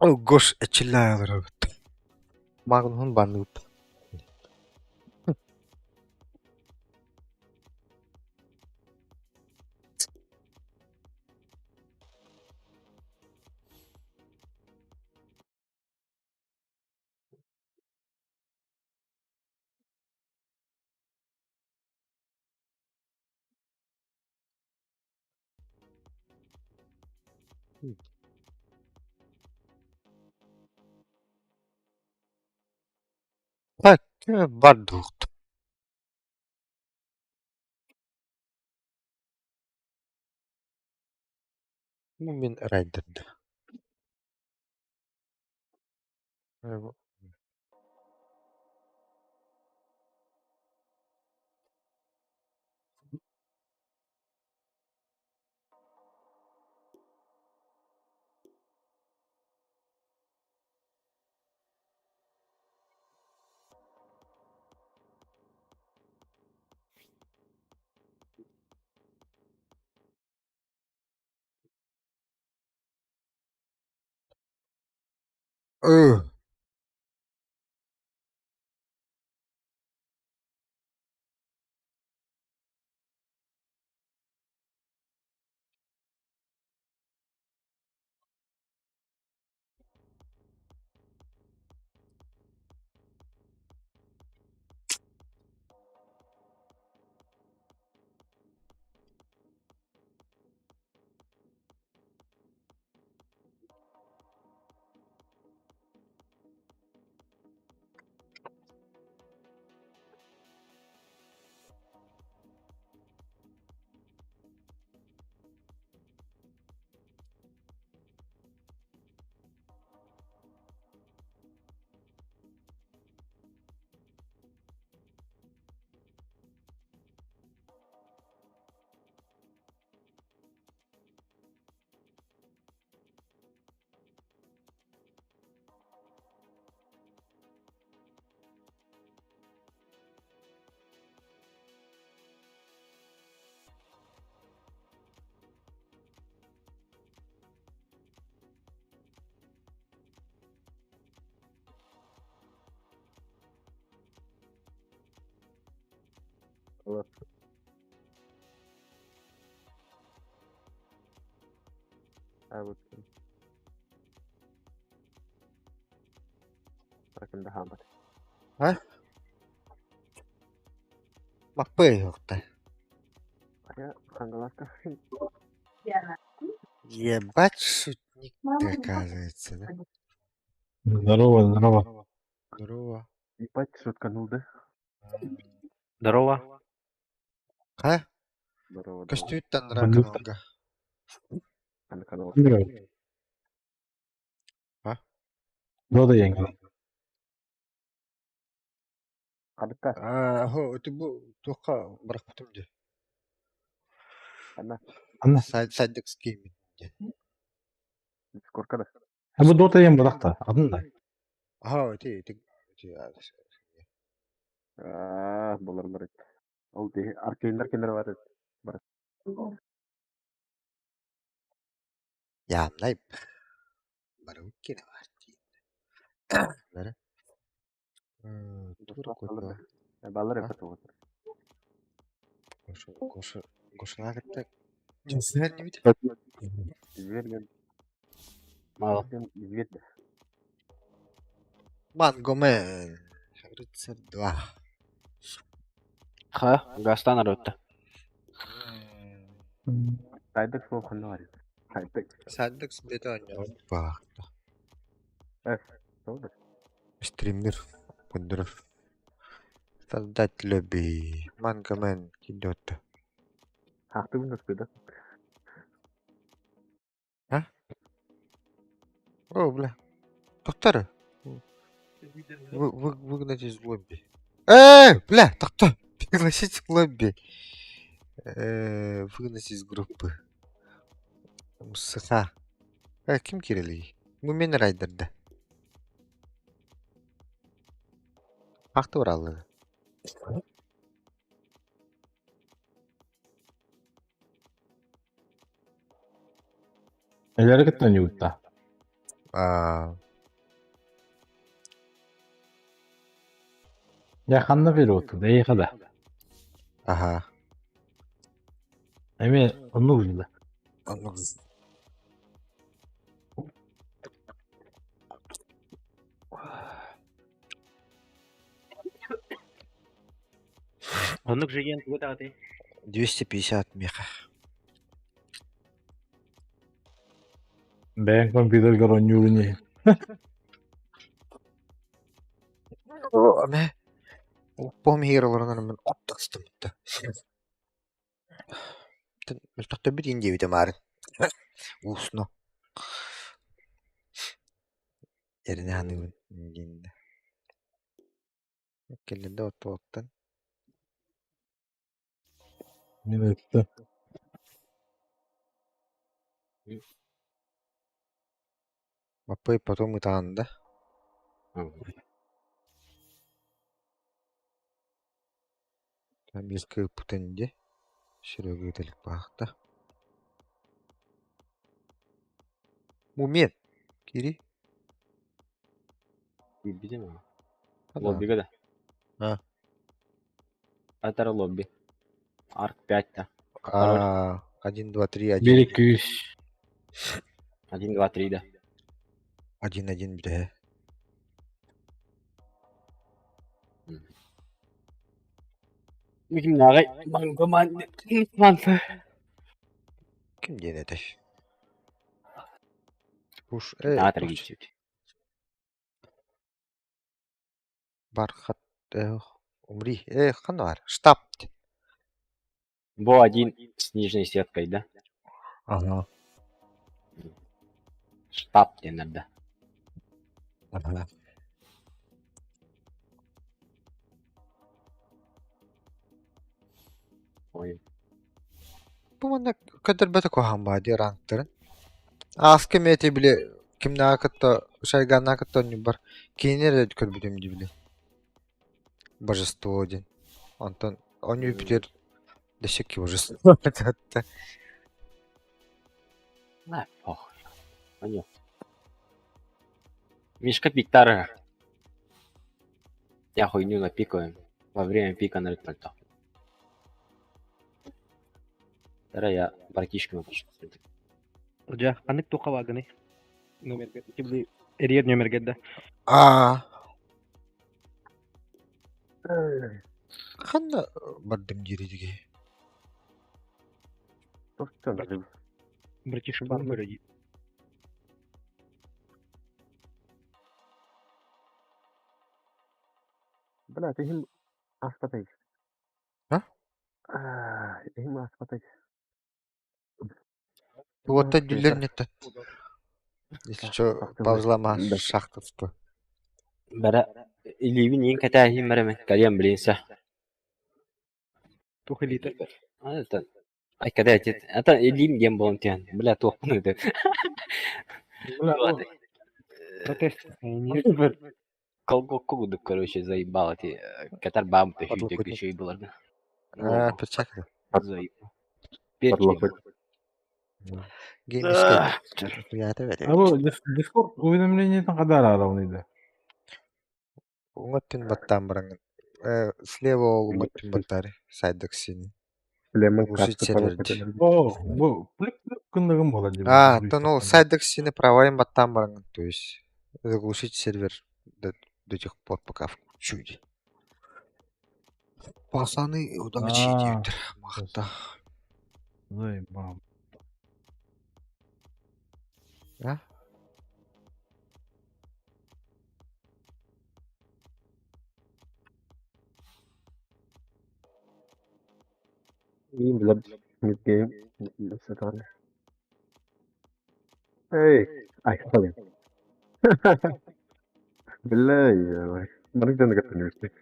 О, Гош эчиллээ Магнуһун банныыт. Так, бар дуохт. Мин райдерда. Ugh. Вот. А вот. Ракында хаамат. А? Маппый уохта. Хайа Хангаласка. Ебать шутник ты, оказывается, да? Здорово, здорово. Здорово. Ебать шутканул, да? Здорово. Ха? Здорово, здорово. Көстүүттэн Маннык раканалга. Аны канал. А? Дода яҥын. Хадыкка. Аа, хо, это бу туохха бырахпытым дии. Ана. Анна. Сайдекс гейминг диэн. Дискорка да. Бу Дота диэн бырахта. Атын да. Аха, ити ити ити Аа, боларлар эт. Ол ди аркейндар кенер бар эт. Бар. Яамнай баруккина бар дии. Бары. Тур кото. Балар А? эпет вот. Гоша, Гоша, Гошалаа кытта дьиссэһэн инибит. Изверген. Мало. Изверген. Мангомен. Рыцарь 2. Ха, Гастан арытта. Сайдык сол ханна бар. Сайдык. Сандыкс бете оонньообут баахта. Э, сол да. Стример Бондаров. Создать лобби. Мангомен идет. Хахты бун да. А? О, бля. Доктор. Вы, выгнать из лобби. Бля, доктор. Пригласить в лобби. Выгнать из группы. Саха. Ким кирилий? Мумен райдерда. Ахты бараллы. Эллэри кытта ньуутта. Аа. Я ханна перевод, да эйиэхэ да. Аха. Эмиэ оннук да. Оннук. Оннук же диэн тугу даҕатай? 250 миэхэ. Бэйэҥ компьютерга оонньуурун иһин. О, мэ. Оппом иһигэр олорон араммын от тахсытым да. Мөлтөхтөрбүт иин диэбитэ маарын. Уусно. Эрэнэ саныыбын диэн да. Кэллэ да оттуоттан. Мин ыттым. Маппый потом ытаан да. Биир кыыппытын дии. Серега ыыталык баахта. Мумет. Кири. Киирбитим аа. Лоббига да. А. Атара лобби. Арк 5 да. А, 1, 2, 3, 1. Биир күүс. 1, 2, 3 да. 1, 1 бүтэ. Кимнааҕый? Мангоман. Манты. Ким диэн этэй? Пуш Наҕа таргиччит. Бархат умри ханна баар? Штаб. Бо один с нижней сеткой, да? Ага. Штаб диэннэр да. Ага. Ой. Бу манна көрдөрбөтө куһаҕан баа дии ранктарын. Ааска эмиэ ити били кимнээҕи кытта Шайганнаа кытта оонньуурбар кинини эрэ көрбүтүм дии били. Божество диэн. Онтон оонньуу бүтүөр дөссө божество атта. На, похуй. Понял. Мишка пиктар. Я хуйню напикаю. Во время пика на пальто. Тара я братишку напишу. Дьэ, ханнык туохха бааргыный? Номерга, били эрийэр нүөмэргэр да. Аа. Ханна бардым диирдиги? Братиша баар көрө дии. Бля, ты им аспатай. А? Им аспатай. Туота дүллэр нетте. Если что, паузалама шахтовство. Бара илиибин иин кэтээһиим барамын кэлиэм билиинсэ. Туох илиитэ? Это ай кэтээчит это илиим диэн буолан түһэн бля туохпун ыты. Бля, Протест. Нет. Колгокку курдук, короче, заебал эти кэтэр баам төһүүтэ Подлокотник. үчүгэй буолар. А, перчатка. Заебал. Перчик. Game escape. А бу Discord уведомлениетин хадаар ааравный Уҥа өттүн баттаан бараҥҥын. Слева ол уҥа өттүн баттаары. Сайдык синий. Лемон Глушить карту сервер. О, бу плюк-плюк гынныгым буолар дии. А, оттон ол сайдык синий правайын баттаан бараҥҥын. То есть заглушить сервер до тех пор, пока включу. Пацаны, удачи А, диэбиттэр. Махта. Заебал. А? Mid game. Эй, ай, блин. Бля, ما نقدر نقفل.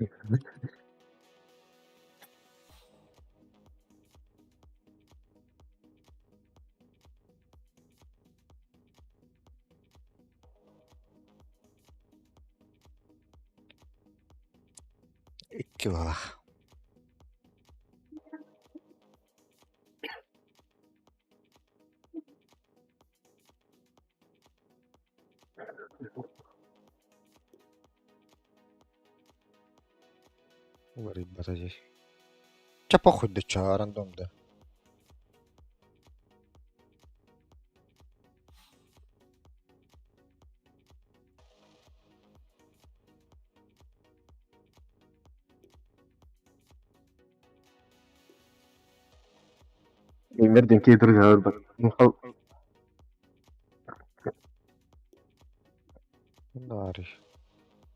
Икки балах. Уларыйбата дии. Чэ похуй да чё, рандом да. Геймер диэн киһи друзьялар Дарий.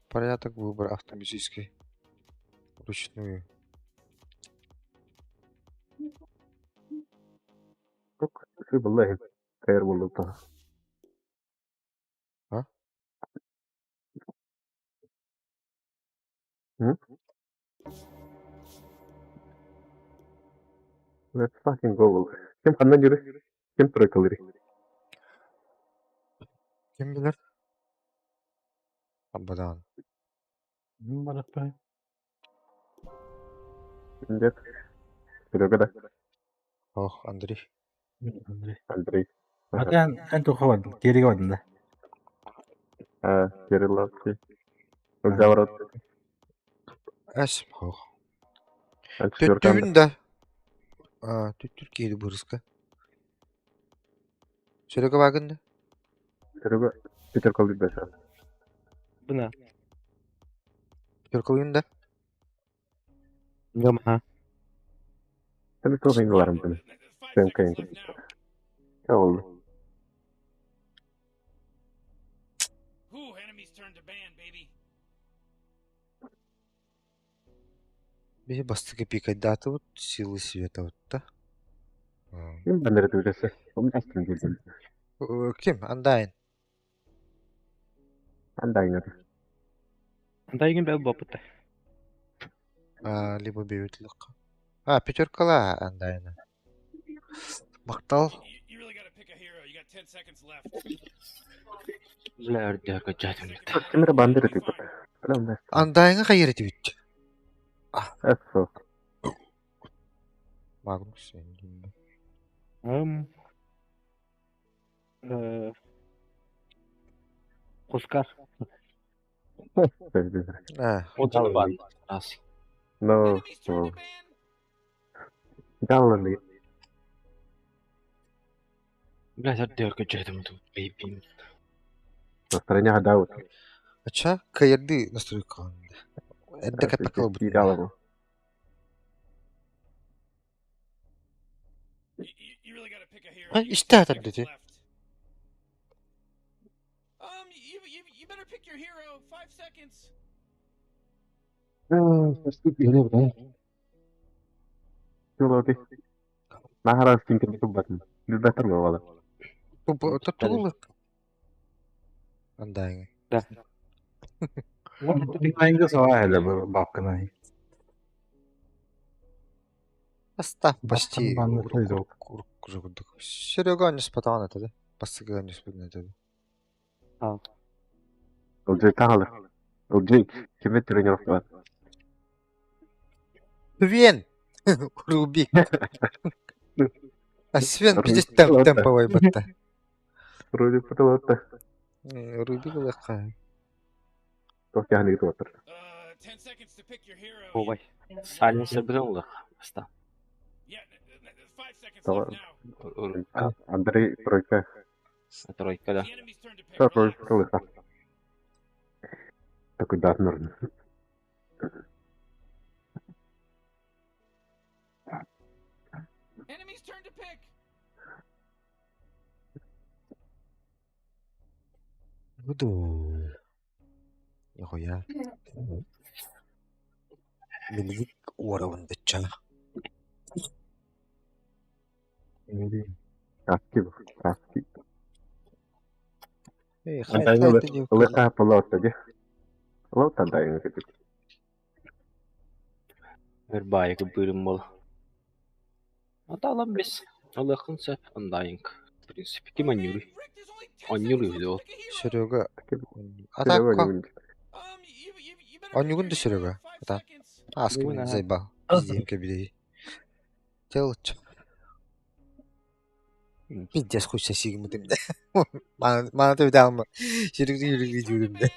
Порядок выбора автоматический. Вручную. والله خير والله طه. А? Let's fucking go. Ким ханна жүрү? Ким тройкалыры? Ким билэр? Абадан. Барахпай. Нет. Серега да. Ох, Андрей. Андрей. Андрей. Атын эн туха бардын, кериге бардын да. А, Кирилловский. Заворот. Эс, ох. Четверка. Түттүбүн да. А, түттүр киһи бырыска. Серега багын да? Серега пятерка беса. Бына. Пятеркалыын да? Нема. Sen çok iyi varım bunu. Sen kayın. Ne oldu? Биһи бастакы пикайдаатыбыт силы света да? Kim ben nerede öylese? Onu açtım dedim. Ким? Андайн. Ben de aynı. Антайгын бэл боппута. А, либо бэйбит А, пятеркала Андайна. Мактал. Бля, өрдөкө жатым. Kimlere bandır ediyor. Öyle Андайнга хайыр этибит. Eso. Магнус. Кускар. А, Отун бар. Раз. No. No. Gallery. Бля, өрдөкө жатым. Бейбим. Настроение гадаут. Ача, каерды настройка. Эдде капакал бут. Gallery. Истэ атар дети. Нахара стинкер тубатын. Билбетер бала. Тугулык. Андайнга. Да. Айыңды сала әлі бабканы. Оставь почти. Бабканы банны Серега не спатан это, да? Бастыга не спатан это. Ылжый тағалы. Ылжый кеме тренировка бар. Свен! Рубик. А Свен Рубик пиздец темп лапта. темповый батта. Рубик потолотта. Рубик лака. Тоқ яғни кетіп отыр. Ой. Сайленсер бүтэн улах. Аста. Андрей тройка. Тройка да. Тройка лыха. Такой да, нужно. Буду. Нихуя. Милвик уровень дача. Каски, каски. Эй, Андай хай ты не Лыха полотта, де. Лотта да, енді кетіп. Бір байы бөлім бол. Ата алам бес. Аллахын сөп андайынг. В принципе, ким анюры? Анюры ол. Серега. А так как? Анюгун да Серега. Это. Аска Бүгүн, ага. заебал. Издемке бери. Делать. Пиздец хуй сигмытым да. Мана төбүтэ Сиригри юригри дүүрүм да.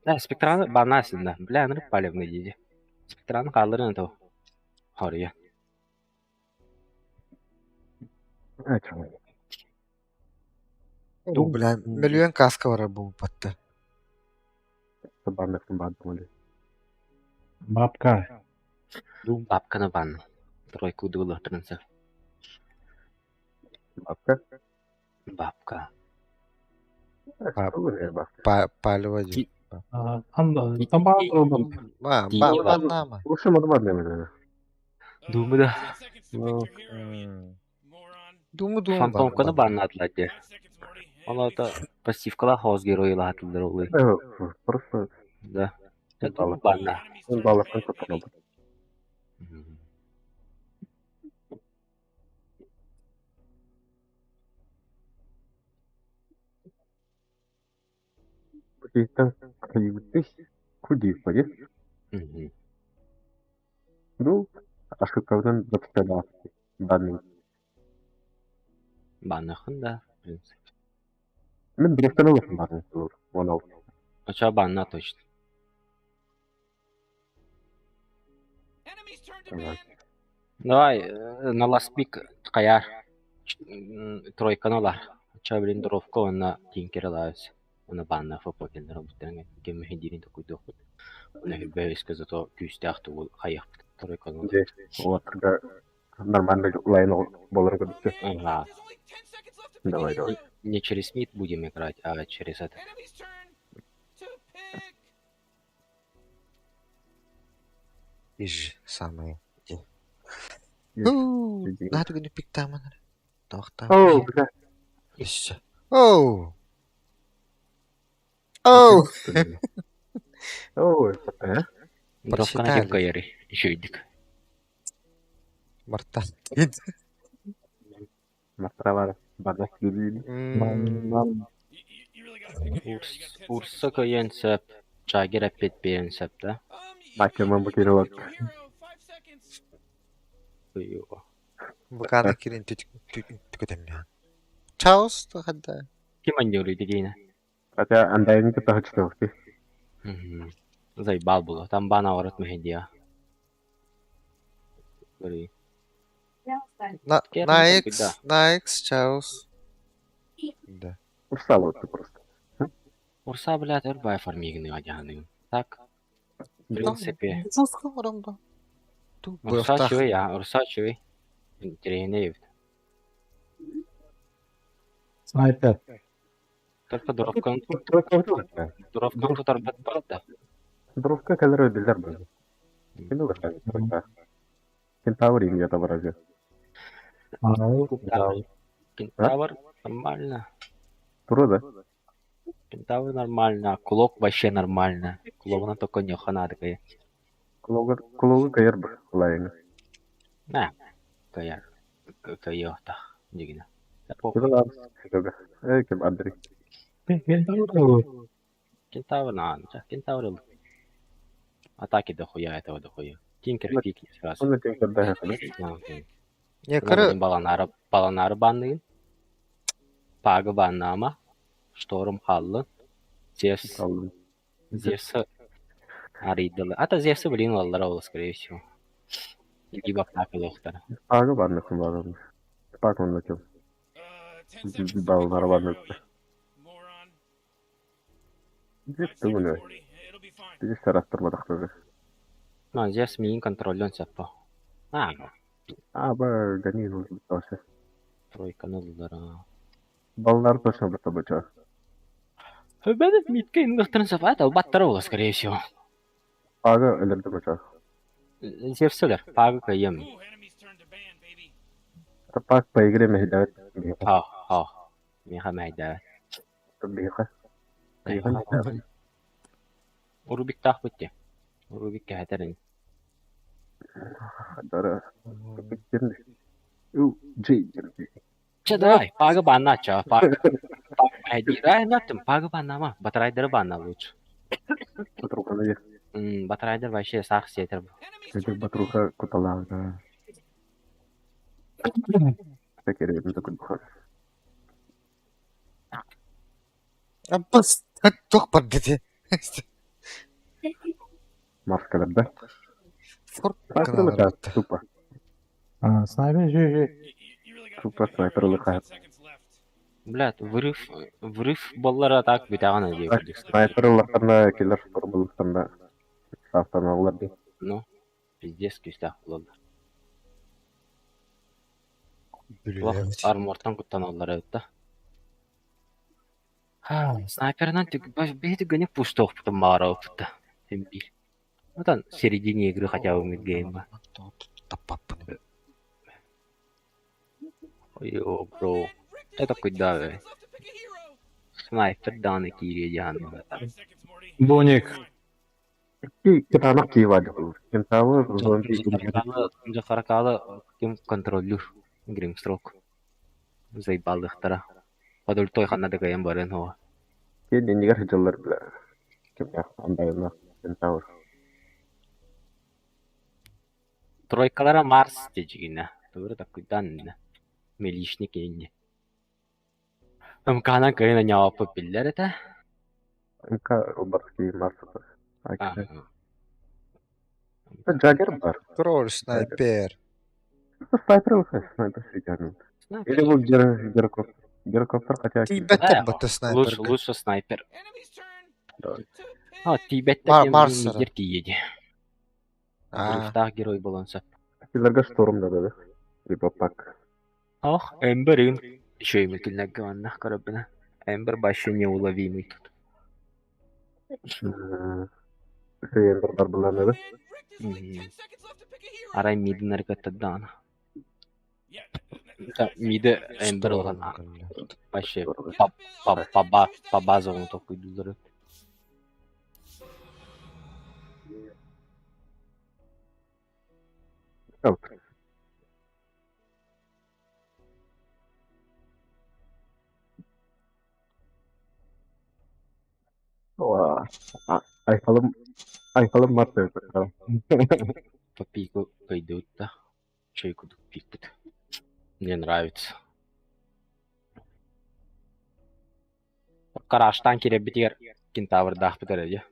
Да, спектраны банасın да. Бля, анырып палевный диди. Спектраны калдырын то. Хория. Бля, миллион каска барар буолбатта. Банныктын баардым. Бабка. Бабканы бан. Тройку дылыктырынса. Бабка? Бабка. Палево ди. Там Ба, баннама. Лучше мадмадный. Думаю, да. Думаю, думаю. Фантомканы баннатылар де. Оларда пассивкала хаос геройы латылдар олы. Просто Да. Это банна. Балықтың көпті. Куди ходи? Ну, ашкыккабынан допусталаах банный. Баннахын да, в принципе. Мен директор олохун банный olur. 16. Оча банна точно. Давай, на ласпик каяр. Тройканы лар. Оча блин дровка онна тинкер лайс. Она банна фопо кендер буттан кем хидирин такой доход. Она хиббэска зато күстәх тугул хаяк тройканы. Вот, когда нормально лайн болар көдүктү. Ага. Давай, давай. Не через мид будем играть, а через это. Иж самое. Надо гүнү пиктаман. Тохта. О, бля. Оу. Оу. Ой, э? Дровканы кем кайры. Еще идик. Марта. Мастравар. Бардак дебил. Урса кайын сәп. Чагер әппет бейін сәп, да? Бакеман бу керелок. Букана кирин түкөтөм. Чаус хадда. Ким аннюры дегейна? Хотя андайын кыта хочты. Заебал было. Там бана ворот мехедия. На на X, на X, Чаус. Да. Урсал вот просто. Урса, блядь, эрбай фармигны адяны. Так, в принципе. Урса чуй, я, Урса чуй. Тренер. Снайпер. Только дровкан. Дровкан тут арбат барда. Дровка калер билер был. Кино да. Кентавр им я там. Кентавр нормально. Тура, да? Кентавр нормально. Кулок вообще нормально. Кулогна только не хана такая. Кулога, кулога кайыр бир лайны. На, кайыр. Кайыр так. Дигина. Эй, кем Андрей. Кентавр. Кентавр на, кентавр. Атаки дохуя этого дохуя. Тинкер пикни сразу. Он тинкер да. Не, коры. Баланары, баланары банныйын. Пагы баннама. Шторм халлы. Зевс. Зевс арыйдылы. Ата Зевсы блин аллар ол, скорее всего. Либо пакылыктар. Пагы банныкын барым. Паг онда кем. Баланары баннык. Зевс түгүнө. Биз тараттырмадык. Ну, Зевс миин контролен саппа. А, А, ба, ганин тоже. Тройка нуллара. Баллар точно бы тобой. Хөбәдет митке ингахтырын сапа, это баттар скорее всего. Пага элерде бача. Зевсөлөр, пага кайым. Это паг по игре мехдавет. Ха, ха. Меха мехдавет. Меха. Урубик тах битте. Урубик кәһәтерин. Дара. У, Джей. Че, давай, пага банна ча, пага. Пага, да, пага банна ма, батрайдер банна лучше. Батруха на Батрайдер вообще сах сетер. Это батруха кутала, да. Кэрийэн да курдук. Аббас туох барда дии? Маскалар да. Форт Снайпер гыналар ылыка бытта. тупо. А, снайпер, жи, жи. Тупо снайпер ылыка. Блядь, вырыв, вырыв боллара так бүтәҕин дии курдук. Снайпер ыллахтарына киллер шторм ыллахтарына саастаналлар дии. Ну, пиздец күүстээх буолаллар. Туох Бүлүүлээбит. армортан куттаналлар эбит да. Снайперынан биһи түгэни пустуохпутун баҕарабыппыт да. Син биир. Отон в середине игры хотя бы мидгеймҥа. Таппаппын. Ой, бро. Это куда вы? Снайпер дааны киириэ дии Боник. Кытаанах кии баар дьон. Кентавр, зомби, Дьахаракаалы ким контроллюр Гримстрок. Заебалыхтара. Подультой ханна да кайан баран хоа. Киэн иннигэр сылдьаллар бля. Кимнээх андайына Кентавр. Тройкалара Марс дежигина. Тугура такуйдан милишник инни. Ымканан кайна ньаапы биллэр этэ. МК ылбат кии Марс. Джаггер бар. Тролль, снайпер. Снайпер ылыка, снайпер сидят. Или был гирокоптер. Гирокоптер хотя... Тиийбэттэр Э, батта Лучше, снайперга. лучше снайпер. Давай. А, тиибэттэр Мар- диэн Марсера. мидер тиийэди. А, Грифтаах герой болонса. Киллерге шторм надо, да? Либо пак. Ох, Эмбер ин. Еще и микельнеге манна коробина. Эмбер вообще неуловимый тут. Эмбер бар булар да? Арай мидин әрекеттен Миди Эмбер алған вообще по базовому только идут. Айхалым Айхалым Марс По пику пойдут, да? Чайку пикают. Мне нравится. Караштан киребитигер кентаврдаах битер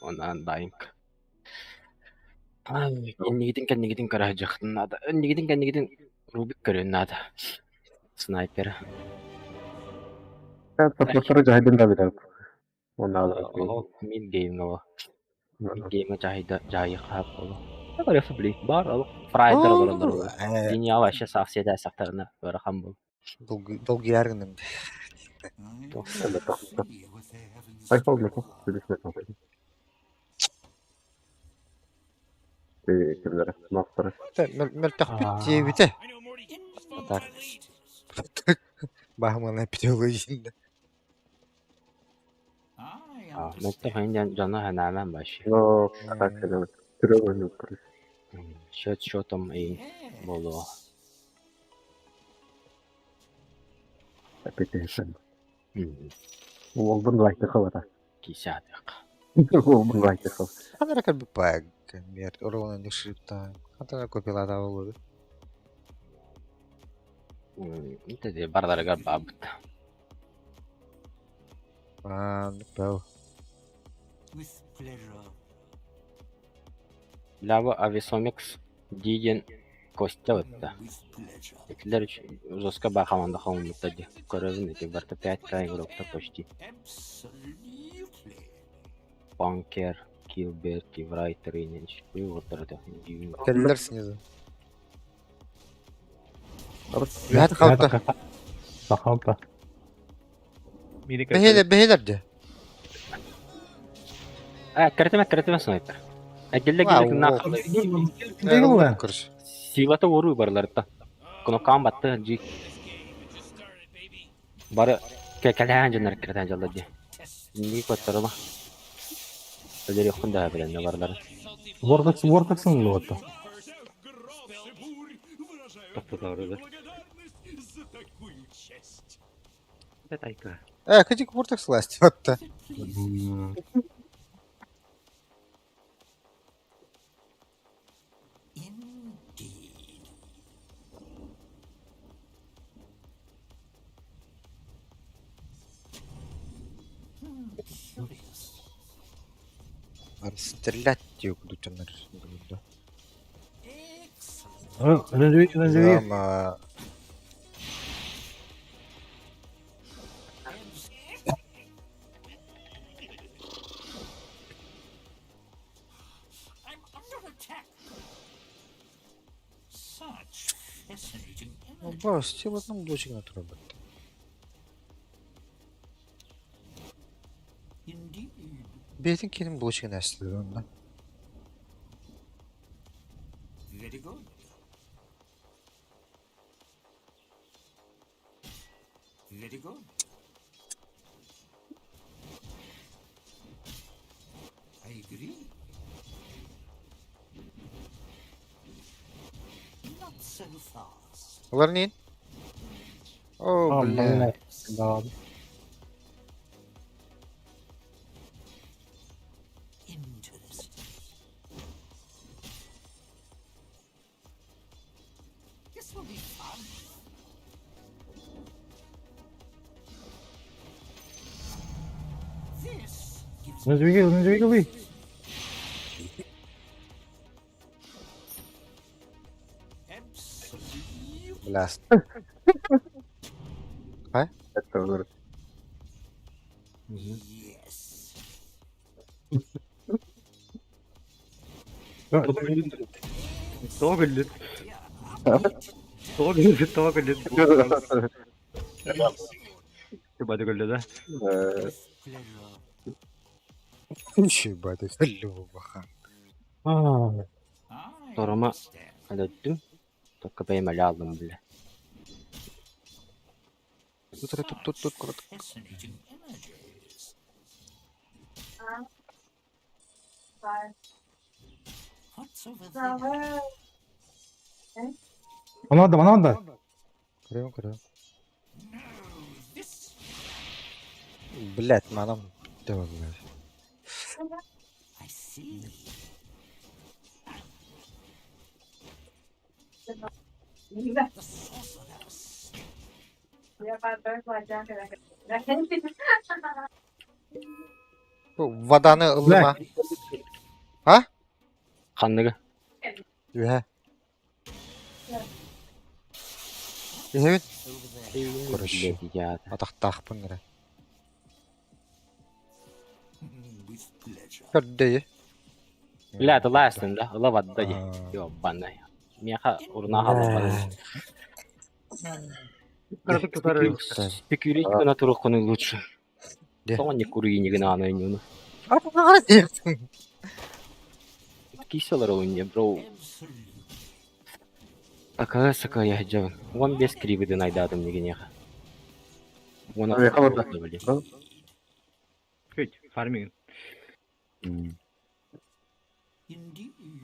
Онан дайынк. Иннигитин кэннигитин көрө надо. Иннигитин кэннигитин Рубик көрүн надо. Снайпер. Саппортары жаһайдын да билер. Онна Мид гейм го. Мид гейм жаһайда жайы хап болу. Көрө бли бар ал фрайдер бололор. Гениал вообще сахседе сактарына барахан бол. Долгий яргыным. Айхал мeko. Кимлere? Мастары. Мөлтөхпүт диэбитэ. Так. Баһымана питеология. Мөлтөх ин жана ханааман баши. Но так түрө Счет счетом и болу. Опять Уолбун лайкты хавата. Кисядык. Уолбун лайкты хав. Ханара как бы паг. Мер, урона не шрифта. Хантара копила да болду. Ите барларыгар бабыт. А, бау. Лява Ависомикс диген Костя бытта. Этилер жестко ба команда холмутта ди. Көрөбүн эти барта 5 игрокта почти. Панкер, Килберт, Киврайтер и не Келлер снизу. Ләт халта. Халта. Бэһилер, бэһилер де. А, кертеме, кертеме снайпер. Әгелле Вау, геле на вау. Дигиле. Көрүш. Силата ору барларта. Кнопкам батты жи. Бары кекелен жонар кертен жалды ди. Ни көтөрөмө. Өлөр йокун да билен барлары. Вортекс, Вортексың луотта. Тоқтатары да. Это Э, кадик вортекс ласт. Вот. Расстрелять диye курдук дьоннор. Önce Ama Бас, телотном блочек на турабат. Бетин келин блочек nästelер онда. Олар нин? О, бля. Önce bir. Бля. Это вырос. Тоҕо күллүт? Тоҕо күллүт? Тоҕо күллүт? Бады күллү да. Ебать, баха. Торuma öldüm. Tokka бэйэм өлө алдым бile. Тут тут тут тут куда Bana da bana da. Көрөм көрөм. Блять, манам. Давай, блядь. Бу Воданы ыллыма. Ханныгы. Үһэ. Үһэбин. Короче. Блядь, я. Атахтаахпын эрэ. Көрдөйү. Бля, это ластын да. Ыла бадда ди. Аа. Ёбаный. Миэхэ уруна халбан. Кыратык тутар Пекюрить на турухкуну лучше. Де. Тоҕо не курьинигин аана иньуну. Киселер у бро. Такая сака я жабын. Он без кривыды найдадым дегенеха. Оны Ой, холодно. Күт, фарминг.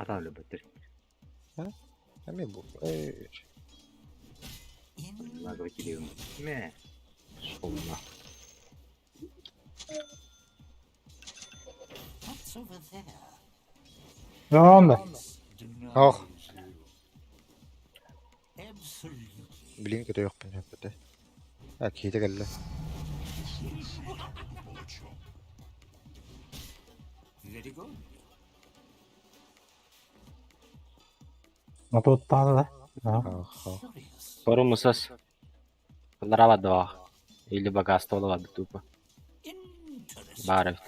Атан өлө бөттөр. Эми бу. Лаговый телевизор. Мэ. Шолна. Tamam da. Ох. Блин, көрүөхпүн сөп этэ. А, киһитэ кэллэ. Мототтаада да. Ох, ох. Порумусас. Ларава два. Или богатство лава тупо. Бары.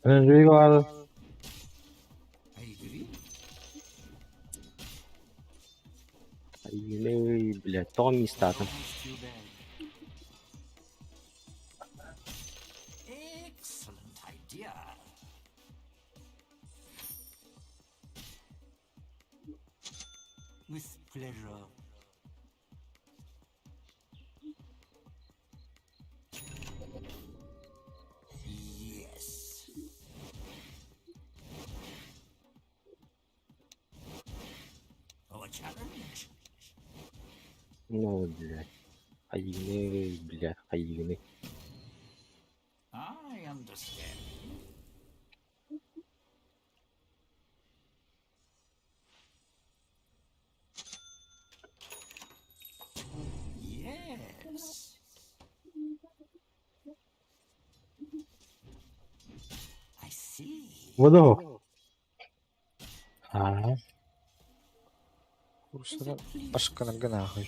Önce bir vardı. Или, блядь, то места там. Ну, блядь. Хайгины, блядь, хайгины. Выдох. Аа. Курсана башканарга нахуй.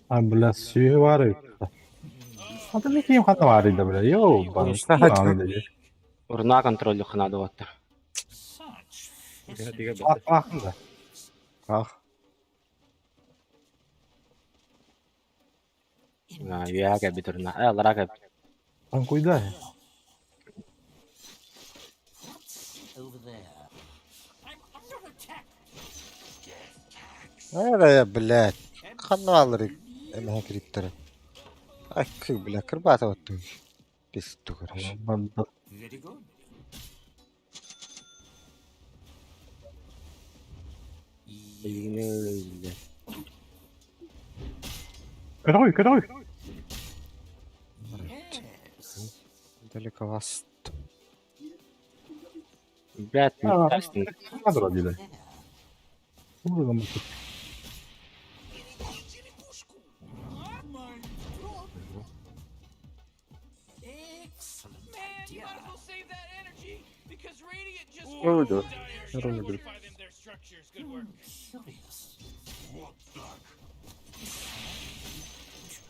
А, бля, сүөһү баар эбит. Ата не киим ханна баар да, бля. Йоу, бан. Урна контроллю ханады оттар. Ахын да. Ах. Үөһэ кэлбит урна. Э, аллара кэлбит. Танкуйда. Эрэ, блядь. Ханна алыры эмэһэ кириттэрэ. Аккы, бля, кырбаата оттуй. Писту, короче. Көтөҕүй, көтөҕүй. Далеко вас. Блядь, А, Тастин. Надо диде. Урган бу. Ой, да. Ровно говорит.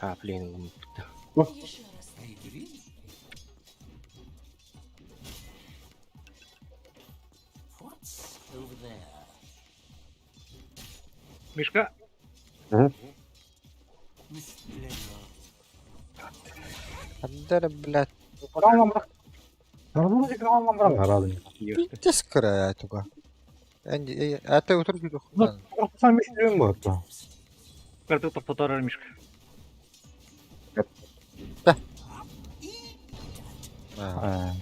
А, блин, Мишка, Андера, блядь. Арадын. Пиздец кырая туга. Энди, это утыр күдү. Sen bir şey bu hatta. карту тоқтатар Мишка.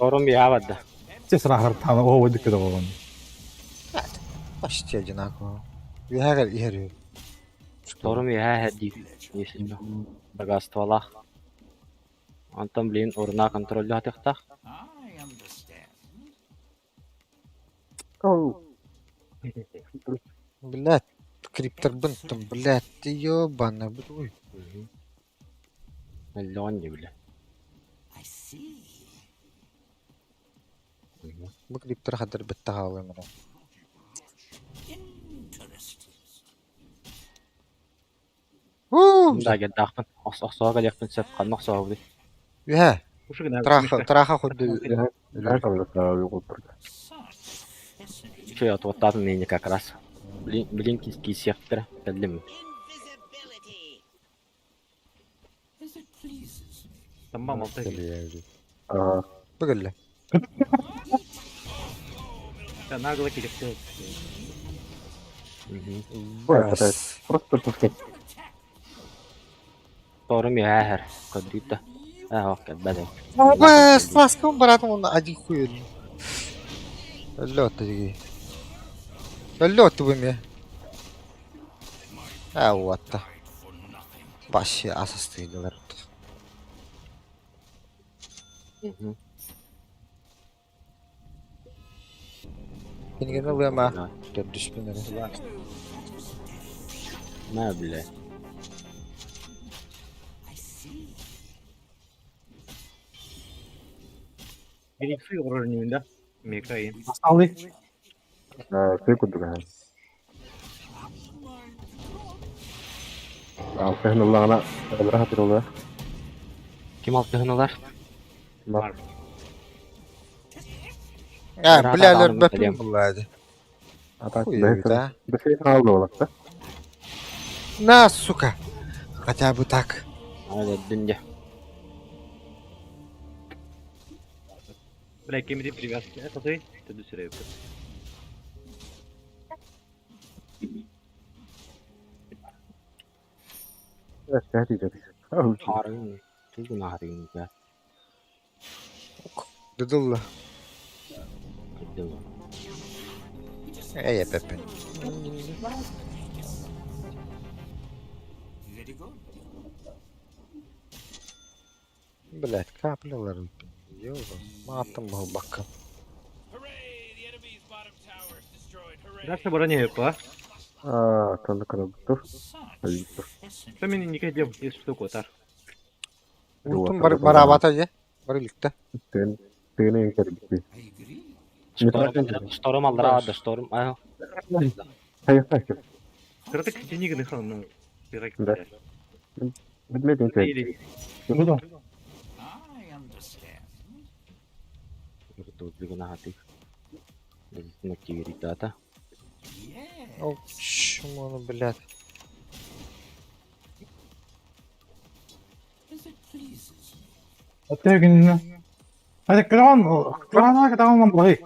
Орун бия барды. Честно, хартана о выдык да болған. Почти одинаково. Үһәгәр иһэр. Орун бия хәдди. Если богатстволах. Антон, блин, урна контроллю хатыхтах. Оу. Блядь, криптор бынтым, блядь, ты ёбана, блядь. Миллион не, бля. Бу криптор хадыр битте хаалым ра. Да, геддахпын. Охсоога диэхпин сөп, ханна охсообуй. Үһэ, Уши гына. траха, траха худу. Знаешь, там это угол только. Чё, я туоттаатын мени как раз. Блин, блин, кисиэхтэр, кэллим. Тамма малта. Ага. Бүгүлле. Нагло келепті. Ой, это просто пускай. Торум яхэр, кодрита. Аа, окей, бәдэ. Бэс, ласком братом он один хуй. Лёт таги. Лёт вы мне. А вот. Вообще асастыдылар. Кинигени ылыама. Төрдүспүн эрэ. На, бля. Фениксы орор да? Мекайын. Алы. Ты куда? Алтыһын ыллаҕына ылыра хатырылла. Ким алтыһын ылар? Бар. А, Бра, бля, да, лөр да, бөпүн билем. буллады. А так, Хуй бэйсэ. да. Бэйсэ хаалды олақта. На, сука. Хотя бы так. Аны дүнде. Бля, кемеде привязки. Это ты? Ты дүсіреп. Харын. Тугун харын да. Дыдылла. Кырдым. Эй, бөпүн. Блять, каплялар. Ёба, матом был бака. Дальше баране па. Аа, тонды кырылды. Айыптыр. Мен неге дем, если что котар. Утун бар барабата же. Бар иликте. Тен. Тыына кэрбити. Шторм, шторм аллара да, шторм. А, Хайа-хайа. Кыратык сини гына хану. Да. Предметин Или Bu da. тут гына хатык. Активировать О, чему оно, блядь? Hatta gününe. Hadi kıran, kırana kadar lan burayı.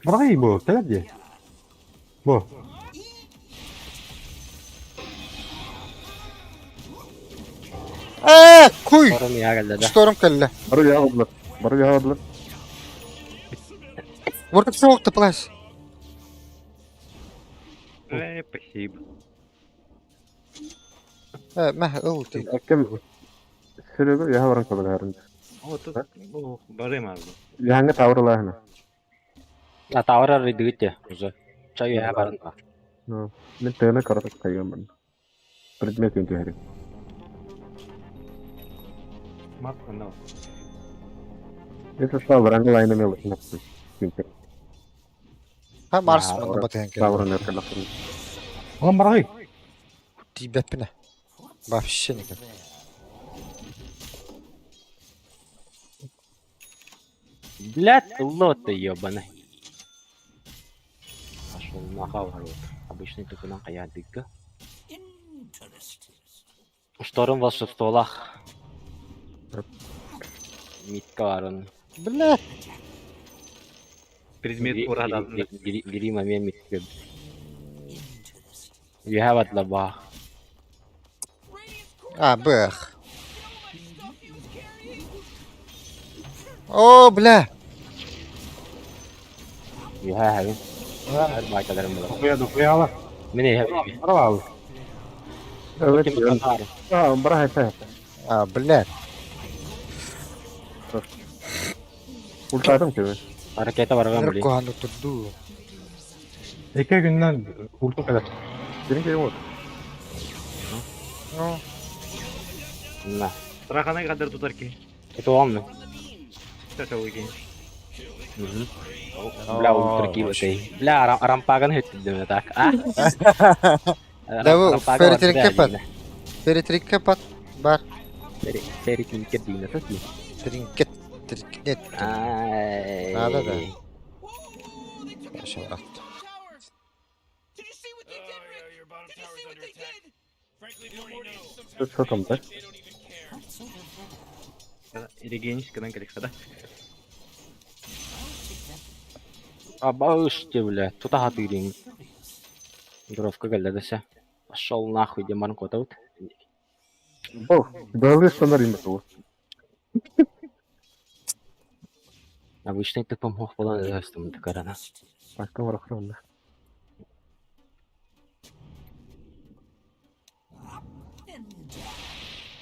Burayı bu, keler diye. Bu. Э, куй! Шторм я geldi да. Шторм кэллэ. Бары яғыдылар. Бары яғыдылар. Вордып соқты плащ. Спасибо. Э, мә, ыл ти. Кем сүрүгү яһа баран кабыларын. О, тут о, барым азы. Яһаңга тавырлаһына. А тавар арыйдыгыт уже. Чай я барын. Мен тыына каратып кайган Предметин түһәрим. Мап анау. Если что, баранга лайна мел напсы. Ха, Марс Ага, манна батыган кэллэ. Таврын өркөлөктөр. Lan burayı. Тиибэппинэ. Вообще никак. Блядь, лот ты ебаный. Пошел нахуй, ворот. Обычный только на каядыка. Шторм волшебстволах. Митка варон. Блядь. Предмет урадан. Бери момент митка. You have лаба. А, бэх. О, бля. You have. Her була. Dokuya dokuya ala. Мені я Bravo abi. Evet. А, бара хайта. А, блядь. Ултадым кеби. Ракета барган блин. Ныркуһаны турду. İki günden ultu kadar. Сенин кеби вот. Ну, На. Рахана кадar тутар ки. Это он. Чача уйген. Бля, ультра килл Бля, рампаган хөттүм так. А. Да бу, Ферри Тринкет. Ферри Тринкет бар. Ферри Тринкет дейін ата Тринкет. Тринкет. Ай. Да, да, да. Хорошо, брат. Что там, да? Регенический керек да. Абаыште, бля, тута хатырин. Дровка галлядася. Пошел нахуй, где маркота вот. Бо, далы стандар името. Обычный ты помог была на такая Пакка барахрана.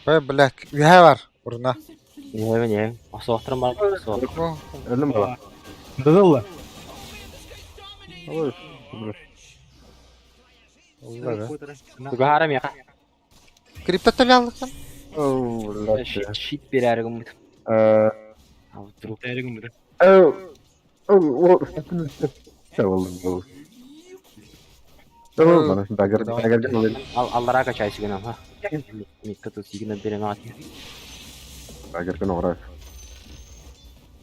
Бля, блядь, үһэ бар. Урна. Не, не. Асоқтырым бар. Асоқ. О, Өлүм бала. Дыдылла. Ой, уллара. Тугарам яқа. Крипто төляллыктан. О, блядь. Щит берәргім. Э, А вдруг. э, о, о, О, бана, дагер, дагер, Ал аллара качайсы гына, ха. Митка тут сигна берем ат. дагер күн орай.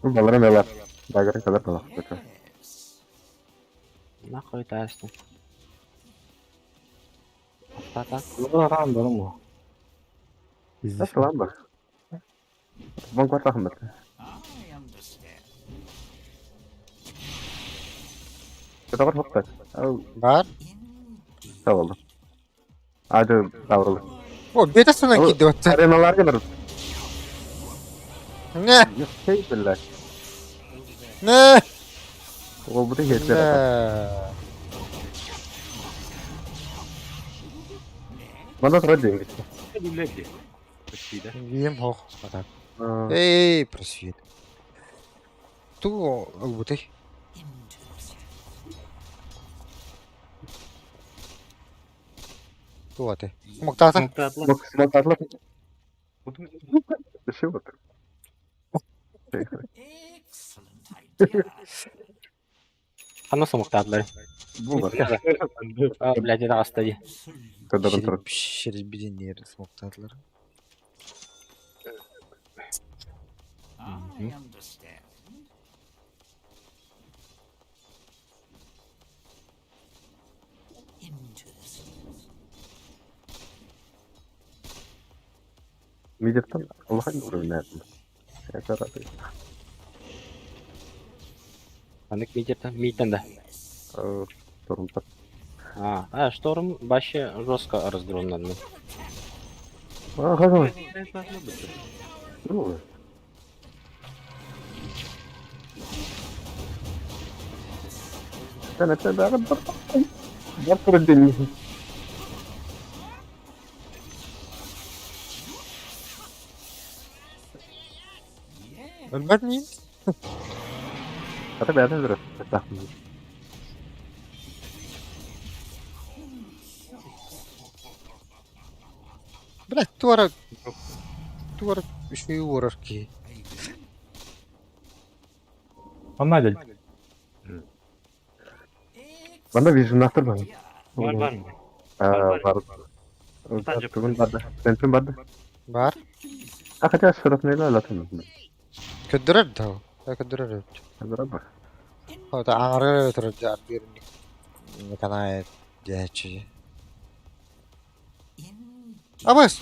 Балара мела. Дагер кадар кала. Нахуй тасты. Ата. Bu da tamam bu. Nasıl lan bak? Банк бар тахым бер. Бар хопта. Ау, Бар. сау болду. Ады таврыл. О, бетасынан О, кийди отта. Ареналар келер. Не, Хей билла. не. Ол бу хетлер. Бля. Мана тора деньги. Почти, да? Ем хох. Атак. Эй, просвет. Ту ылбытай. Ту аты. Мактата. Мок смок атлап. Ши вот. Ханна сомуктаатылар? Бу бар. А, блядь, это аста дии. Көрдөрөн турар. Шербидинер смоктаатылар. Мидертан улахан уровень. Это радует. Ханнык мидертан? Мийтен да. Шторм так. А, шторм вообще жестко раздронный. А, хорошо. Ну, Sen это бар الدنيا. Өлбөт миин? Ата бэйэтин көрөр. Блядь, туора... Туора үчүгэй уорар киһи. Онно дядь. Манна вижнахтар бар. Бар бар. А, бар. Бүгүн барды. Центрин барды. Бар. А хотя шрапнеля латын. Көрдөрөр да. Көрдөрөр эбит. Бар. Ота аҥарыгар турар дьаарбыыр Николай диэччи. Абыс!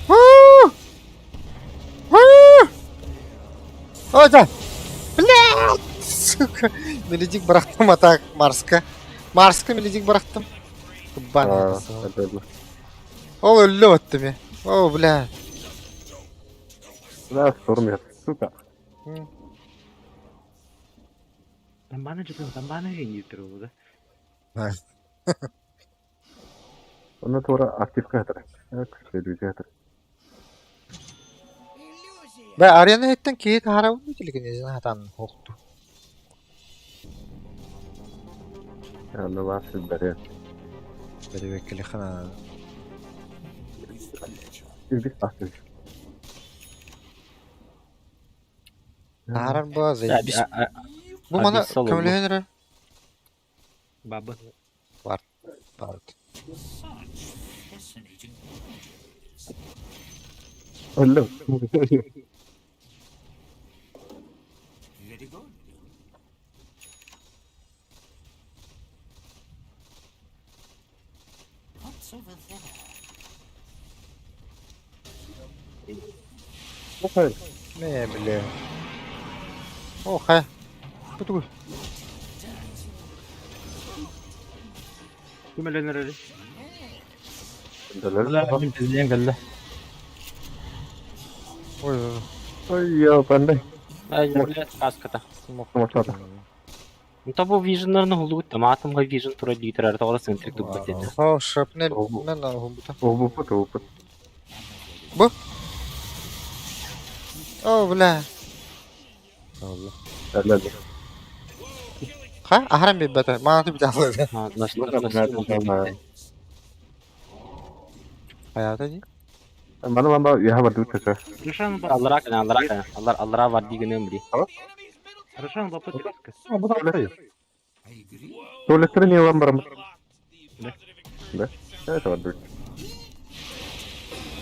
Уу! Уу! О, да! Блядь! Сука! Меледик бырахтым, а так Марска. Марска меледик бырахтым. Кубан. Ол өллө баттым я. О, бля. Да, шторм сука. Тамбаны жытын, тамбаны жеңдир да. Онно туора активка хатар. Күчлөдүүтэ хатар. Бә арена хеттен киһи таһарабын телегин хатан хоқту. Аны бар сүлбэре. Бэрибэккели хана. Үбис актив. Таһарар буа заебись. Бу мана көмөлөһөн эрэ. Бабы. Бар. Өллө. Мэ бля. О, хай. Бу тугуй. Көмөлөнөр эле. Ла, мин тизлиэн кэллэ. Ой, ой, Ой, я пандай. Ай, блядь, каската. ой. Смокчата. Ну того вижнерны гулут, там атомга вижн тура дитрар, того центрик туппат этэ. О, шрапнель. О. Мен ахумбута. Опыт, опыт. О, бля. Әллә. Ха, ахарам биббата. Мана туб жаалады. Хаята ди. Мана мана яха бар дүтөсө. Рушан ба. Аллара кана, аллара кана, аллар аллара бар дигенем бри. Рушан ба патриска. А, бу да Туалеттер не вам барам. Да. Это бар дүт.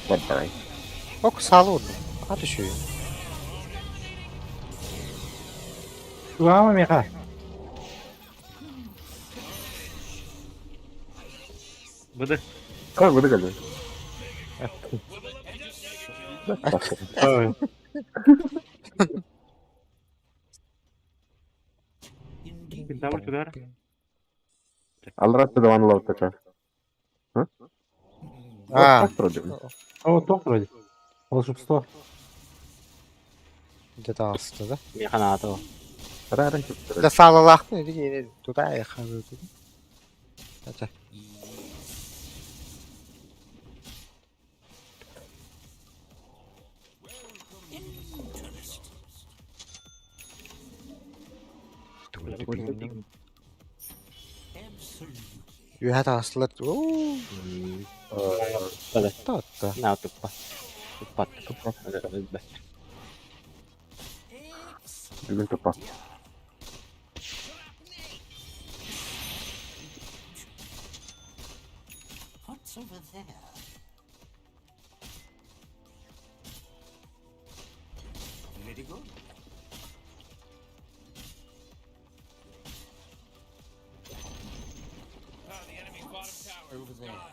Бар давай. Ок, салы урду. Аты шүй. Тугама меха. Быды. Кай буду калды. Ой. Кентавр чугар. Аллара тыдаван лаутача. А, О, тоқ вроде. Волшебство. где-то асты, да? Механа ато. Да салалахпын иди кийин туда эхабы. Ача. Үһэ таҕыстылар. Уу, таатта. На туппа. Туппат. Бүгүн туппа.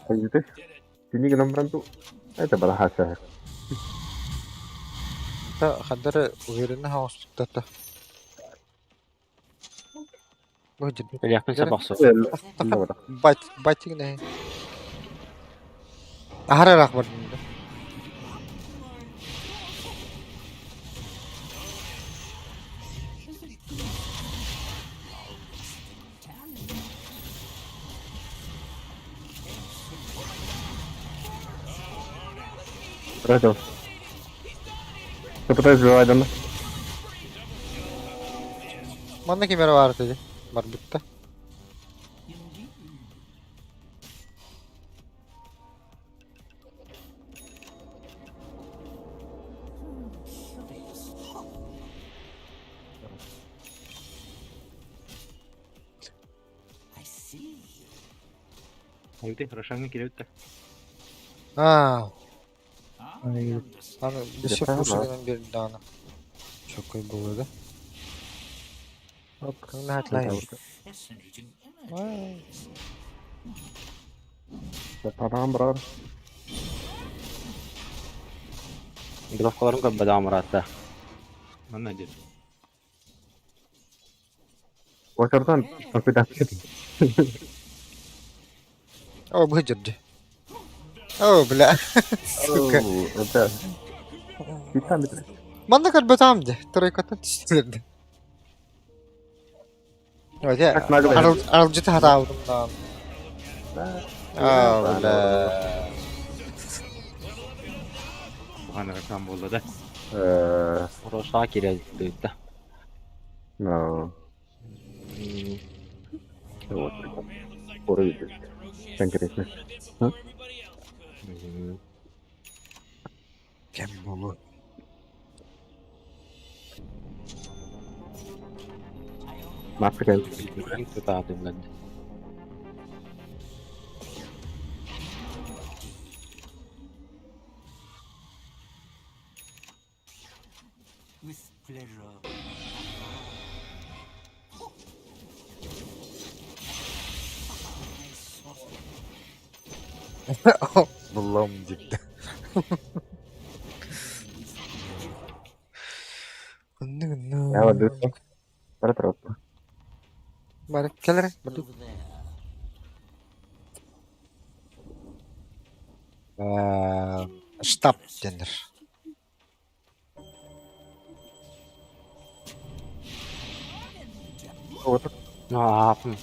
Хайыты? Кини гынан баран ту это барахаса. Та хадары уверенно хаҕыстыктата. Бу дьирбит. Өлүөхпүн сөп охсу. Бат батигнэ. Аһара ыраах бардым да. Тратил. Ты пытаешься сбивать, да? Манна ким эрэ баар этэ дии. Барбытта. Айты, Рошаҥҥа киирэ бүттэ. Аа, Ай, аны өссө Дьэ, пуш баар. гынан биэрдэ даҕаны. Чоккай буолуо да. Оп, наһатлай. Тараан барар. Головкаларын көрбөтөҕүм ыраатта. Манна диэн. Очортон толкуйдаах. О, бу дьирди. О, бля. Сука. Это... Киттан бит. Манна көрбөтөҕүм дии. Тройкаттан түстүлэр дии. Ой, Так нагло. аралдьыта хатаабытым даҕаны. Аа, бля. Уһаан Рошан буолла да. Рошаҕа киирэ бүттэ. No. Вот. Скоро видишь. Конкретно. Кэм буолуо. Маска Тутаатыллар. With pleasure. Буллум диэбитэ. Я вот дышу. Бара турар. Бары кэлэр барды. Over there. Штаб дэнэр. Вот. Аапым.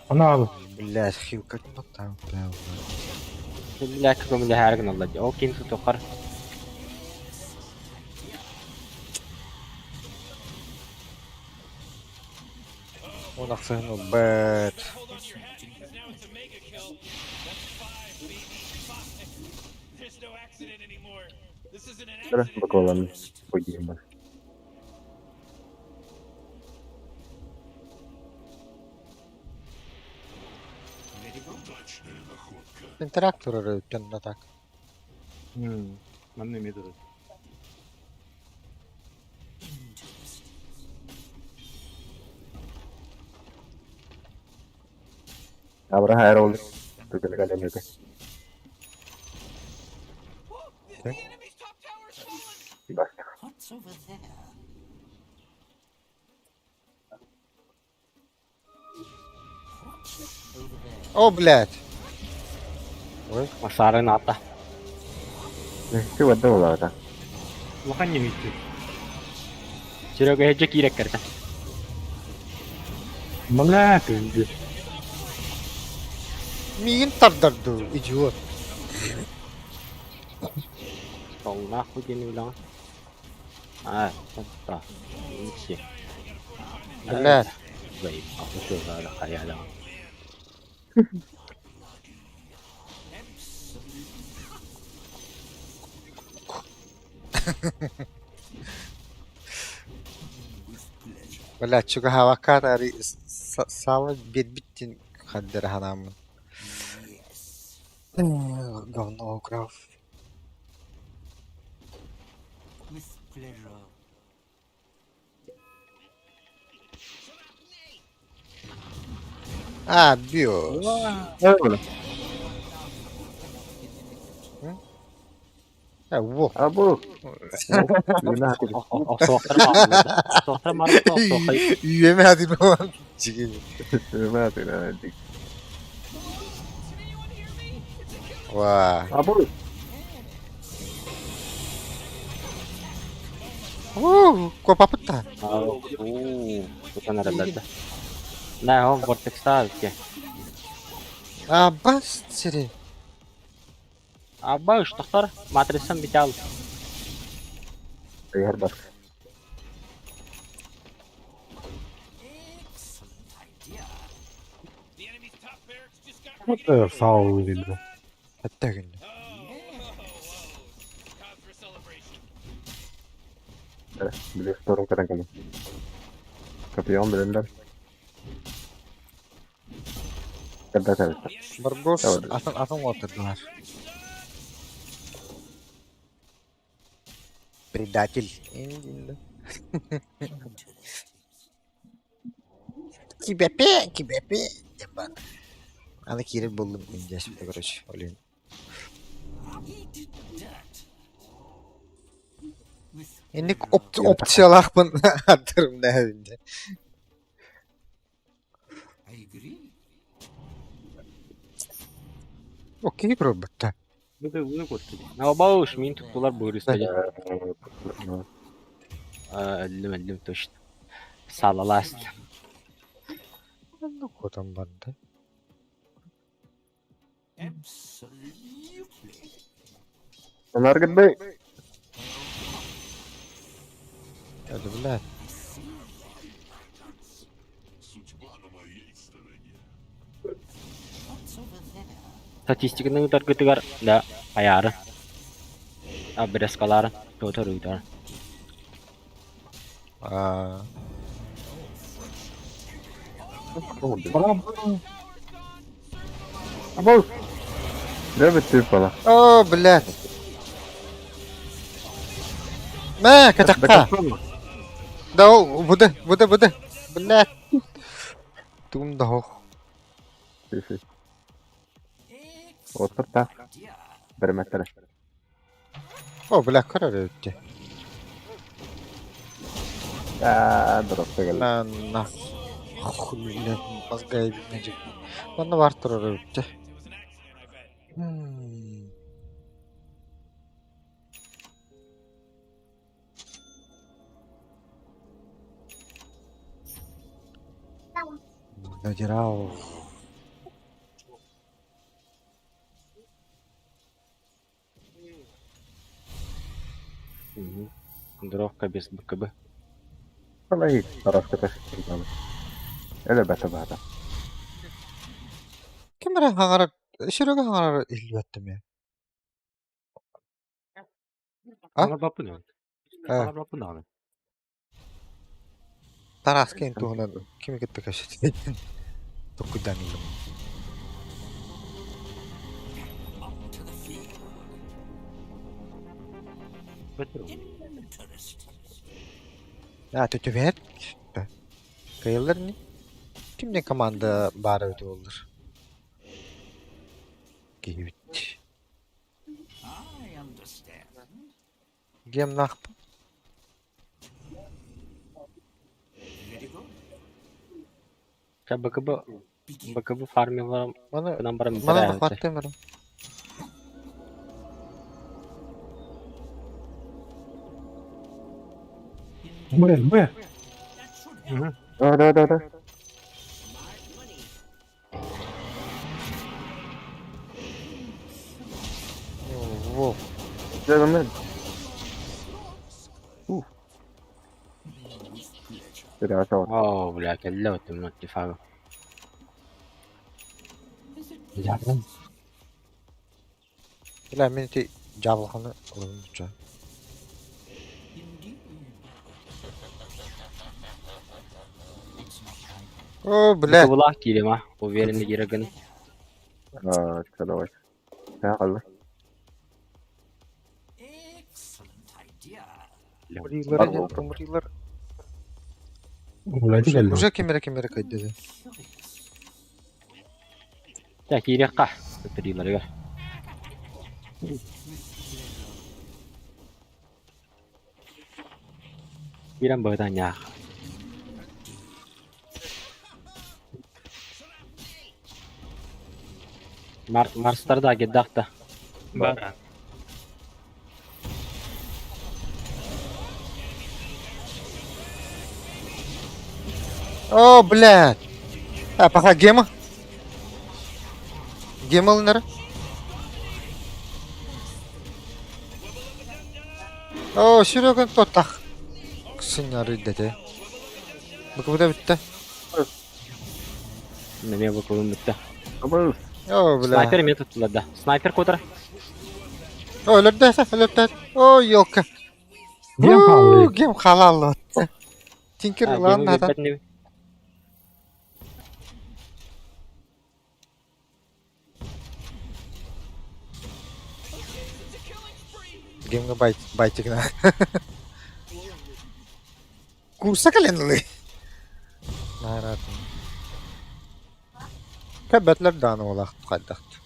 Аны аабы. Блядь, хилка там, бля. Бля, көмөлөһөөрү гыналлар дии. Ол киин тутуоххар. Он ахсыһын ылбыт. Бара бакалан. Пойдем. Интерактор өрүттэн так. Манна эмиэ турар. Interesting. Абра хайрол. Только калем это. Баста. What's over there? What's over there? О, блядь. Ой, Саарын аата. Ты вот дала это. Улахан ньүһүйдү. Серега эһэдьэ киирэ кэртэ. Бля, пиздец. миигин тардарды, идиот. Толлаах бу диэни билэҕин. Аа, та. Икси. Блядь. Заебал. Что за хайа Бля, чугаһаабакка араары саала биэрбиттин хардара санааммын. Yes. Говно украв. With pleasure. А, биос. Э, во. А бу. Охсуохтара маарбыта охсуохай. Үйеме адын olan чигин. Ва. А бу. Уу, копапытта. Уу, тутан эрэллэр да. Наа, ол вортекстаа битке. А, бас сири. Абба ыштахтар, матрицам битал. Егер бар. Excellent idea. Вот сау дииллэр. Хатта күн. Били сторон катан кэлэн. Капион билэллэр. Кэлбэт эбит. Баргос Давай. атын атын отырдылар. Предатель. Interesting. Кибепе, кибепе. Ебан. Аны киирэр буоллум индиэспитэ короче, олин. Eat dirt. With Инник pleasure. опциялаахпын аттарым нэһэбинде. I agree. Окей, пробатта. Быды кутту. Абба мин туттулар быырыста. Өллүм өллүм точно. Салаласт. Ну, хотан барда. Absolutely. Наргытбай. Это, блядь. What's over there? Статистиканы ытаргытыгар да аяры. Абрескалары тотор ыйтар. А, А бу. Дэвид типала. О, блядь. Мэ, катакка. Да, ол, буды, буды, буды. Блядь. Тугум да хох. Отыр та. Idea. Бір метр. О, бля, көрөр өтте. Аа, дұрыс кэллэ. На, на. Хуй, блядь, мозга бинежик. Манна бар турар өтте. Надирал. Дровка без БКБ. Қалай тараската Эле бәті бата. Ким эрэ хаҥарар, Серега хаҥарар иһиллибэттим ээ. А? Алар баппын он. Э. Алар баппын даҕаны. Тараска эн туһунан кими кытта кэпсэтиэн толкуйдаан ыллым. Up to the field. Бөтөр. Interesting. Аа, төтөбэт. Кыайаллар ини. Кимнэ команда баара эбитэ буоллар. Киһибит. I understand. Гемнаахпын. Very good. Ча БКБ Begin. БКБ фармиларым Маны гынан баран маны бирээ. захваттыам эрэ. Бу, бу. That should help. Да, да, да, да. Во. Дьэ, Уф. Серега, О, бля, кэллэ өттүм нотифага. Is it Бля, мин ити дьаабылыканы ылабын бучча. indeed? О, блядь. Быкыбылаах киирим а, уверенно киирэр гына. Аа, чэ, давай. Чэ, халла. Excellent idea. Умрилар, умрилар. Блядь, кэллим. Уже кимере кимере кайдады. Curious. Чэ, киириэххэ. Триларыгар. Киирэн быһытан ньаах. Мар Марстар да кирдах да. Бар. О, блядь. А, пока гема. Гема ылынар. О, Серега тотах. Сыннары дете. Быкыбыта бүтте. Неме быкыбым бүтте. Абы. О, бля. Снайпер мен туттулар да. Снайпер кутар. О, өлөрдө, өлөрдө. О, елка. Гем хаалла. Гем халаллы. Тинкер лан хата. Гемге бай байтигна. Курса каленлы. Нарат. Кәбәтләр даны олақ қайдақты.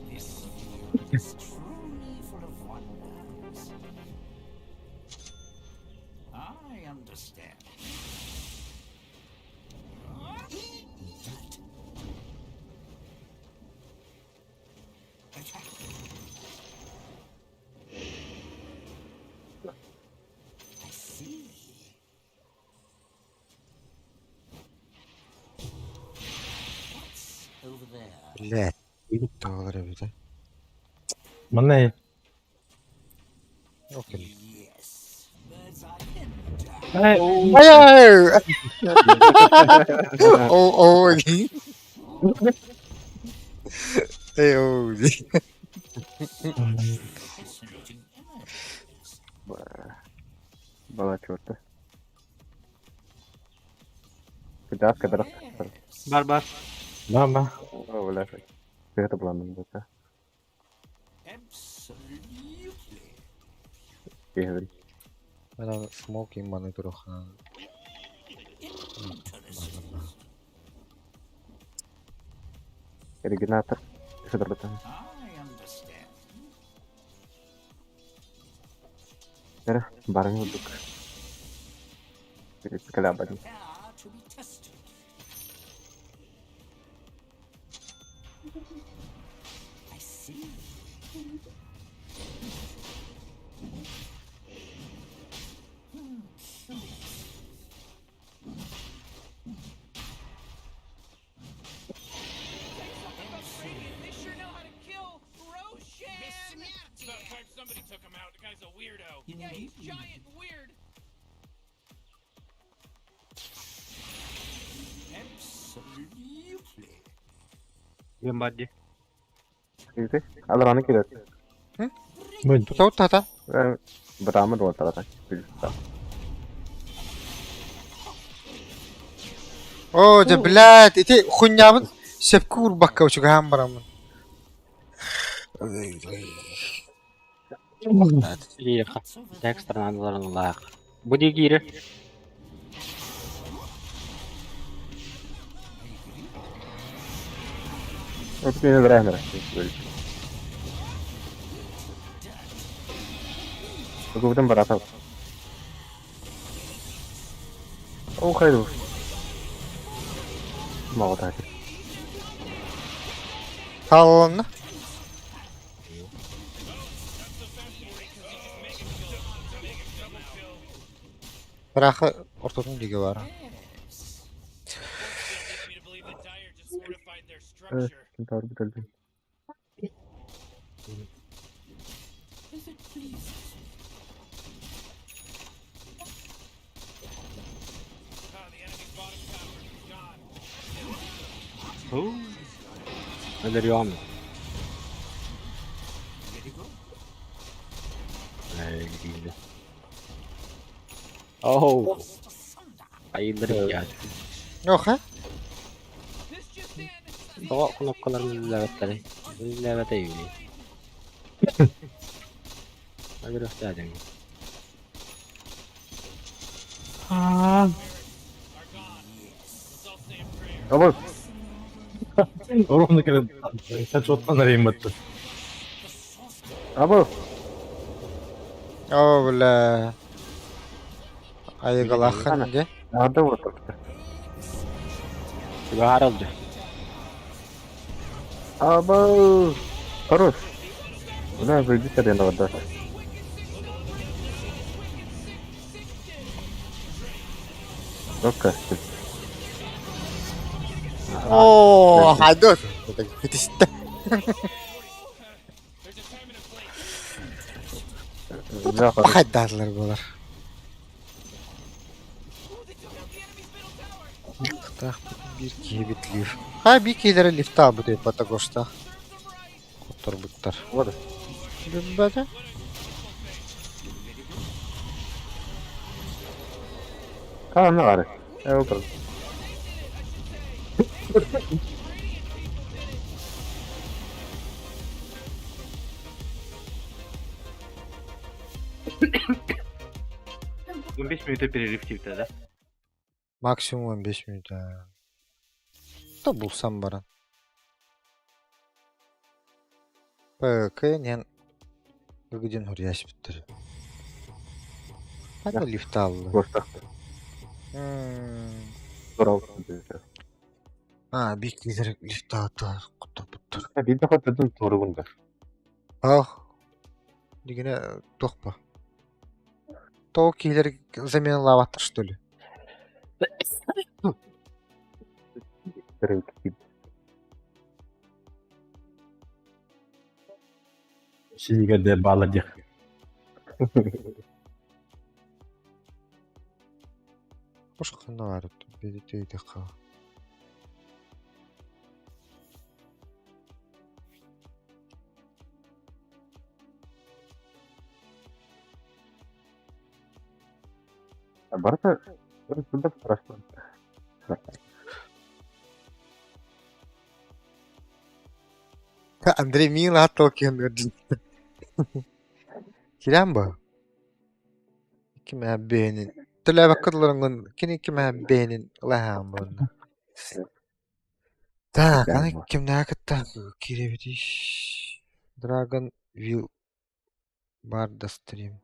This field is truly full of wonders. I understand. Eat that. Attack. I see. What's over there? Блядь. Доллар бит. Манна Окей. Yes. Bird's eye and Эй, Ай ай. О, о. Эй, о. fascinating images. Бала чёрта. Кыдас кыдырах. Yes. бар бар. Ба ба. О, бля. Это планом да. Absolutely. Киһи. Мен смокинг маны турухан. Interesting. Оригинатор. Кыдырбытан. I understand. Эрэ, барың удук. Калабан. Prepare to be tested. I see. Curious. They sure know how to kill Roshan. It's about time somebody took him out. The guy's a weirdo. Yeah, he's Indeed. giant and weird. Absolutely. Гем бар ди. Иди. Алараны кирет. Бу Тутау тата. Брамын уотарата. О, да блядь, ити хуйнябын сепки урбакка учугаан барамын. Киириэххэ. What's over there? Текстер наадаларын ылаах. Бу дии киирэр. Өтүнө брэхнер. Бүгүн барата. О, хайду. Мага Талланна. Бірақ ортотун диге бар. Leads me to believe that Dyer just fortified their structure. Кентавр бүтөлдү. If it pleases you. Ah, the enemy's bottom tower is gone. Өлөрүөм. Оу. Айыллар яат. Оха. Тоҕо кнопкаларын үлэлээбэттэрий? Үлэлээбэтэ үһү. Агырыахтаатыҥ. Абы. Ровно кэлэн хедшоттан арыйын баттын. Абы. О, бля. Айыгалааххын дьэ. Ада вот. Чугаһаар ылдьа. Абы. Хорош. Бля, выйди арена вода. Окей. Оо, хайдах. Битистэ. Бля, хорош. Хайдаатылар буолар. Таах биир киһибит лифт. Хаа биир киһилэрэ лифт аабыт Патагоштаах. Хотторбуттар. Вот. Билбэтэ. А, ну, ары. Элдер. Он 5 минут перерыв типа, да? Максимум 15 минут. Да булсам баран. ПК нен бүгүн хурьясиптер. Хата лифт алла. Гоштах. Здорово. А, бик лидер лифт ата кутурбуттар. Биир хотодун туругунда. Ах. Дигене тохпа. То киһилэр заменалаабаттар что ли? Сиигэрдэ баалар диэх. Хош ханна баар бэйдэ Барыта барыта страшно. Андрей миин Толкин Кирэн бу? Ким бэйэнин төлөөбөккө дыларыҥҥын кини ким бэйэнин ылаһаан буолла. Так, аны кимнээҕи кытта киирэбитий? Dragon Will бар да стрим.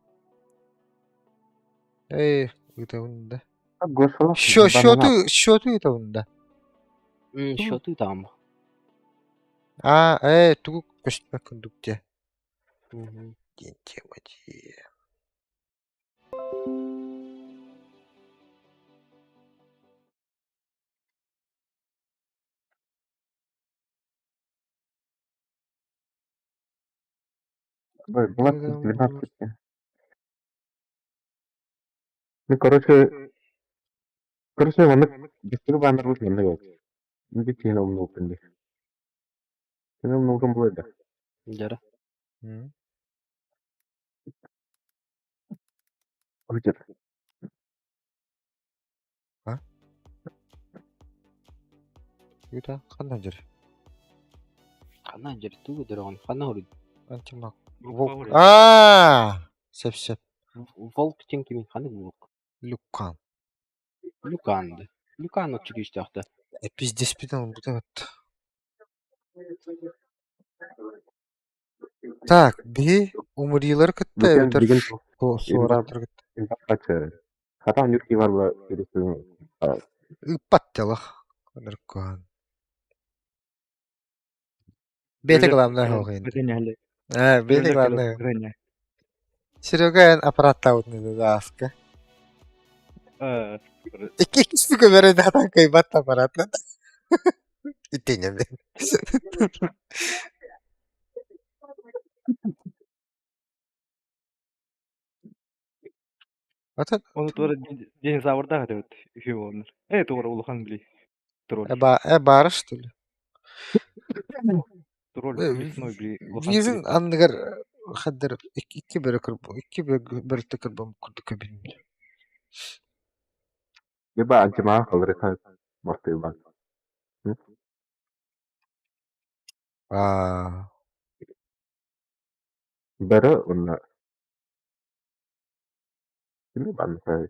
Эй, ыытабын да. Счету, счету ыытабын да. Счету там. А, тугу көстүбэт курдук дии. Диэн тема дии. Была 12. Ну, короче, короче, маннык бастакы баннербыт маннык эбит. Indi киһини умнубуппун дии. Кини умнубутум буолуо да. Дьара. Будет. А? Юта, ханна дьэр? Ханна дьэр тугу дөрөҕүн? Ханна хоруй? Антимаг. Группа Волк. хоруй. Аа! Сөп сөп. Волк диэн кимий? Ханнык волк? Люкан. Люкан да. Люкан оччо күүстээх да. Пиздеспитин ылбыт эбит. Так, биһи умуриилары кытта Бүгүн эбэтэр бүгүн суораттары кытта Хатан Нюрки бар була көрүстүм. ыыппат дьалах. Ныркуан. Бэйэтэ главное хоҕуйун. Ээ, бэйэтэ главное. Серега эн аппараттаабытын ааска. Икки иккис көбөрө датан кыйбат аппаратна. Итинеме. Атын Оны туора динозаврдаах этебит үһү буоланнар. Э туора улахан били тролль. э баара что ли? Тролль лесной били улахан Визин били. анныгар хаддар икки бөрө кырб икки бөртө кырбам курдук көбүн. Либо антимаг ылырыха мартыыбан. Аа, Бары уонна кими банныкай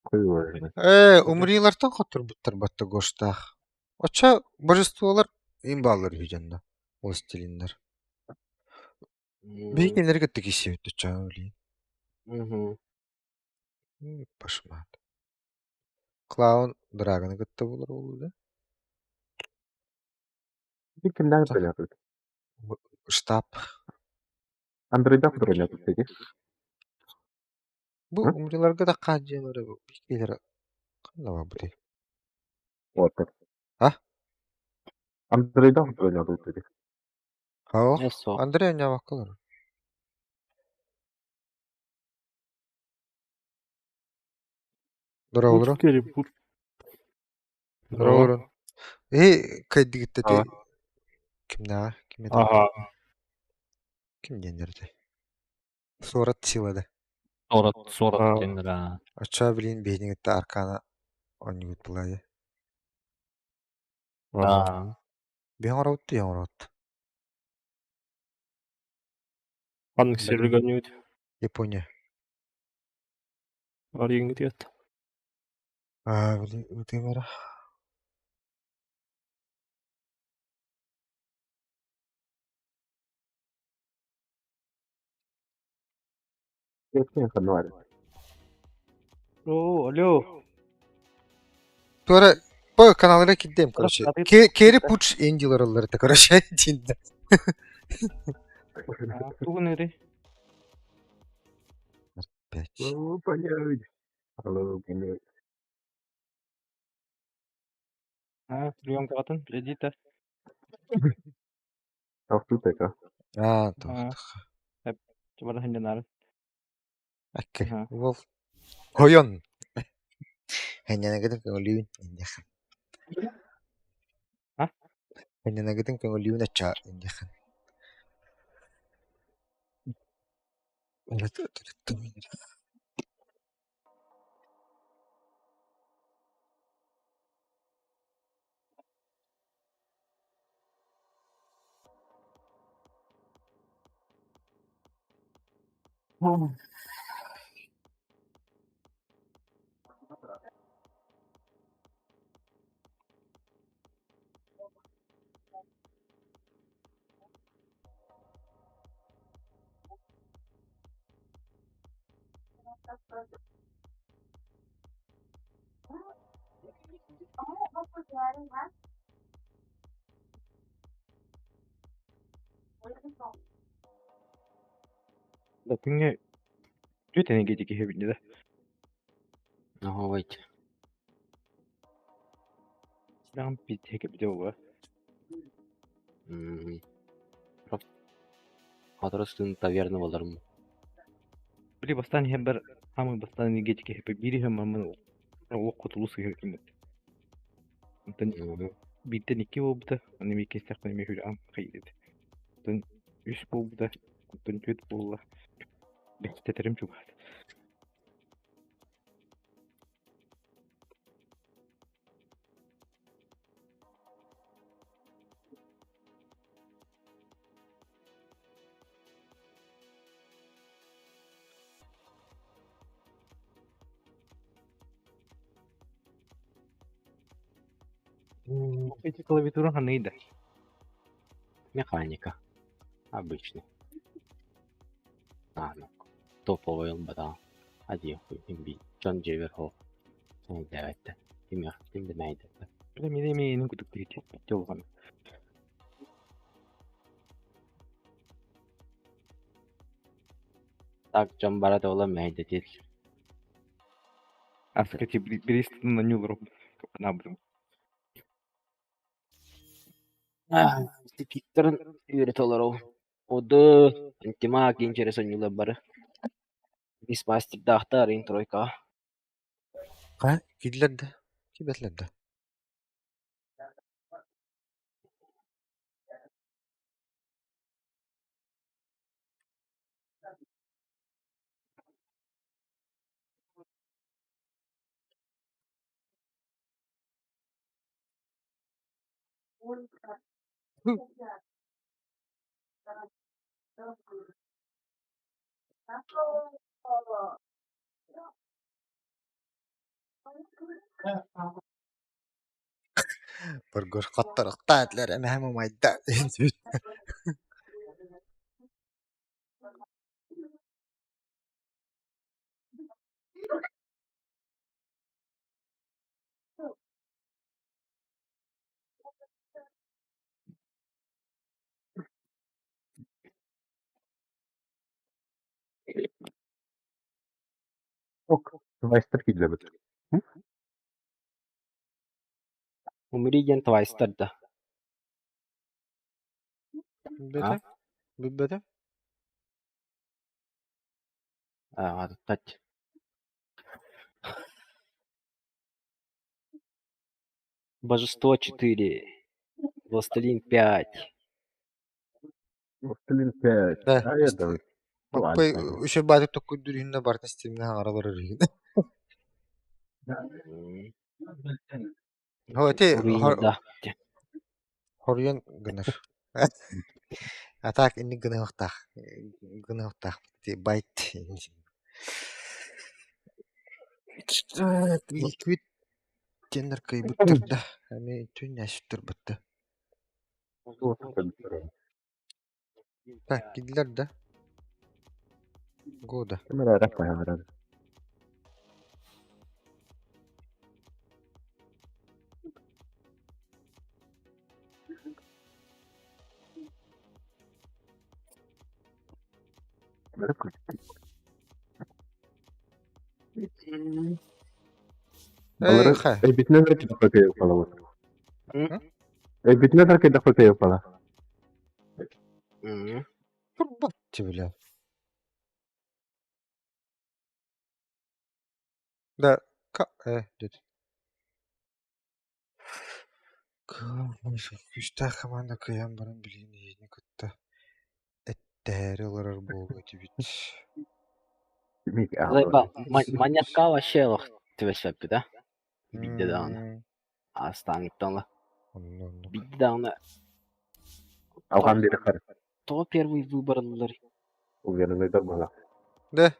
кыйыларына. Ээ, умриилартан хотторбуттар батта гоштаах. Оччо божестволар им бааллар үһү дьонно. Властелиннар. Биһи кинилэри кытта киирсибит оччоҕо билигин. Мгм. Башмаат. Клаун Драгоны кытта булар буолуо да? Ити кимнээх бронятыт? Штаб. Андрейдаах бронятыт ити. Бу умриларга да хаадьылары биһилэр ханна барбытый? Уоттар. А? Андрейдаах бронятыт ити. Хаох. Эсо. Андрей ньаваккалар. Дороолору. Пуч. Дороолору. Э, кайдыгыттати Аа. кимнаа? Ким это? Ага. Ким диэннэртэй? Суорат силада. Сорат, сорат диэннэр. Оччоо билин биһиниҥитте аркана оонньугут булаайа. Аа. Биһиҥ оробут тиһиҥ оробут. Ханнык сервергэ оонньуугут? Япония. Арыйыҥҥытыгар. Аа, били ыытыам эрэ. Киэптин ханна бар. О, алло. Туора по каналыгар киирдим, короче. Аты- Керри Пуч Эндилар ыллар это, короче, динде. Тугун эри? Пять. Алло, понять. Алло, понять. А, прием катын, кредита. Автутека. Аа, А. туох. Чыбара ханнанары. Окей. Аха. Бол. Хойон. Хэннэнэгитин көҥүлүүн индиэхэн. А? Хэннэнэгитин көҥүлүүн аччаа индиэхэн. Да күҥҥэ түөт энергетики иһэбин да. Ага, вайт. Силаҕым пиздиһэ кэбитэ буолуо. Хатрастын таверна боларым. Били бастаан иһэн бар хаамыы бастаан энергетики иһэппит биир иһэн бармын олох хотулу сыһа киммит. Онтон бииртэн икки буолбута, ону эмиэ иккистэхпинэ эмиэ хүлэҕим хайдыт. Онтон үс буолбута, онтон түөрт буолла. Бэстэтэрим чугаат. Эти клавиатура ханыйда. Механика. Обычный. А, ну. Топовый бада. Один хуй имби. Джон Джевер хо. Девятте. Ким ким демейdi. Били мени эми кутук тиги жолган. Так, Джон Барат ола мейdi дил. Аска ти биристин на нюлру. Набрым. Тикиттерин үйрет олар Оды антима кинчере сонюла бары. Бис мастер дахтар ин тройка. Ха, кидлер да. Кибетлер да. Бургуш хотторохтоо этилэр, эмэһэм умайда диэн Ок, Вайстер киирдибит. Умри диэн твайстар да. Билбэтэ? Билбэтэ? А, тать. Божество 4. Властелин 5. Властелин 5. Да. А я да. Маппай үчүгэй баатык токкуйдуур иһиннэ барытын стимҥэ хаҥаралар иһин. Һо ити Руина хоруйан гынар. А так инник гыныахтаах гыныахтаах байт Ликвид диэннэр кыайбыттар да эмиэ түннээситтэр бытта. Так, киирдилэр да? Года. Эй, хэ. Эбитинэн Эбитинэн кэдэхпэ Турбат бля. Да, ка дед. Күүстээх команда кыайан баран билигин эһигини кытта эттэһээри олорор буолуо этибит. Маньякка вообще түбэспэппит да? Биирдэ даҕаны. Астааҥыттан ыла. Онно оннук. Биирдэ даҕаны Алҕаан биэрэххэ тоҕо первый выбор ыллар? уверенныйдар буолла. Да.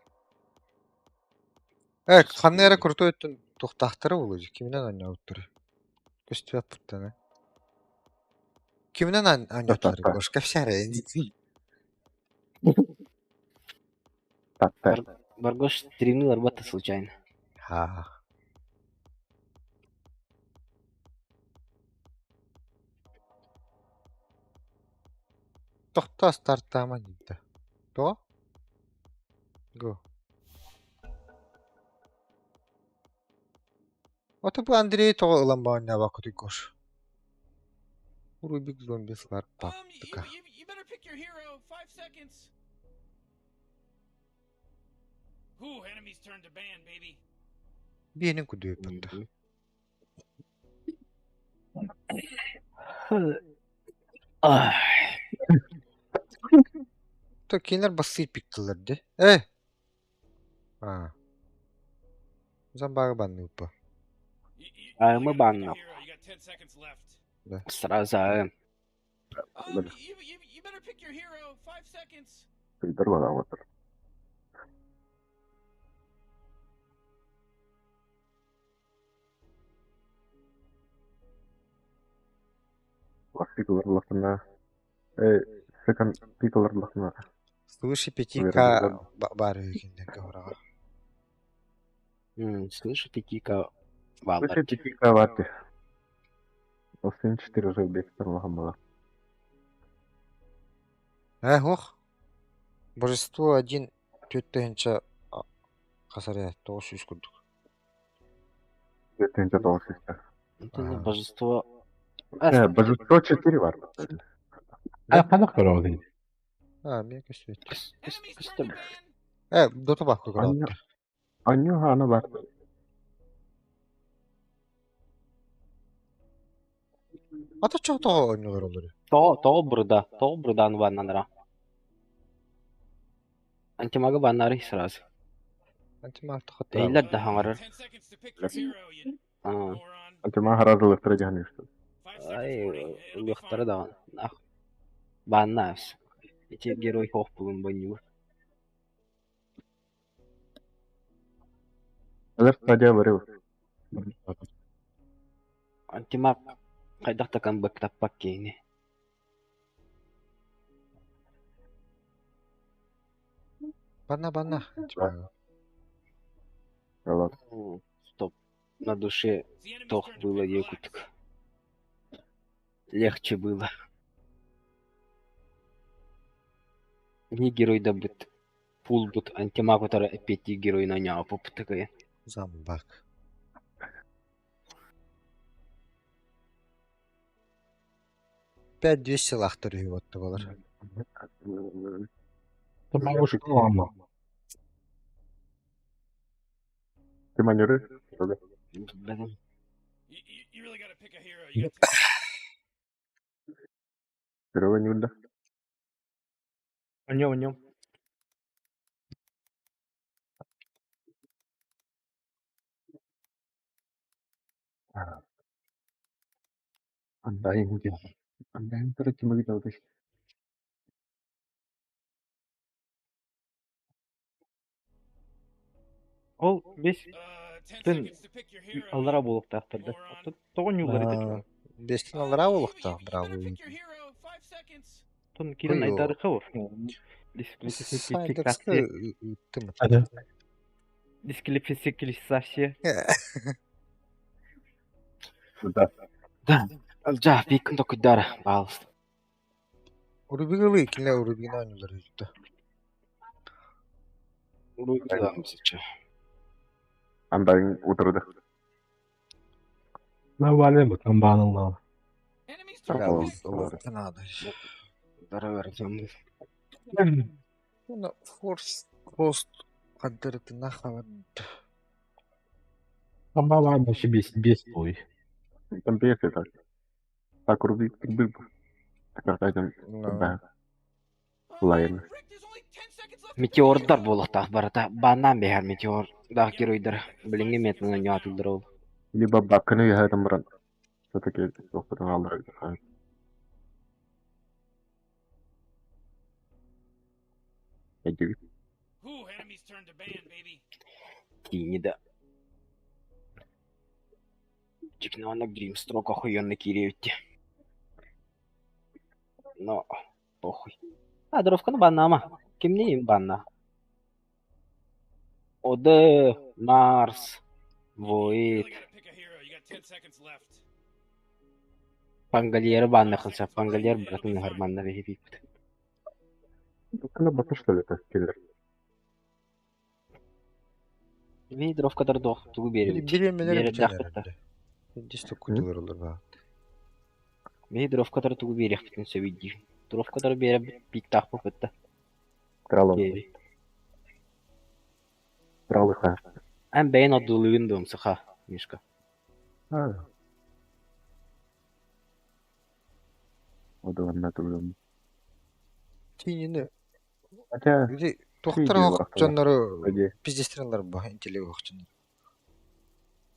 Ханна эрэ крутой өттүн туохтаахтара буолуо дии, киминэн оонньообуттара? Көстүбэт буттана. Киминэн оонньоотулар Гош, кэпсээ эрэ. Таптар. Баргош стримнул арбатта случайно. Ха. Тохтоо стартаама диэтэ. Тоҕо? Го. Ото бу Андрей тоҕо ылан оонньообоккутуй Гош? Рубик зомби слар тактика. You better pick your hero. 5 seconds. Ooh, enemies turn to ban, baby. Биэнин кудуйпатта. Ай. То кинилэр бассыы пиктылар дии. Э! Аа. Замбага банныыппа. А мы банно. You got 10 seconds left. Да. Сразу АМ. You better pick your hero. 5 seconds. Ыйдар буолаабыттар. Лахтикалар лахтана. Секонд пикалар лахтана. Свыше 5К баар үһү кыһыраҕа. Свыше 5К Свыше 5К ватты. Остин 4 уже бектер лахан была. Ох. Божество 1 4 хасаря 900 курдук. 4 900. Божество... Божество 4 бар. А ханах көрөҕүн? А, мен көстүбэт. Дота баакка көрөҕүттэр. Анню хаана бар. Ата чоҕо тоҕо оонньуулар олору? Тоҕо бурда, тоҕо бурдаан баннанара. Антимага баннары сразу. Антимаг тохоттор. Эйлер да хаҥарар. 10 seconds to pick your hero, you moron. Антима харазылыктара дьаһан үстү. Five Ай, seconds warning. It'll be ылыахтара fun. даҕаны. Ах, бааннаабыс. Ити герой хоох булун бонньугу. Алар стадия барыл. Антимаг хайдах да камбэктаппат киһини. Банна банна. Типа, Алар. Стоп. На душе It's the enemy's тох turn to было pick. Relax. якутик. Легче было. Не герой да быт. Пул бут антимаг утары эппиэттии геройун оонньообуппут Замбак. 5200 лахтар үһү отто болар. Бабушка лама. Ты манеры? Билбэтим. You really gotta pick a hero. You got Серега не да. О нем, о нем. Андай где? Андай, короче, мы видели. Ол бес 10 Тын seconds to pick your hero. аллара you буолуохтаахтар да. moron. Тоҕо ньуулар ити Бестин Uh, аллара you, болуқта, you, you браво. better pick your hero. 5 seconds. Тон кирен Ой, айдарыха бар. Сайдерска ыттым. Hadi. Дисквалификация. Да. Да. Жа, пикин токуйдара, пожалуйста. Урубигылы кинилер Урубигин оонньуулар үһү. Андай утырды. Нормально bu tam bağlanmalı. Enemy's turn to Tamam. pick. Надо. Ну, форс пост хаддырытына хабар. Там bağlanma işi бес бес бой. Там пьесы так. Так, руби, руби. Так, там, да. Oh, man, Лайна. Rick, there's only 10 seconds left to pick your Метеордар hero. буолуохтаах барыта. Бааннаан биһэр метеор. Даах Yep, геройдар. 5 Билиҥҥи seconds метаны left now. оонньоотуллар ол. Либо бакканы я там брат. Все-таки опытын алдырар. Эдик. Ooh, enemy's turn to ban, baby. Тиини да. Дьикнэ Гримстрок охуенно киириэбит. Но похуй. А, дровканы баннама. Кимни банна? Оде, Марс, You Void, really gotta pick a hero. You got 10 seconds left. Пангальеры банна 5 хылса. seconds warning. Пангальер It'll be братан fun. харманна бихипит. Бакканы бакы что ли это киллер? Ви дровкадар дох тугу беребит. Биремелер Биэрэрдээх Дисто кутулар олар ба. Ви дровкадар тугу биэриэхпитин сөбүйдии. Дровкадар биэрэ пиктаах буппутта. Тралом. Тралыха. Эн бэйэн одуулугун дуом саха, Мишка. А. Одаланна турдум. Тинини Хотя, Бири тохтар Видео вахтала. дьоннору вроде, пиздестренлар ба интеллект охчоннор.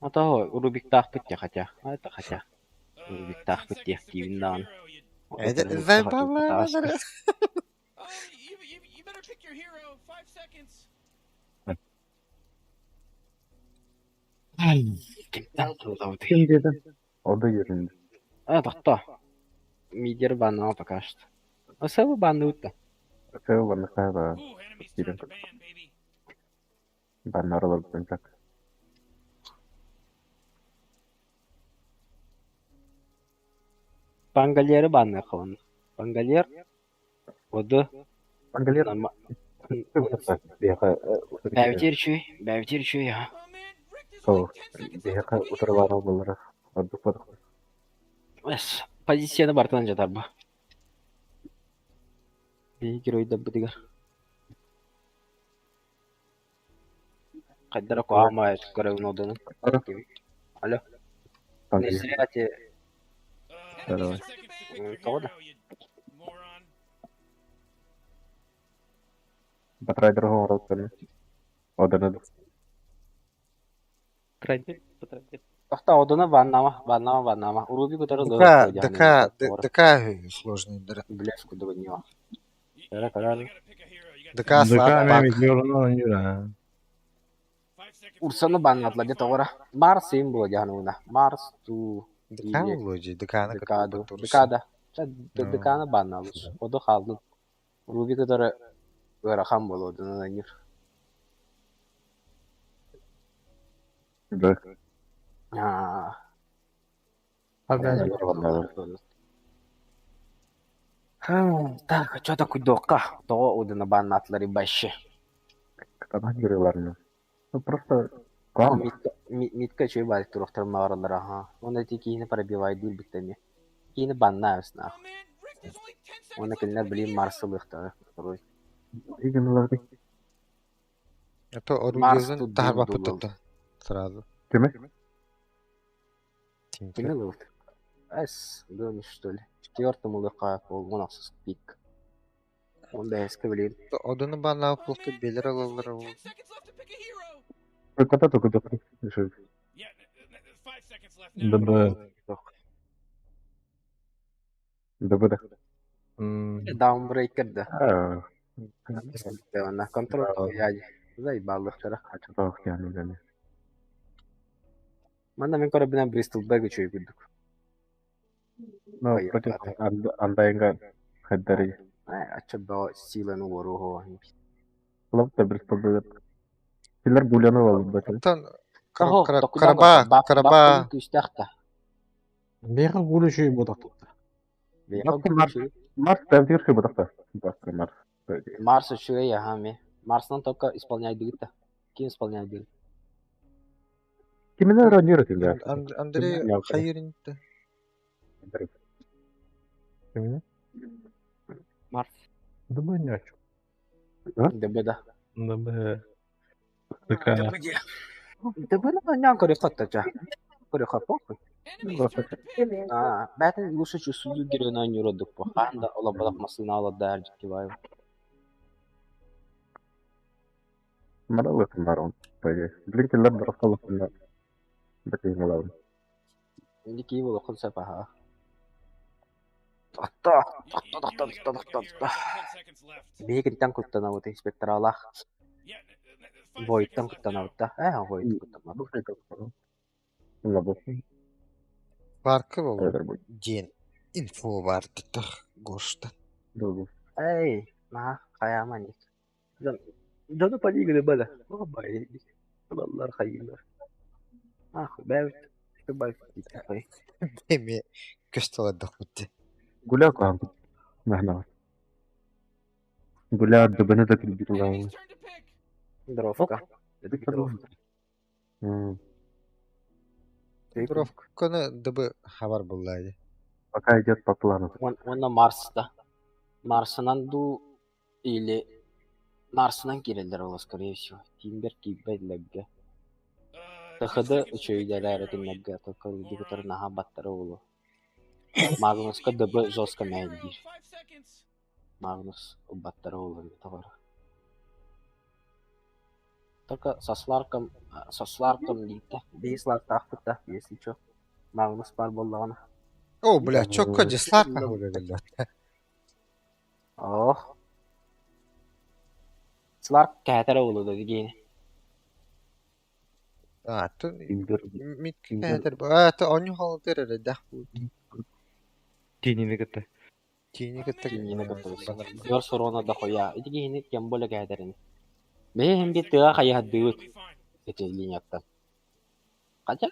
Ото Рубиктаах бит хотя. А это хотя. 10 Рубиктаах бит seconds to pick диэхтиибин your даҕаны. hero, you Oh, you better pick your hero. 5 seconds. Кимтэн тулабыт. Ким деді? Ода ерінде. А, тохто. Мидер баннаа пока что. Осебу банныбыт да. Сәу банныха ба. Ooh, enemy's Кирен turn to ban, baby. баннаралар так. Пангальеры банныахха Пангальер Оду Пангалер. норма. Беха. Бэбитир чүй, бэбитир чүй, а. Oh man, Rick, there's Сол. only 10 seconds left to Беха pick a hero. утырбара болар. Адды падах. Эс, позицияны бартан жатар ба. Би геройда бытыгар. Кайдара куама көрөгүн одунун. Алло. Пангальер. Несряти Давай. 10 seconds to pick your Тоҕо да. hero, you moron. Батрайдер оңорот. Оданы. Трайдер, потрайдер. Тохтоо, одуна бааннаама, бааннаама, бааннаама. Уруби кытары ДК, ДК, ДК сложный. Блядь, куда бы не Кара, кара. ДК слаб пак. Урсаны баннатла где тоҕора. Марс им было дьаһануна. Марс ту ДК вроде, ДК-ны ДК ду. ДК да. ДК-ны банналыс. Оду халдын. Руби кытары ыарахан буолуо дунан Да. Аа. Так, что такое дока? Того удана баннатлары баще. Кытанах геройларына. Ну просто клан. Митка чөй бар турохтар мааралар аха. Оны ти киини пробивай дил биттеми. Киини баннаабыс на. Оны кинилер билин Марсылыктары. Игенлерди. Это оружие тахарба путта. Сразу. Кими? Кими лылт? Эс, гонишь что ли? Четвертому лыка пол, он пик. Он да эске блин. Одуну баннаа пулту белер алалар. Кота только доктор. ДБ. ДБ да. Даунбрейкер да. На контроль я заебал доктора. Манна мен көрөбүнэн Бристол Бэг үчүгэй курдук. Ну, против Андайнга Хаддари. Ачча силаны уоруһу. Лапта Бристол Бэг. Киллер Гуляны алып Оттон Караба, Караба. Күстәхтә. Беха гулю шүй бодактыкта. Марс тәмтир шүй бодакта. Марс. Марс үчүгэй аха ми. Марснан только исполняй дигитта. Ким исполняй дигит? Кимне раньер тинде? Андрей Хайринте. Кимне? Марс. ДБ не хочу. ДБ да. ДБ. Такая. ДБ на нян көрө хотта. Көрө хаппы. А, бәтин лучше чувствую геройна не роддук по. Ханда ола балак масына ала дар жикки бай. Маралы марон. Блин, киллер дрофталык. Бәкей малавын. Дики боло кылса паха. Тохто, тохто, тохто, тохто, тохто, тохто. Биһигинтэн куттанабыт инспекторалаах. Войттан куттанабыт да. Э, Войт куттанабыт. Паркы бол. Ден инфо бар тах гошта. Эй, на, каяманик. Дьону полиганы бада. Бай. Баллар хайылар. Ах, бәбит. Бай. Эми көстөладах бутти. Гуля кам. Махна. Гуля дыбыны да килбит. Дровка. Дровканы дыбы хабар буллайды. Пока идет по плану. Он на Марста. Марсынан ду или Марсынан киреллер ол, скорее всего. Тимбер киббеллегге. ТХД үчөйдэлэр этиннерге только рудигутар наха баттары улу. Магнуска ДБ жестко мәйдир. Магнус баттары улу товар. Только со Сларком лита. Бей Сларк тахпыта, если чё. Магнус пар боллагана. О, бля, чокко же Сларка хуля. Ох. Сларк кәтәрә улу да дигән. А, то мит кәтәр. А, то оню халдыр эле да. Тинини кытта. Тини кытта. Тинини кытта. Йор сорона да хоя. Итигини кем боле кәтәрин. Бе хем бит тыга хая дыт. Эти линияттан. Хотя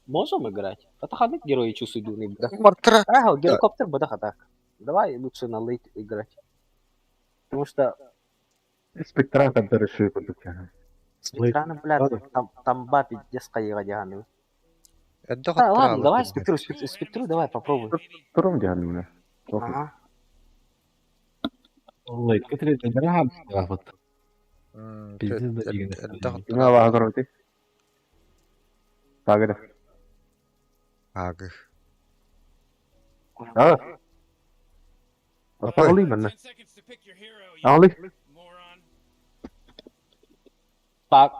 можем играть. Это хадык герои чувствуют да. Мартра. Ага, геликоптер бада хатак. Давай лучше на лейт играть. Потому что Спектра который шуй продукция. Спектраны, блядь, там тамба пиздец кайыга дигән. Да, ладно, давай спектру, спектру давай попробуй. Турум дигән менә. Ага. Лейт кетирет вот. Пиздец да дигән. Кимә багыр Багыр. Агы. А. Али менә. Али. Пак.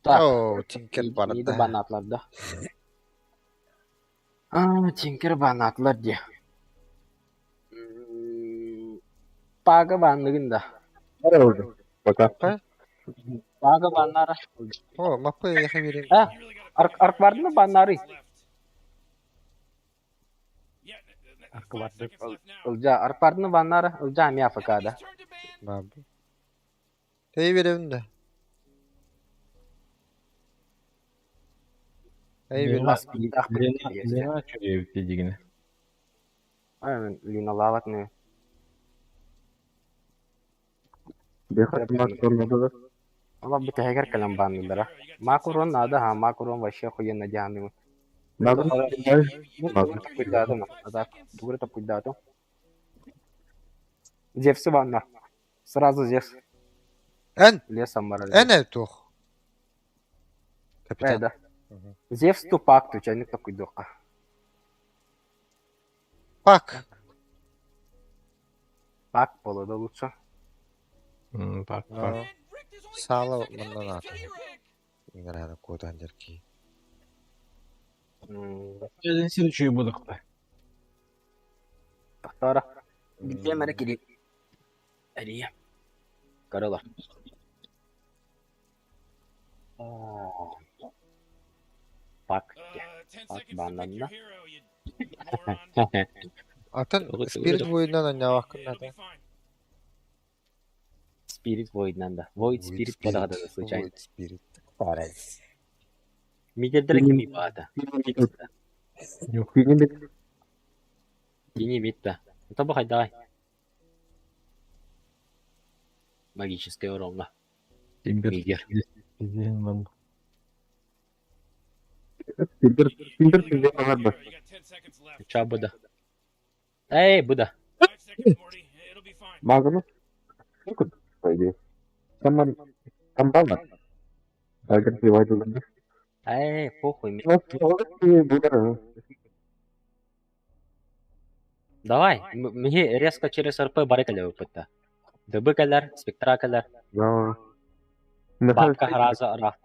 Так. Оо, Тинкер Миди барда. баннаатылар да. Аа, Тинкер баннаатылар дии. Пага банныгын да. Пока. Пага баннара. О, маппы эйиэхэ биэриэм. А, арк бардымы баннары? Арка барды. Ылдьа, арк бардымы баннары? Ылдьа эмиэ АФК-да. Баабы. Эй биэрэбин да. Эй биэрэбин. Лена, Лена чугуйбут дигини. Линалаабат не. Ола бүтэһигэр кэлэн бааннылара. Макурон надо, ха, макурон вообще охуенно дианым. Таппыйдаатым, а так, дугура таппыйдаатым. Зевсы банна. Сразу Зевс. Эн, Лесом барар. эн э туох. Капитан. Да. Зевс тупак тучайник таппыйдуохха. Пак. Пак боло да лучше. Пак, пак. Саала манна наата. Иҥэрээнэ куотан дьэркии. Эден сир үчүгэй буолуохта. Тохторо. Билиэм эрэ кири. Эрийэ. Көрөлөр. Пак. Пак баннанна. Атын Spirit Void'ынан анньаабаккын наада. Spirit Void'нан да. Void Spirit буолаҕа да случайно. Void Spirit. Мидердер кими баата? Кини бит да. Тобо хайдай. Магическая уромна. Тимбер. Мидер. Тиндер, Тиндер, Тиндер, бар. Ча буда. Эй, буда. Магнус? По идее. Там, там балла. Эй, похуй. Давай, миһи резко через РП бары кэлэ ыппытта. ДБ кэлэр, Спектра кэлэр. Бабка раза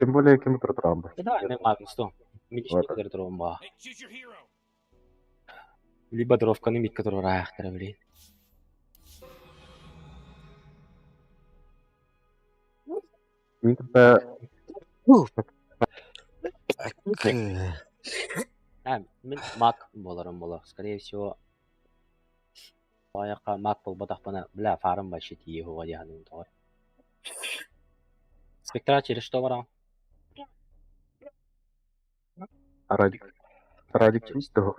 Тем более кем протрамба. Давай, мы Магнус то. Мидишник тромба. Либо дровканы мид, который рахтера, блин. Мин маг боларым бола. Скорее всего, баяққа маг болбатахпана, бля, фарым вообще тие хуга дианым тоғыр. Спектра через что барам? Радик. Радик чисто.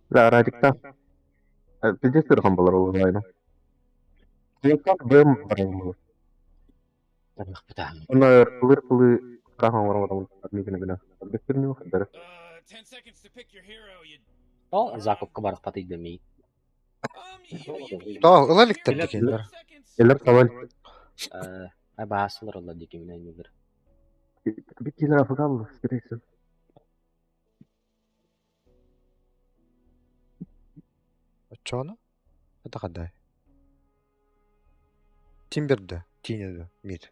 Да, Радик та. Пиздец ырхан болар ол онлайна. Бэм барам. Она пылыр-пылы страхом барам адмигина гына. Бестерни хаддар. Ол закупка барах патый демей. То, ыла ликтер дикендер. Элер тавал. Ай баасылар ола дикемин айнылыр. Бикилер афган, скорее всего. Очону? Это хадай. Тимберда, Тинеда, мид.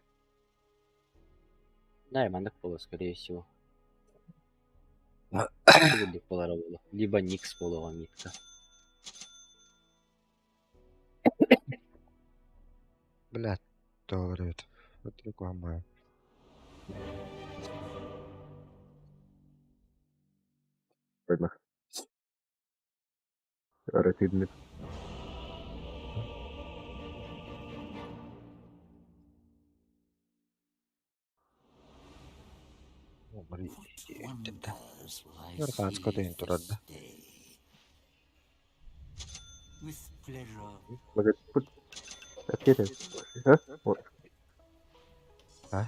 Да, мандак было, скорее всего. Либо Никс болуға мидка. Блядь, говорит. Вот реклама. Видно. Ракитник. Yorganska дейін тұрады. А?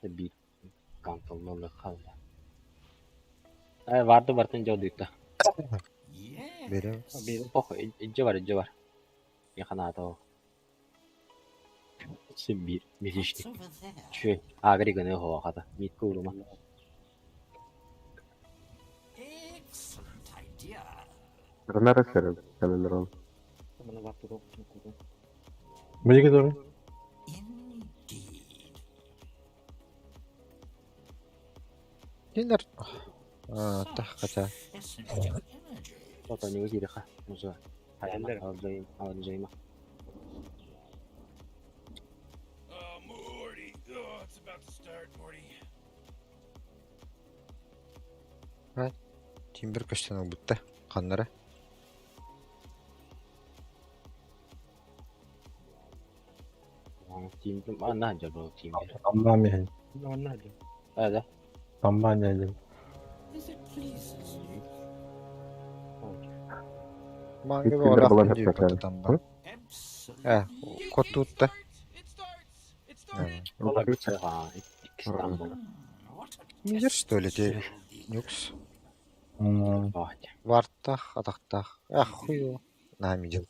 Bir kantolmalı kaldı. Ay vardı бартын жаудыйта. Берем. Похуй, иджи бар, иджи бар. Яхана атау. Сен бир месячник. Чү, агри гыны хова хата. Митка урума. Ранара сэрэ, кэлэлэр ол. Бу диэки турар. Indeed. Кинилэр таххата. Such fascinating energies. Отонньуга киириэххэ. Музыка. Эллэр. Алжайма. Oh, Morty. Oh, it's about to start, Morty. Тимбир көстөн ылбытта. Ханнара. Тимбир манна дьэ тимбир. Тамбаа миһин. Манна дьэ. Да. Тамбаа ньээдьин. As it pleases you. Манга Тимбир олох булан күндү хаппатар. тамба. Absolutely. Э, коттуутта. It starts. It started. Иккис тамбыл. What a Мидер что ли те? test will be. Нюкс. М, Вартах, атахтах. Ах, хую. На, мидер.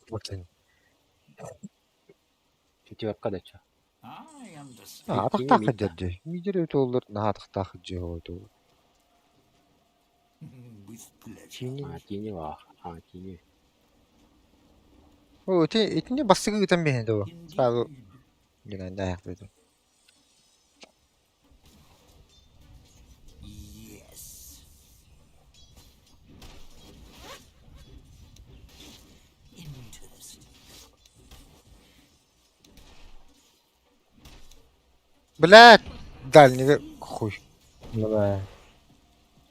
Пятерка да чё. I understand. А, атахтах дерди. Мидер өтө олор, на атахтах жеоту. With pleasure. Чини. А, тини ва. А, тини. О, те итини басыгы гытан бэһэн доо. Сразу Indeed. гынан да яхты. Yes. Interesting. Блядь, дальний хуй. Ну да.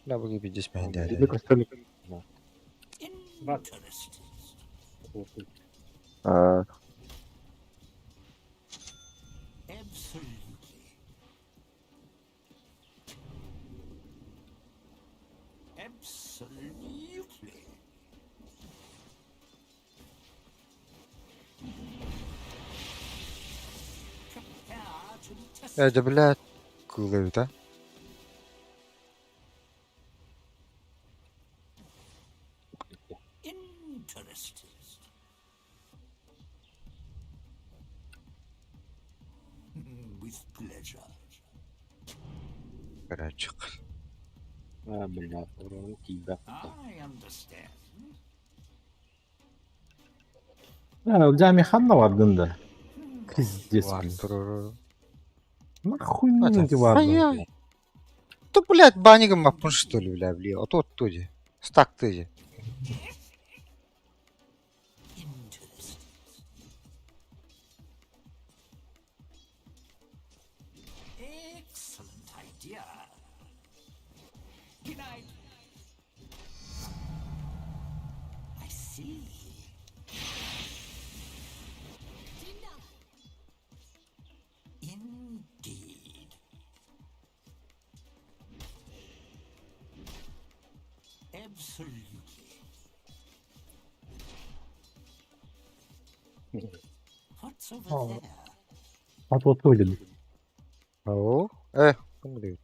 Да, буги пиздец бэһэн Ити дээ. көстөн. Interesting. Аа, Absolutely. Absolutely. Prepare to be tested. Э, да, блядь, кылы да. Interesting. With pleasure. Короче. А, бля, урон тебя. I understand. Ылдьаа ханна бардын да? Пиздец. Вар, блин. туруру. Нахуй нужен ти бардын? Ай-яй. Да, блядь, банигом маппун что ли, бля, бля. А то туди. Стак ты. Interesting. Excellent idea. Good night. I see. Indeed. Absolutely. What's over Oh. there? От вот выйдет. О, э, кому дают?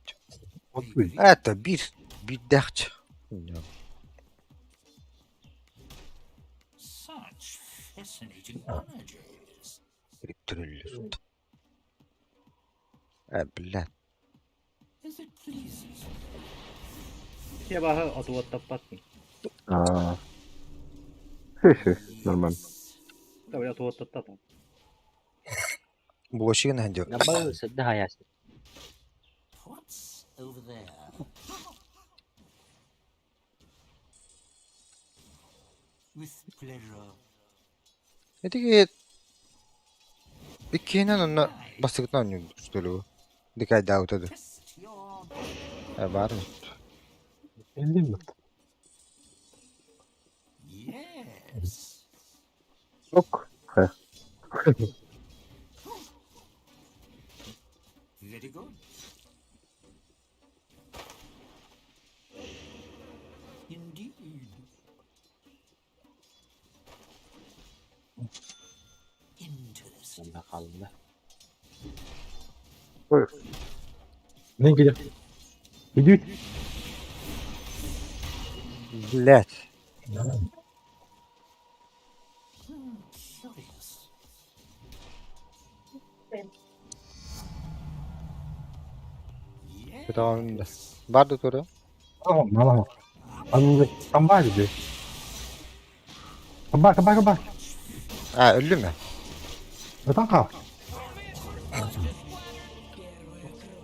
Вот выйдет. Это бир, бидахч. Such fascinating energies. Э, блядь. As it pleases Я баха отуоттаппаттын. аа. Хе-хе, нормально. Да, бля, отуоттаттатым. Блочигин хандё. Набыл да ясно. What's over there? With pleasure. Этиги иккиһинэн онно бастакытынан оонньуур что ли Дикайдаабыта дуо? Test your Э, баар Эллин yes. Ок. Хэ. Very good. Indeed. Interesting. Онда қалды. Ой, Не келе. Идут. Блядь. Curious. Бүтәҕин Баар да тура. Мала. Аны тамба диде. Камба, камба, камба. А, өллүм ээ. Ытан хаал.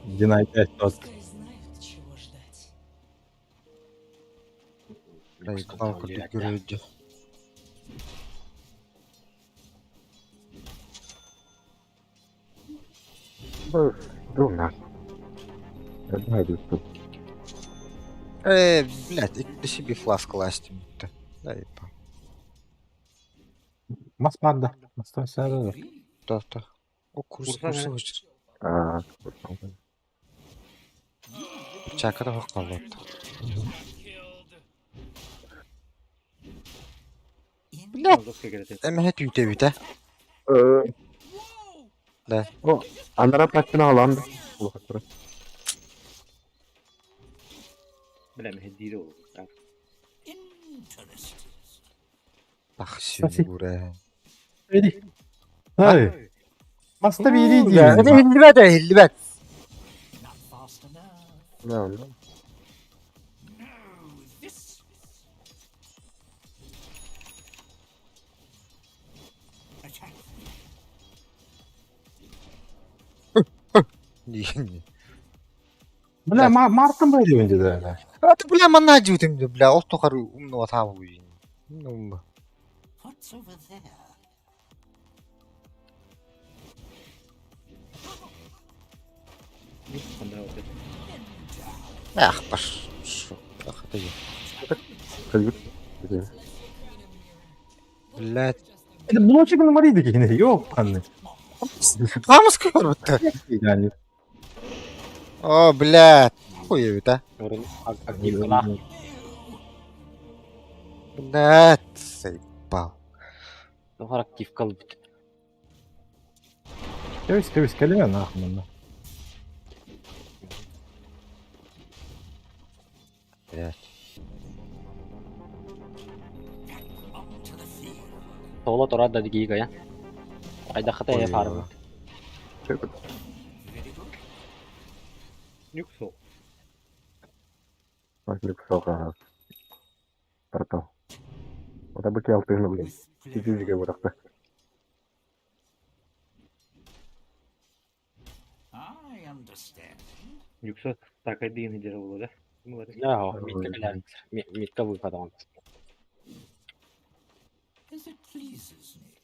Динай тот. Пускай знают, чего ждать. Айгал курдук көрөөдү. Друга. Я знаю, что. Блядь, икки себе фласк ластим. Да, и па. Мас баар да. Мастан сээрэ. Да, да. О, курс, Курсан, курсы э? вычер. А, Чакада хоккалот. Блядь, эмэһэ түүтэбитэ. Да. О, анара пачына алан. Бля, мехедире ол. Ах, сүүрэ. Эди. Эй. Маста биэрии Эми диибин. хиллибэт, хиллибэт. Not fast enough. No, no. No, this. Attack. Бля, Мартын бай диэн дии. Аты бля манна жутым бля, ол тохар умно таабы. Умно. What's over there? Ах, баш. Ах, это я. Блядь. Это блочик на Мариде кини. Ёпаны. Камыс көрбүттэр. Yani. О, блядь. Хуй а. Орун активкалаах. Блядь, заебал. Тоҕор активкал бит. Кэбис кэбис кэлиме нахуй манна. Блядь. Back onto the field. Тоҕо турар да дигига я. Айдахата я Ой, фармы. Very good. Нюк сол. Ота бу кэлтыгын блин. With pleasure. Кичүүжүгэ бырахта. I understand. Нюкса такайдыгын хедере ол да. Да, митка кэлэр. Митка выпадон. As it pleases me.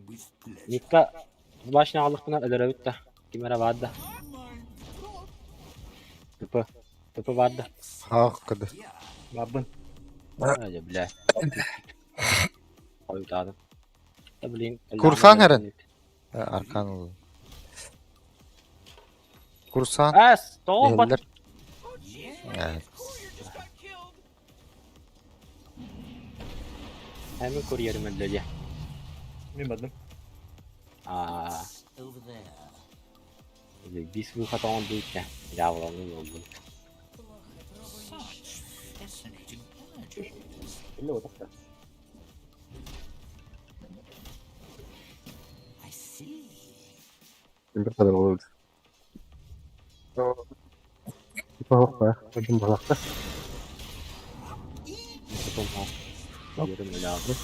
With pleasure. Митка башня аллахпына өлөрөбүт да. Кимера бар да. Тупа. Тупа бар да. Хак кыды. Бабын. Ай, бля. Ой, Да, блин. Курсан эрен. Аркан ол. Курсан. Эс, тоҕо бат. Эллер. Oh, Courier just got killed. Hemen курьерим өллө Мен бардым. Аа, What's over there? бис выход он дуута. Дьяволы болду. Such fascinating energies. I see. Бир кадar болот. Балакта, один балакта. Курьерим өлө.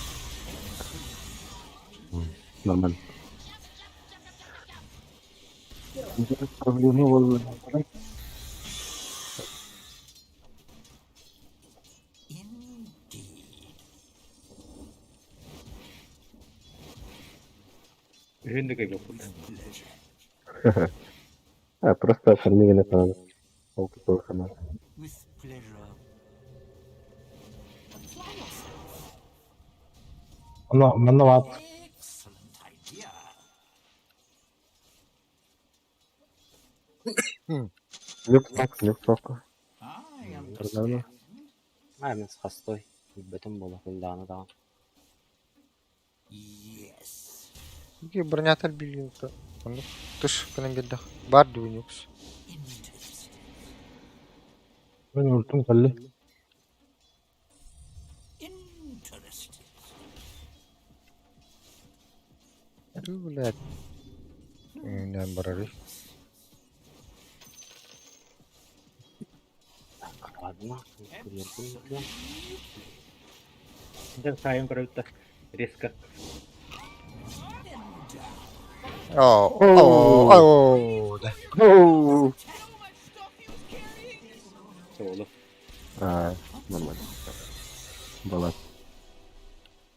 Нормально. Проблема болду. Indeed. Үһүн да кайбаппыт. With pleasure. А, просто фармигене канал. Ол канал. With pleasure. Apply yourself. Манна манна баар. Excellent idea. Люксак, люксак. I Нормально. understand. Аа, мен хастой. Бөтөн боло кылдааны даҕан. Yes. Ики бронятор билин. Тыш кынан бердах. Бар дүүнүкс. Interesting. Мен ультум кэлли. Interesting. Блядь. Нен барары. Ладно, курьербын Дьэ сайын көрөбүт да резко. О, о, о, да. Оу. Соло. А, нормально. Была.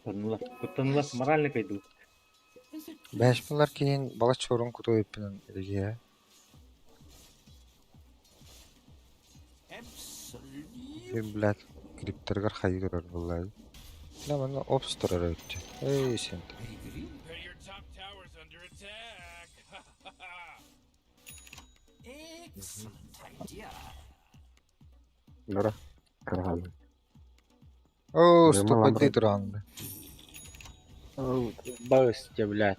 Куттаныла. Куттаныла. Морально кайдыл. Бэшпилар киин бала чорун куту өппүнэн илиге. Absolutely. Блядь, крипторгар хайы турар буллай. Да, маны опс турар өттү. Эй, сен. Agree. Your top tower's under attack. Excellent idea. Нора. Карган. О, Нема стопады ламбра. туранды. Баҕыс дьэ, блядь.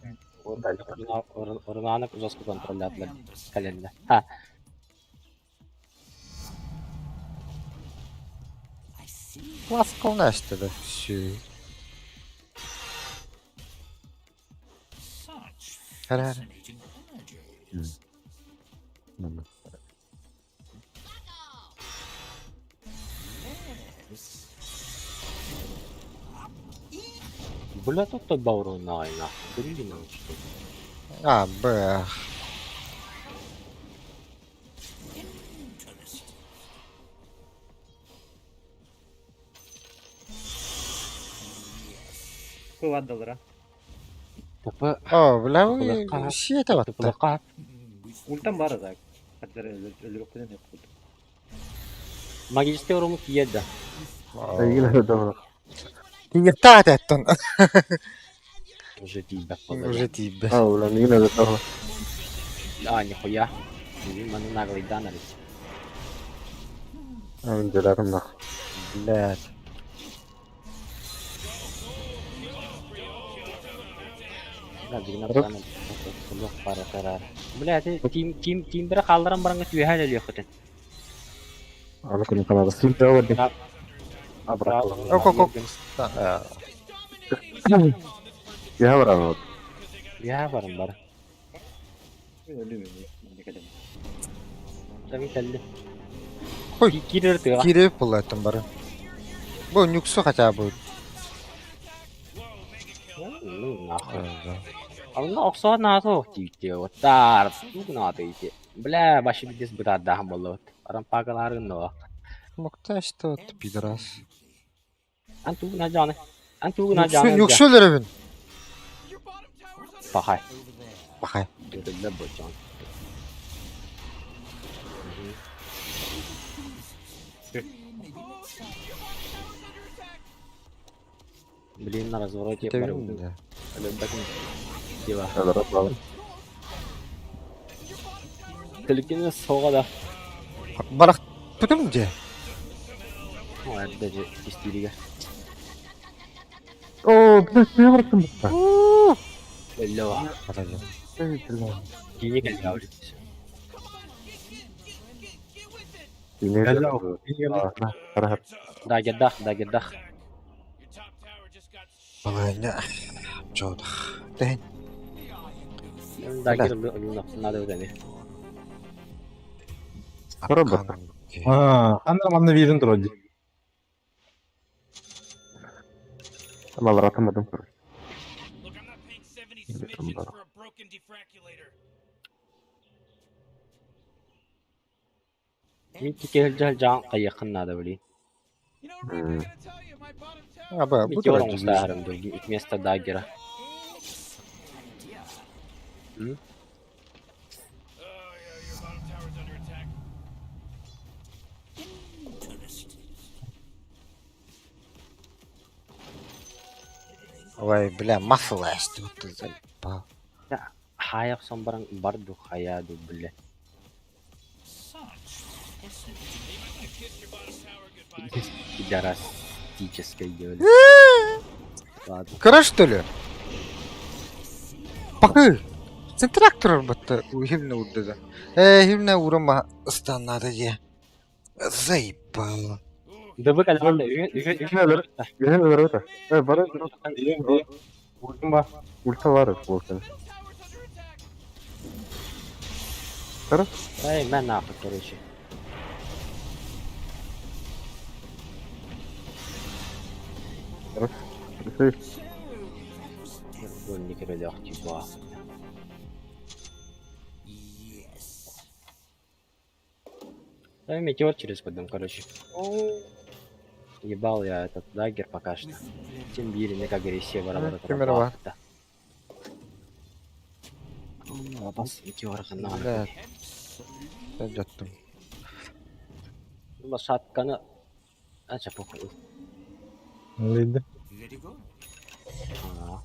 Орнаанап жестко контроллятлар кэлэллэр. Ха, I see. Ласкал нэстеді. Сүй. Such Хара, хара. fascinating energies. Нормально. Yes. бля, тут то баурунаайна. Блин, что. А, бэх. Interesting. Кыладалара. ТП О, бля, Тупалыкка. сиете батта. тупалыкка. Ультан бара да. Хадзар өлөрөккүнэн эппут. Магический уруму тиийэр да. Эйгин добро. Тиеттаа тэттэн. Уже тиийбэт буолла. Уже тиийбэт. А, бля, мигин добро. А, нихуя. Блин, маны наглыйдаан эрэ. А, мен деларым нах. Блядь. Бля, дигинэ баран сулук бара тарар. Бля, ти тим тим тимбere хаалларан бараҥҥа түөһэ өлүөххүтүн. Аны күнү канада. Син жауап бер. Обратно. Ок, ок, ок. Я барам. Түөһэ баран бар. Өлүм эми кэлэн. Таби кэлли. Хой. Киирэр тыаҕа. Кирип буллайтын бары. Бу нюксу хотя бы. Ну, нахуй. Онно охсоон наата тиийдэ оттаар туг наата ити. Бля, башы бидес бытаардаах буоллубут. Арампаакалаарын но. Мукта что ты пидорас. Ан туг на жаны. Ан туг на жаны. Нюксу леребин. Your bottom tower's under Пахай. Бахай. Бля, бочон. Блин, на развороте Это барып. видно. Дела. Добро. Төлкені соға да. Барах тутум де. О, даже истерика. О, блядь, я барам. Лёва. Кини кэллэ. Дагердах, дагердах. Your top tower just got Балайня. Жодах. Тэн. Дагер надо өтәне. А, анда манна вижен турар дии. Малар атамадым. Look, I'm not paying 70 Или там smidgens бар. for a broken defraculator. Мин тикел жан кайыкын надо блин. You know, Rick, I gotta tell you, my bottom tower. Аба, бу Метеор турар. оңустаарым вместо дагера. Oh, yeah, your bottom tower's under attack. Interesting. Ой, бля, масло что ты заебал. Хаяк сомбаран барду хаяду бля. Such fascinating. Kiss your bottom tower goodbye. Пидорастическое дело. Ладно. Кыра что ли? Пахы. Сен трактор батта химне урды да. Э, химне урама станнады же. Заебал. Да вы когда Бар. Ультым бар. Ульта бар болсын. Эй, мен нахуй, короче. Хорошо. Гольник релях типа. Yes. Да, метеор через подам, короче. Ебал я этот дагер пока что. Тем били, как агрессия барабара. Кемер бар. Бас метеор ханна. Блядь. Ben yattım. Лошадканы... Ача, похуй. Лиди. Very good. А,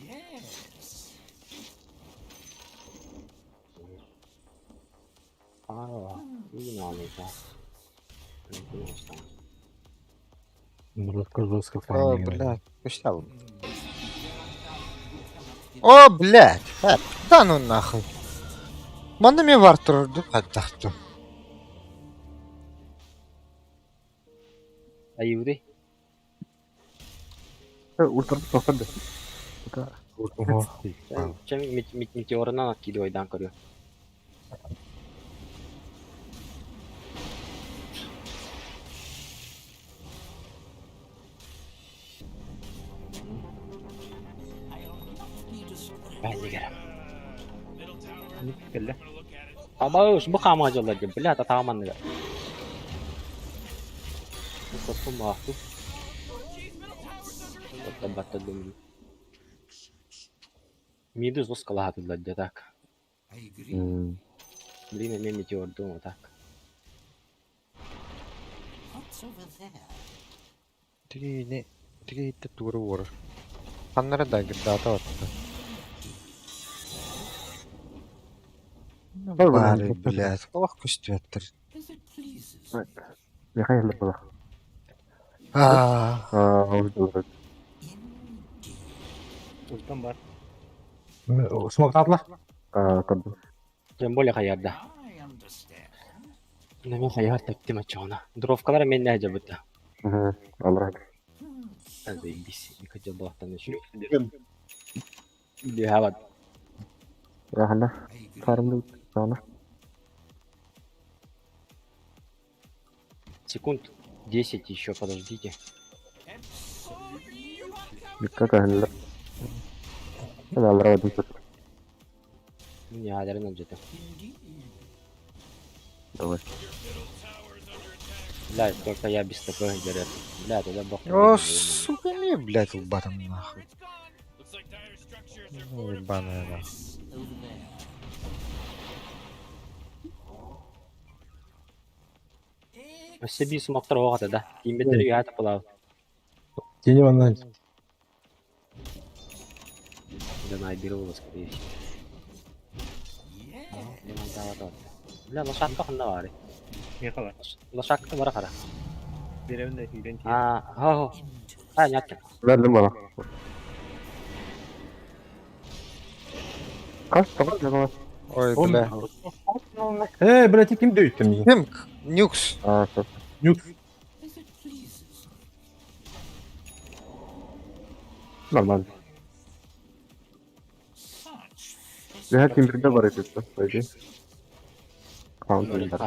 Yes. а, не надо, да. Жестко, жестко О, фармили. блядь. Пустял. О, блядь. Да ну нахуй. Манна мен var турду. Хаттахтым. Аюды. Ультра тоқтады. Ого. Чем метеорынан откидывай дан көрю. I'll not be disappointed. Бәлігер. Middle tower. Не кэллэ. I'm gonna look at it. Абауш, бу хаамаажалар диэн, бля, татааманныга. Сосум аахту. Jeez, middle tower's under attack. Батта батта думаю. Миду зоскалаатылар дьэ так. I agree. Блин, эмиэ метеордуум так. What's over there? Тигини тигиитте тугуру уорар. Ханнара да гирдаата батта. Бары, блядь, олох көстүөттөр. As it pleases me. Михаил Лапа. Аа, Аа, ультра. Indeed. Ультан бар. Смок атла. Аа, кадды. Тем более хаярда. I understand. Неме хаяр таптим ачоона. Дровкалар мен нәжэ бутта. Алра. Заебись, не хотел бы там еще. Или хават. Рахана. I agree. Фармды. Сана. Секунд 10 еще, подождите. Absolutely. Бикка кахынла. Алра вадым. Не, адерин где-то. Indeed. Давай. Бля, только я без такого говорят. Бля, тогда бог. О, сука, не, блядь, лбатом нахуй. It's gone. Looks like dire structures are Ну, ебаная, нахуй. Over there. Өссө смоктор оҕата да. Кимбетер үйәтэ пылау. Тени вон Да найбировала, скорее всего. Yes. Бля, лошадка ханна баары. Михала. Лошадка бара хара. Беремин да хирен тиер. А, хо. А, нет. Вердим бана. Каш, давай, давай. Ой, бля. Э, блядь, ким дөйттім мені? Ким? Нюкс. Аа, всё. Нюкс. As it pleases me. Нормально. Such Я тимбирде бар еді, по идее. Каунтер.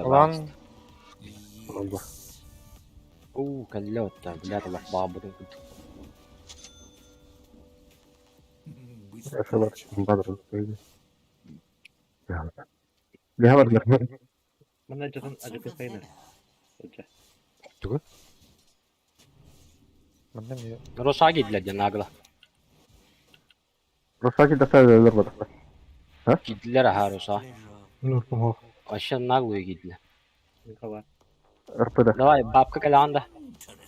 Лан. Алла. У, каллёта, бля, талах бабытын кут. With Ашалар бадыр, по идее. Я бар нормально. Манна жатын What's ажыты over кайнар. there? Жа. Манна мне. Рошаги, бля, де нагло. Русаки доставили бар. Кидлер, ага, Роша. Pleasure. Ну, Вообще наглую кидлер. Михала. РПД. Давай, бабка калянда.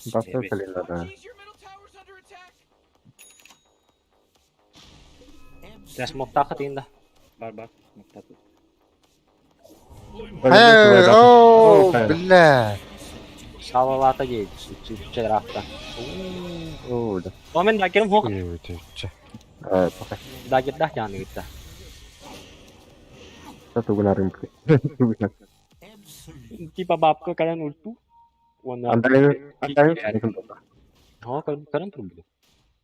Interesting. Доставили, да. Jeez, your middle tower's under attack. Я смоктаха тинда. Бар бар. Смоктаты. Эй, о, бля. Шалалата дейт, чыраакта. О, да. Омен дакерим хок. Ой, Аа, пока. Дакердах яны гитта. Тугунарым. Absolutely. Типа бабка калян ульту. Она. Андайын, андайын. Хо, каран турбу.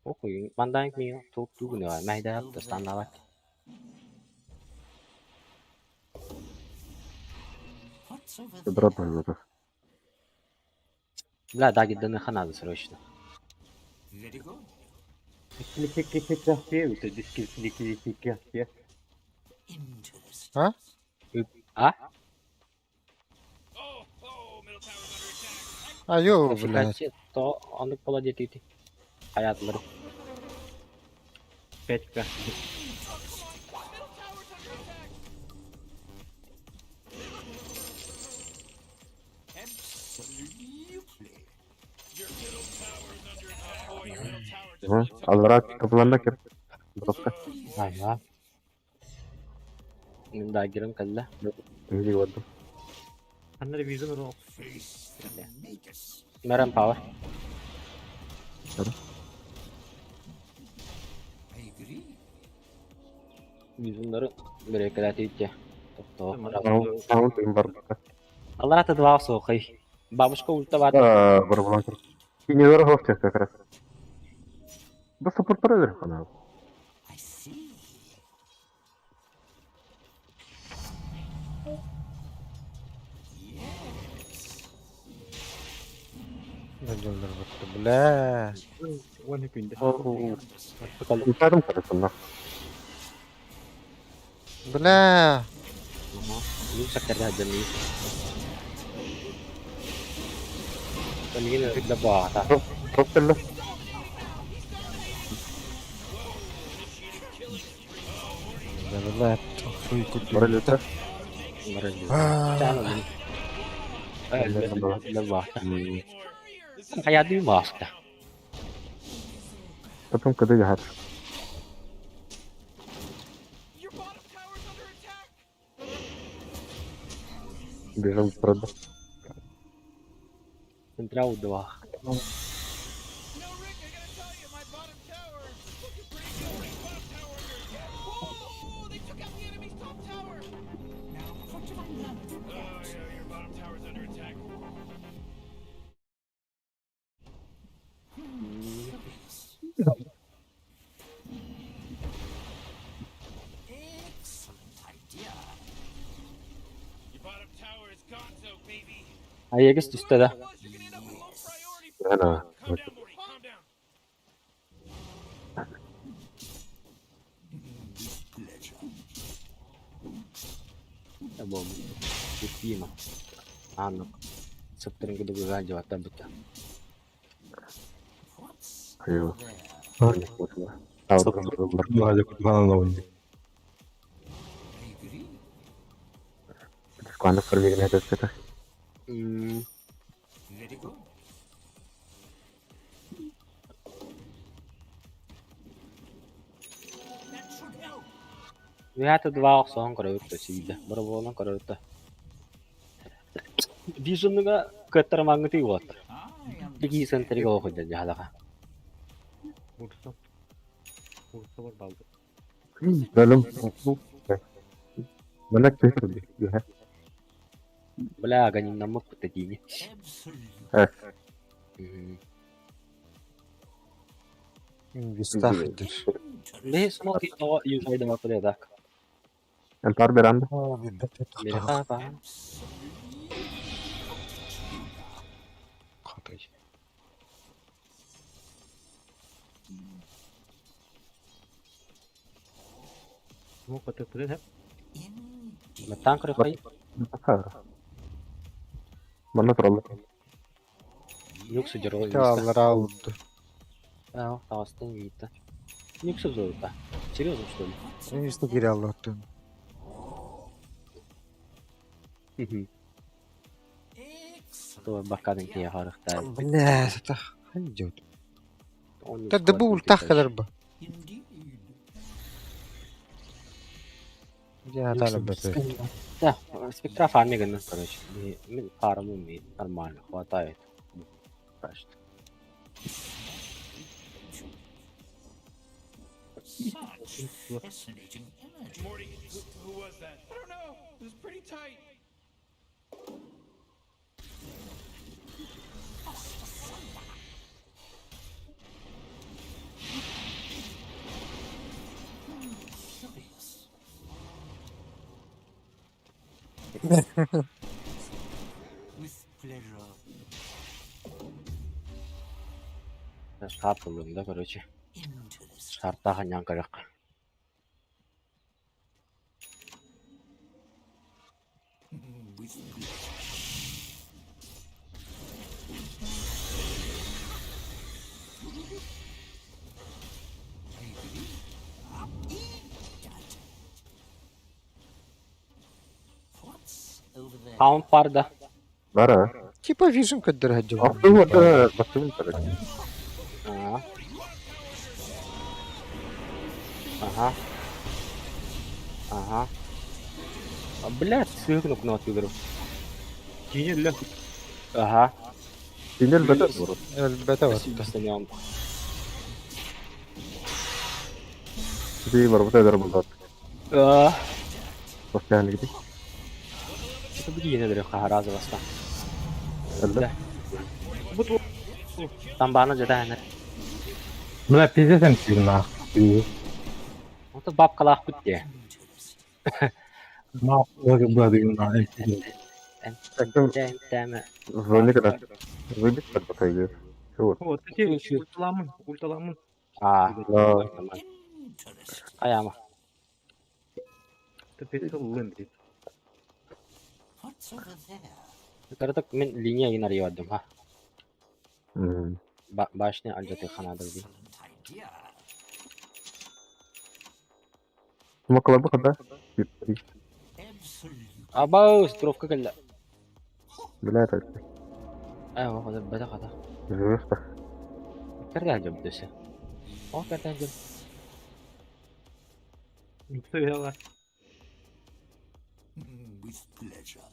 Охуй, мандайын ми тук тугуна, майда станават. What's What's over Дрот there? быһыыта. Бля, да, гидданыха надо срочно. Very good. Interesting. А? А? Oh, oh, middle tower's under attack. А йо, блядь. Фикация, то он молодец ты. Hayatları. 5К. Oh, come on. Middle tower's under attack. Absolutely. Your middle tower's under attack. Boy, your middle tower just really took a Аллара beating. кабыланна кеп. Дропка. Ага. Мен дагерым кэллэ. Биһиги барда. Аннары визон рол. Face the Magus. Мэрем пауэр. I agree. Визоннары бирекеләтите. Тохто. Саун тыгын барбакка. Алар аты два соқай. Бабушка ульта бар. Бар булан көр. Кинелер хофтя как раз. Да саппорт барар хана. I see. Yes. Öldürdü бля. One күндө. I understand. Утадым карасында. Бля. Юксактерде жами. Мигин да баата. Дроптелле. Да, бля. Хуй курдук. Барылыта. Чаны. Да баата. Hayatı маска. Потом когда я Your bottom tower's under attack. бежал правда. Централ 2. No, Rick, I gotta tell you, my bottom tower is looking pretty good. Bottom tower under attack. Whoa, they took out the enemy's top tower. Now, what did I learn from Oh, that? yeah, your bottom tower's under attack. Curious. Excellent idea. Your bottom tower is gonzo, baby. Aegis түстэ да. Otherwise, you're gonna end up with low priority. Ana. Calm down, Morty. Calm down. With pleasure. Бом. Кутима. Анна. Сыптырын кудугуга жабата бута. What's Айо. there? Хана I agree. Quando farmi che М, Very good. That should help. Вята два охсон көрөбүт сийдэ. Боробуолан көрөбүт. Вижнга көттөр маңгыты вот. I understand. Тиги центриг охот жалага. Бурса. Бурса бар балды. Бөлüm. Mana kötü. Бля, ганимнаммыт путатини. Absolutely. Мм. Инвестах дир. Бе смоки то юзайда макуле дак. Антар беранда. Мере папа. Absolutely. Смок атып хеп. Indeed. Маттан көрөкөй. Mana туралы. Юксу жорго. Аллара oldu. Аа, тагыстан вита. Юксу золото. Серьезно, что ли? Инвеста кире аллаттын. Мгм. Excellent. То бакадын кия харахтай. Бля, это идет. Да да бу ультах калар бу. Indeed. Я тала бәтэ. Да, спектра фарми гына, короче. Мин фарму ми нормально хватает. Кажется. Such fascinating images. Morty, who was that? I don't know. It was pretty tight. Curious. pleasure. Шарт ыллым да, короче. Interesting. Шартаах анньан көрүөххэ. With pleasure. What's over there? Хаун парда. Бара. Типа вижен көрдөрө сылдьыбыт. Охтуу бастыбын короче. Аа. Ага. Ага. А, блядь, сыгну кнопку Кини өллө. Ага. Тинел бетер бурут. Өлбөтө Спасибо, барда. Станион. Ди барбыта эдер булдат. Аа. Бастаан гиди. Это будет не дөрөх харазы баста. Элбэ. Бу Тамбаны жада ханар. Бля, пиздец эмтиир нахуй. Онто бабкалаах бит Interesting. Нахуй, бля, на эмтиир. Тэм тэм. Зони когда. Выбить так пока идет. Вот. Вот, эти ульталамын, ульталамын. Аа. Да. Interesting. Аяма. Это песел лын дейт. What's over there? Кырдык мен линия гин арыйбадым ха. М. Башня алжаты ханадыр ди. Excellent idea. Макалабы хада. Absolutely. Аба, стровка кэллэ. Бля, так. Айва, хада бата хада. Живешь Кэрдэ жап дөсө. О, кэрдэ жап. Все, With pleasure.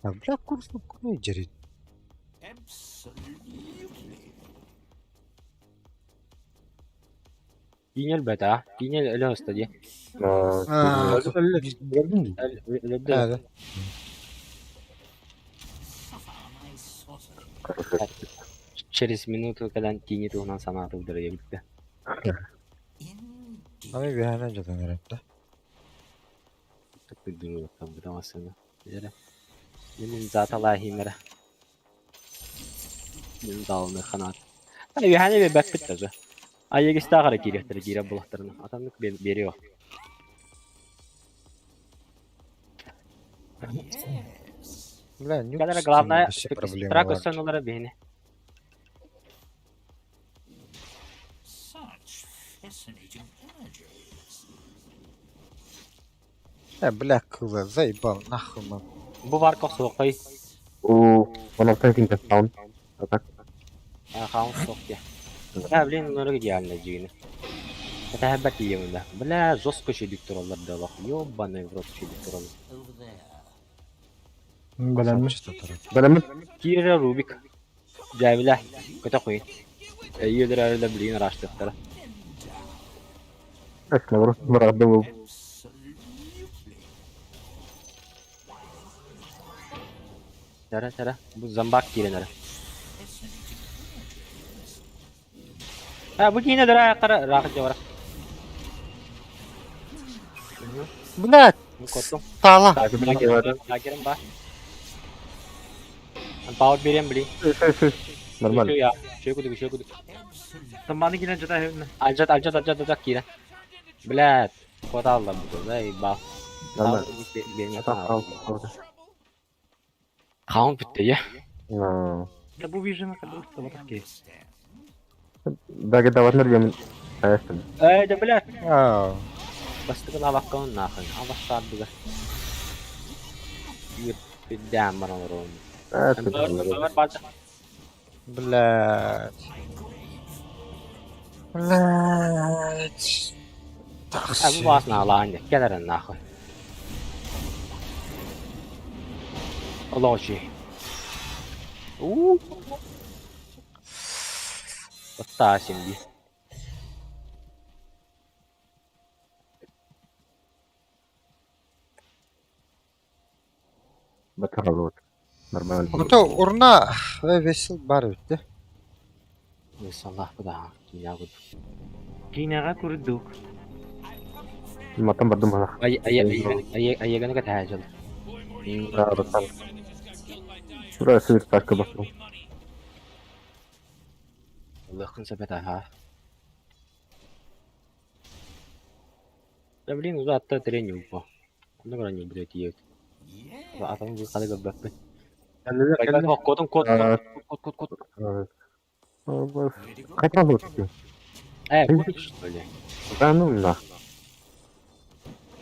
А, бля, курс на жерит. Absolutely. Кинел бата. Кинел эле оста ди. Аа. Өлөдө. Да. Suffer my sorcery. Через минуту кэлэн тини туһунан санааты удара битте. Indeed. Ами биһана жатан эрепте. Тыктырдың табырамасыны. Жere. Менин заталахимера. Мен далны ханат. Ай бихане бе бәк бит даже. Айегис тагара кирехтер кире булактарына. Атамнык берио. Yes. Бля, нюк. Кадара главное проблема. трак өссөнөлөрө бихне. Such fascinating energies. Э, бля, кыла, заебал, нахуй мам. Бу бар косокой. У, он автоматически таун. А так. Хаун сокте. Да, блин, норг идеально жигини. Это хабат иемында. Бля, жестко чөйдүк туралар да лох. Ёбаный в рот чөйдүк туралар. Over there. Бэлэммин. Бэлэммин. Кира Рубик. Жабила. Көтө куйын. Өйөлөр арыла билин араштыктара. Так, наоборот, брат был. Absolutely. Тара тара. Бу замбак киренер. Fascinating energies. А, бу кийине дара кара рахат жабара. Бля, Бу коттум. тала. Дагерим ба. Пауэр берем блин. Нормально. Я. Шөй кудук, шөй кудук. Тамбаны килен жата хевне. Алжат, алжат, алжат, алжат кире. Блядь. Кота алла бу да, ба. Нормально. Берме. Ал, ал. Хаун битте я. А, Да бу вижена кадыр табатак Understand. Да, даватнер я Конечно. Эй, да блядь. Аа. Бастыгын абаккан нахын. Абаштардыга. Юр биддәм баран ром. А, это Бар бар. Блядь. Блядь. А бу басна алаан келерин нахуй. Олочи. У. Отта симди. Бакалавр. Нормально. Ото урна весел бар битте. Аллах бу да. Я бу. Кинега курдук. Матан бардым бана. Ай ай ай ай ай гана ката жол. Boy, Morty, Да, Ротан. Ура, сыр пачка басыл. Лыхын сөп этэ, аха. Да блин, уже атта тренинг упа. Онно көрөн ньылбыта тиийэбит. Атам бу халы көрбөппүн. Кэллилэр, Байбай кэллилэр. кодун код А, код код код. Как работать? Код что ли? Да ну на.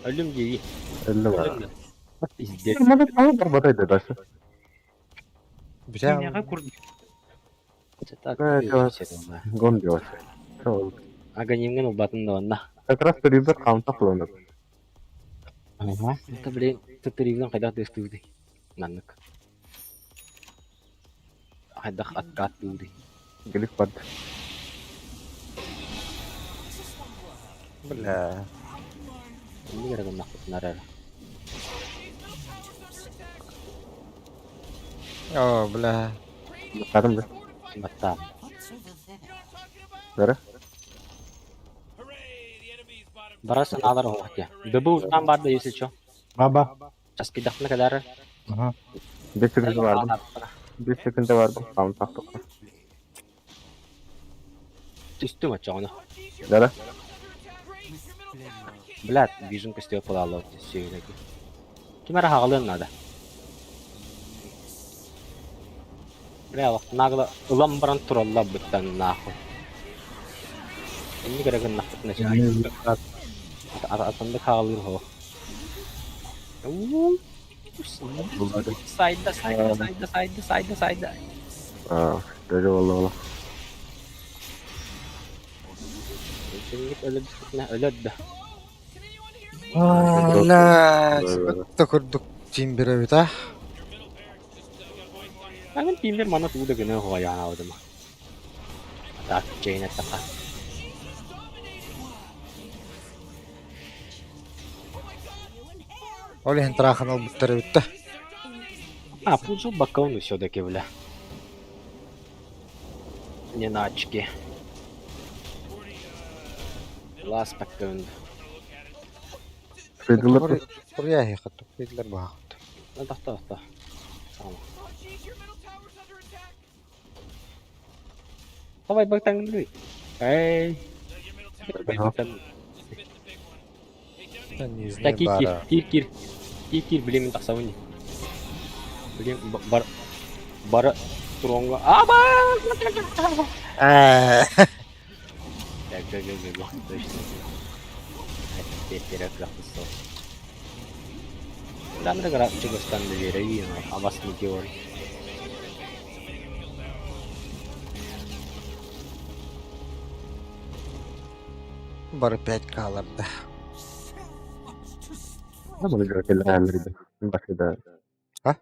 Өлүм дии. Элле Өлүм. Пиздец. Надо работать дальше. Бля, Кинеҕэ курдук. Это Да, Гон делать. Аганимҥын ылбатын да онно. Как раз перебор хаамта кылыныр. Ага. Это блин, тытырыгын хайдах дөстүүрүй? Маннык. Хайдах откаттыырый? Глиф бад. бля. Инник эрэ гыннахпытынар эрэ. О, бля. Кадым да. Баттаа. What's over there? Бары. Бара санаалар оһох дии. Дыбы устан бар да если чё. Баба. Часкыйдахпына кэлээр. Ага. 5 секунда бардым. 5 секунда бардым. Хаамта тохто. Түстүм очоҕуна. Да. Блядь, вижен көстүө пылаалла сүйүнэки. Ким эрэ хаҕалыан наада. Бля, нагло ылан баран тураллар быттан нахуй. Инник эрэ гыннахпытына Атанды хаалыыр хоох. Сайда, сайда, сайда, сайда, сайда, сайда. Аа, даже болла. Инник өлө өлөд да. Бля, это курдук тимбер эбит, а? Аны тимбер мана тууда гына хояна алдым. Так, чейне така. Ол иһин трахан ылбыттар эбит да. А, пузо бакауну все-таки, бля. Не на очки. Лас бакауну. Федилер. Буря хатту, фидлер баахут. Ну, тахта, тахта. Давай бактан Эй. Не Да, кир, кир, кир, кир. Кир, кир, блин, тахсауни. Блин, бар бара туронга. Аба! Э, Так, так, так, так, точно. Это первый Данный графчик остановили, а вас не делали. Бары 5 каларда. Да, мы играли Башида. А?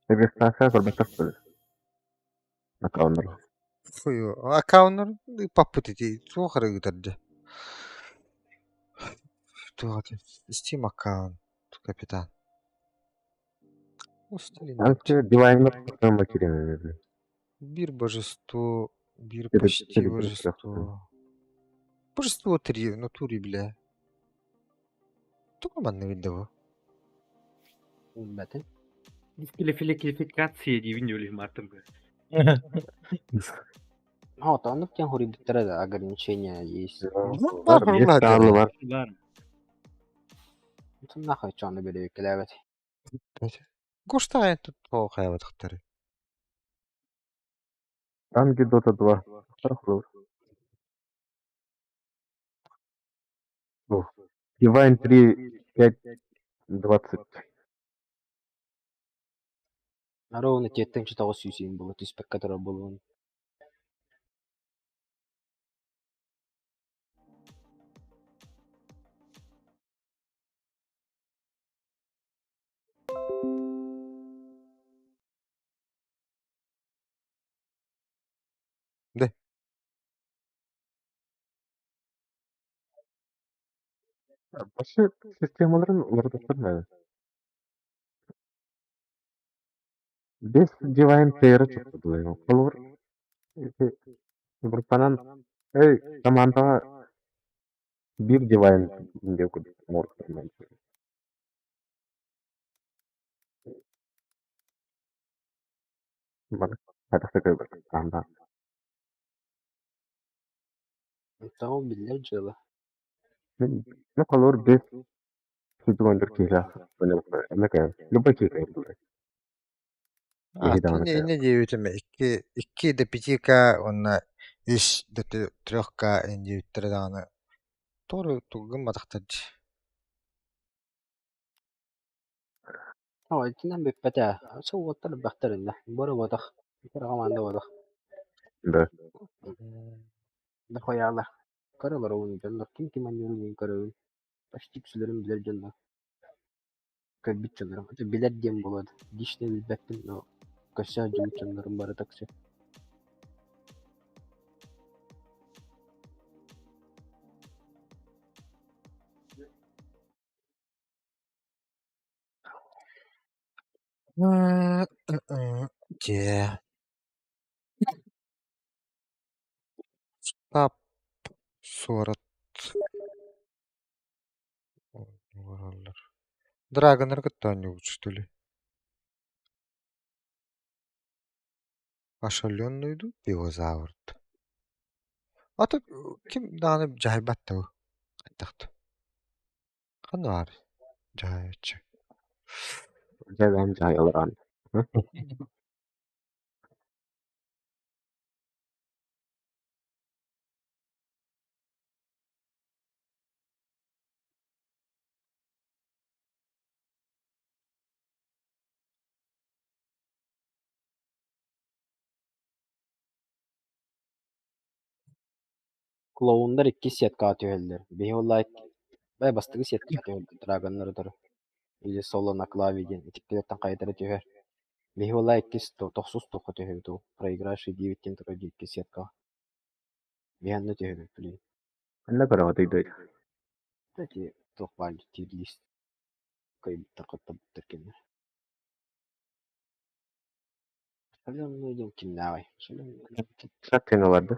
Регистрация көрбөтөх Аккаунтер. Хую, аккаунтер паппыт ити суох эрэ Туох Steam аккаунт, капитан. Устали. Анча дивайнер материалы. Бир божество, бир Это почти четыре божество. Божество три в натуре, бля. Туга манна видео. Бәтен. Дисквалификация диибин диэбилиһим артым. А, то оннук диэн хоруйбуттара да ограничения есть. Ну, бар бар Бар бар. Бар. Нахуй чону били кэлээбэт. Гоштайн тут тоохайбатахтары. Танки Dota 2. Хорошо. Divine 3 5 20. Ровно тиэттэн чутаҕа сүүсүүн буолла түспэккэ турар буолуон. Да. Вообще системаларын уларытар Бес Divine Player чыктылар. Холор группанан эй командаға бир Divine деп морг. Бары хайдах да кыайбат хаан Оттон ол биллэр дьыала. Мин ну холобур биир сүүрдүк киһилээх эмэ любой киһи кыайар А, киһи даҕаны инньэ кыайар. инньэ диэбитим 2 до 5К уонна 3 до 3К инньэ диэбиттэрэ даҕаны тугу тугу гымматахтар дии. Оо, итинэн бүппэтэ. Өссө уолаттар элбэхтэр иннэ. Бары буотах. Кыра хамаанда буотах. Да. Да хойаалар. Көрө олоробун дьоннор. Ким ким анньыырын мин көрөбүн. Почти үксүлэрин билэр дьоннор. Көрбүт дьоннорум. Это билэр диэн буолуо. Лично билбэппин, но көрсө сылдьыбыт дьоннорум бары таксы. Дьэ. Тап суорат оҥороллор. Драгоннары кытта оонньуубут что ли? Ошалённый дуу, пивозавр дуу? А то ким даҕаны дьаһайбат да бу хайдах да. Ханна баарый дьаһайааччы? Дьэ бэйэм дьаһай олорон. Клоуннар иккис сеткаҕа түһэллэр. Биһи буоллаҕа бай бастакы сеткаҕа түһэллэр драгоннары утары. Или соло на клаве диэн итиккилэртэн хайдара түһэр. Биһи буоллаҕа иккис тохсус туохха түһэбит ол проигравший диэбиттэн турар дии иккис сеткаҕа. Биһи онно түһэбит блин. Онно көрөҕүтүй дуу? Эти туох баар тирлист кыайбыттар хотторбуттар кинилэр. Соленный диэн кимнээҕий? Соленный Саккыналар да?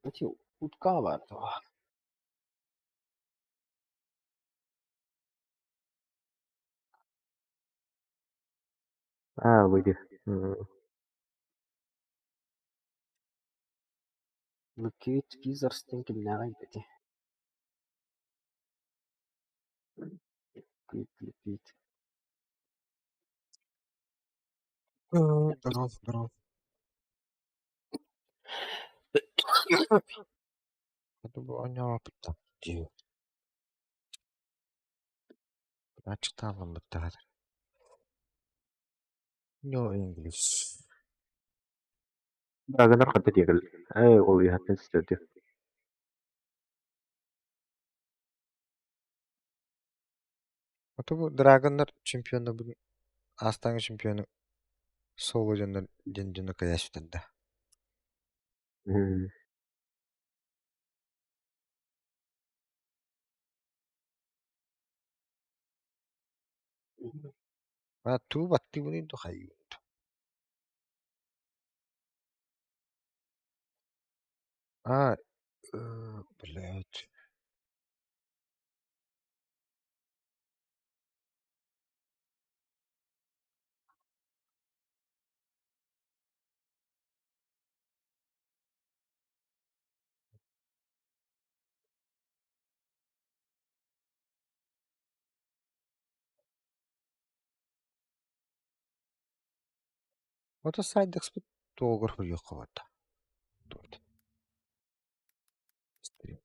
Эти утка баар дуо? Аа, выйди. Лукевич Кизарс диэн кимнээҕий ити? Лукевич Здоров, здоров. Это бу оонньообоппут дии. Аччыктаабыммыттар. No English. Драгоннар ханта диэкил. Ээ, ол иһаттан ситэрди. А то бу Драгоннар чемпиона бүгүн аастааҥы чемпиону соло дьоннор диэн дьону кэйээспитэр да. А туу баттыыбыный ду хайыы. А, блядь. Ото сайдекспит туогар хуйуохха барда. Туот. Стрим.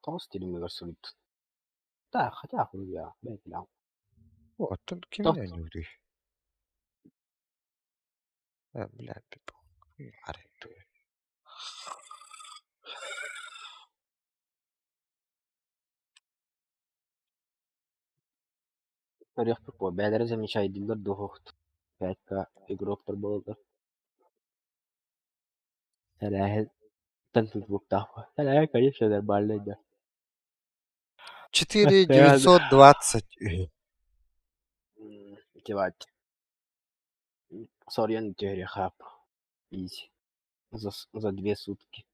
Тоҕус стримигэр суруйбут. Да, хотя хуя, бэйдилээх. Оттон кимин оонньууруй? Э, блядь, арай Көрүөхпүт буо, бэйэлэрэ замечайдыыллар дуо 5К игроктар буолаллар. Тэрээһин тутулуктаах. Тэрээһин, конечно, нормальный да. 4 920 үһү. Кивать. Соруйан түһэриэххэ Изи. За 2 сутки.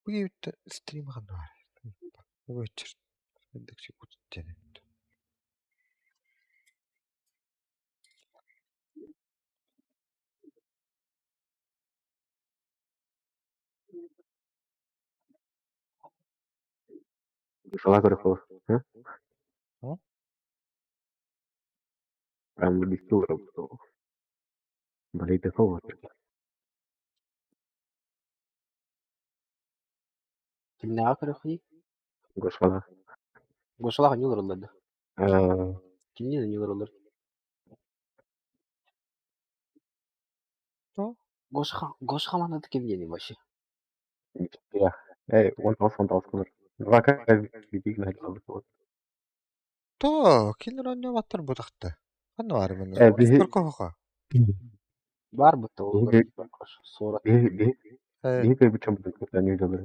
Бу киһибит стрим ханна баар? Вечер. диэн эбит. Шала көрөххө. М? Прям листу Болит холод. Кимнээҕи көрөххүнүй? Гошала. Гошалаах анньыы олороллор да? Э, Кимниин анньыы олороллор? То? Гоша, Гоша хамаандата ким диэний вообще? Я. Эй, он тоҕус, он тоҕус кылыр. Два битиг наһыйдалбыт. То, кинилэр оонньообаттар бутахта. Ханна баар маны? Э, биһи Көркөһөҕө. Баар бутта ол биһи Гоша, суора. биһи биһи Э, биһи көрбүт чомбутун кытта ньыйдалар.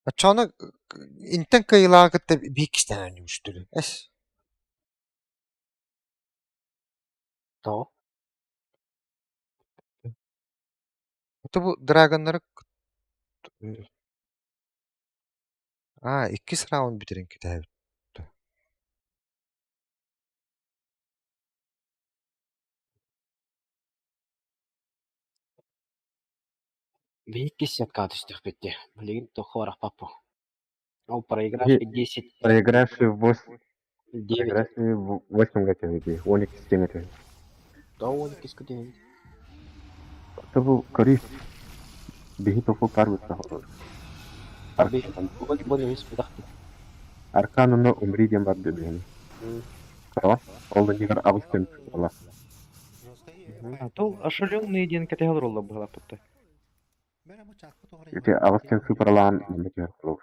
Оччоҕуна интэн кыайыылааҕы кытта биир кистээн оонньуубуштар. Эс. Тоҕо? Это бу драгоннары Аа, иккис раунд бүтэрин кэтэһэбит. Биһи иккис сеткаҕа түстэхпит дии. Билигин туохха барахпаппын. Ол проигравший 10, Проигравший 8, 9. проигравший 8 готовили. Он их 7 готовили. Тоҕо уон иккис көтүһүн? Это был корис. Биһи тофу парбыт сахалар. Биһи уон үһүс бытахтыы. Аркан оно умри диэн бар дебиһин. Кара. Ол нигер абыстын ала. А то ошалённые диэн кэтэһэ олороллор быһалааппытта. Ити абыстын сыпаралаан манна түһэр кулур.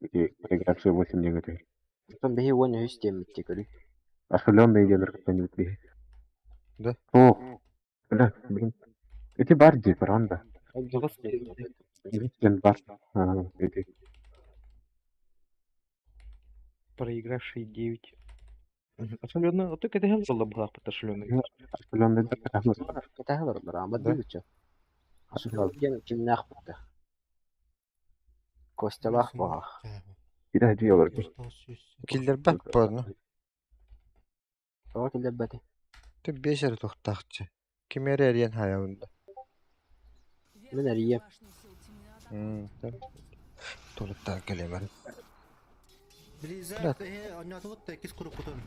Ити проигравший 8 диэн готовили. Оттон биһи уон үһүс диэммит дии көрүй. Ошалённые диэн ыркыттан биһи. Да. О, бля, блин. Ити бар дии, баран да. Дьоҕус Ити бар. А, ити. Проигравшие 9. Ошалённые, а то кэтэһэ олороллор быһалааппытта ошалённые. Ошалённые да Кэтэһэ олороллор, аама Да. дии бычча. Ошалённые диэн кимнээх бутта? Костялаах баҕах. Кире дии олор. Киллэрбэт буолну. Тоҕо киллэрбэти? Ты биэс эрэ туохтаахчы. Ким эрэ эриэн хайабын да. Мин эрийиэм. Туруттан кэлиэмэр. Blizzard оонньоотубут да иккис куруппутун.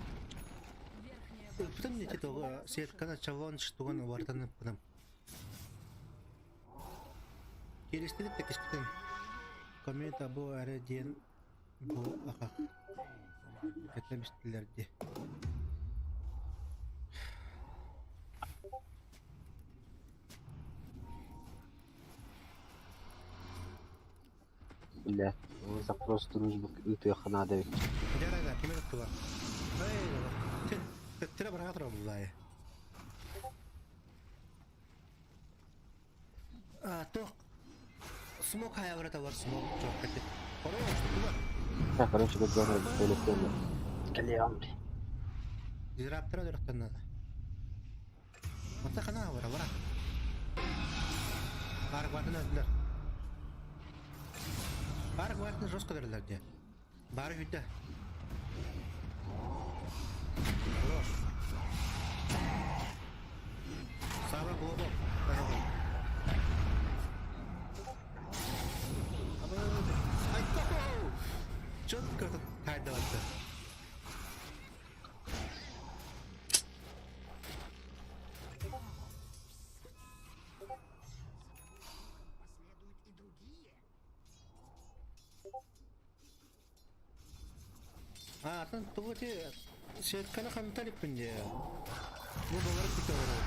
Ыппытым нити тоҕо сетканы челлендж тугун уларытан ыппытым. Кииристибит да киспитин. Коммент бу эрэ диэн бу аха. Кэтэ бистилэр дии. Бля, запрос дружбы ыытыахха наада эбит. Дьэ, кими туттулар? Эй, төттөрө быраҕа турар буллаайы. А, туох смок хайа бар смок чуок кэти. Хорош, туттулар. Так, короче, көргөн туалеттен Кэлиэҕим. Дизраптора өлөрөхтөн надо. Ота хана бара бара. Бар гвардын өлдүлэр. Бар гвардын жестко өлөрдүлэр дии. Бары бүттэ. Хорош. Саба глобал. Четко хайдалатты. А, атын тугу ти сетканы ханта иликпин дии. Бу балар күтэ олорор.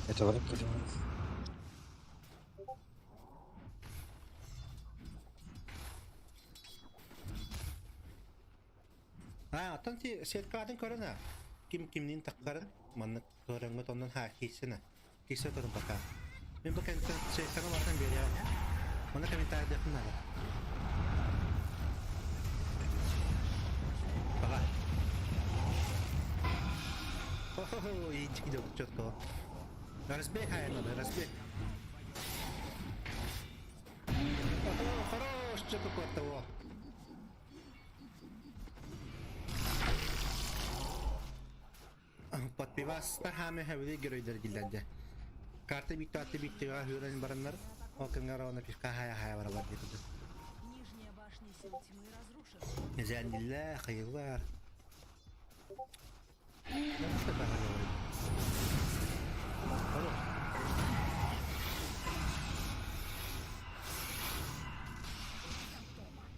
Это барып кэлиэмэр. А, атын ти сеткатын көрөн а. Ким кимнин таххарын маннык көрөҥҥүт оннун ха киирсэнэ. Киирсэ турун пока. Мин бу кэнниттэн сетканы барытын биэриэҕим. Манна комментарийдыахпын наада. Пока. Хо-хо-хо, иинчик четко. Разбей хайа разбей. Хорош, что такое-то. Подпивастар хаамы хэвли геройдар диллэрдэ. Карта битте атты биттега хүрен бараннар, ол кемгер оны пивка хая хая баралар диэкүдү. Нижняя башня сил тьмы разрушена. Зәндиллә, хайылар.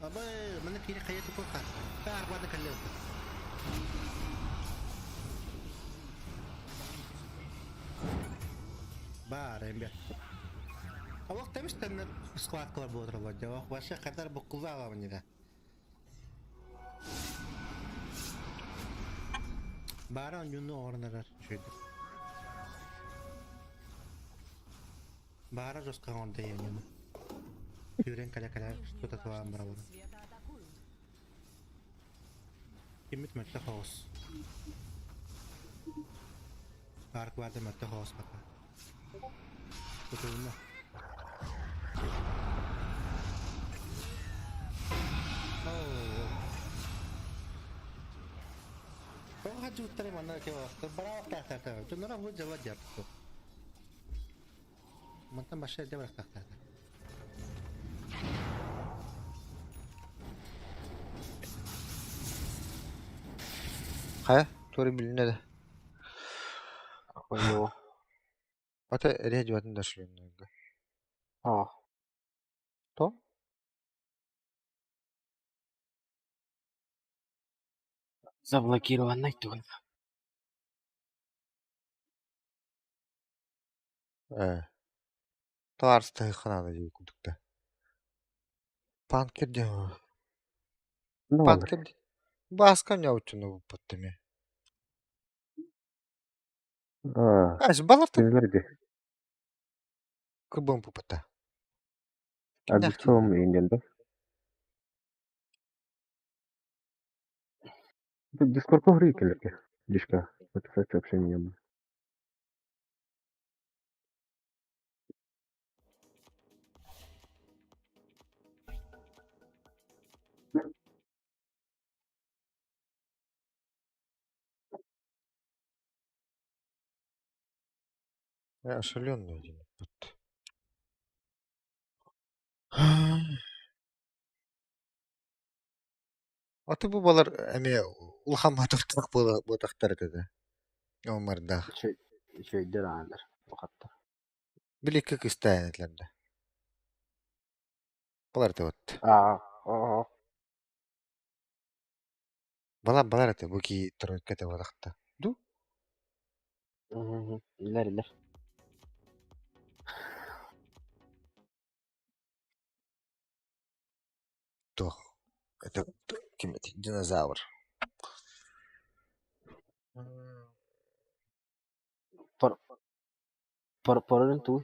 Абы, маны кири хайа тупуха. Арбаны каллы. Бар, эмбе. Алох темистен складкалар буотуралар дьэ. Вообще хатар буккулла аламын да. Баара онньууну оҕорон эрэр үчүгэйдик. Баара жестко оҥордо оонньууну. Сүүрэн кэлэ-кэлэ Нижнюю тута башню туһаан сил барабын. света атакуют. Киммит мөлтөх оҕус. Парк баада мөлтөх оҕус пока. Тутулунна. Тоҕо хадьыбыттарай манна бараабаттаахтар дьонноро бу дьала дьарыктар мантан башка эрдэ барахтаахтаата Хайа, туора билиннэ да. Ой, Ата эриһэ дьыбатын да шлемнэргэ. А, То? заблокированный тугун. Ээ. Таарыстаһыахха наада дии курдук да. Панкер диэн Ну, Панкер диэн Бааска ньоуччуну булбут эмиэ. А, Ась баларта кинилэр дии. кырбам пупата. А Кимнээх Бицом иҥэн да? Дискордка хоруй кэлэргэ. Дишка. Написать сообщение ему. Ошалённый диэн эппит. Аты бу балар эмиэ улахан матахтаах буотахтар этэ да. Омардаах. Үчүгэйдэр ааннар. Ухаттар. Били икки кыстаан этилэр да. Балар этэ вот. Аа, оо. Балар балар этэ бу кии тройка этэ буотахта. Ду? Илэр илэр. Туох это ким эти динозавр. Пор пор порын туу.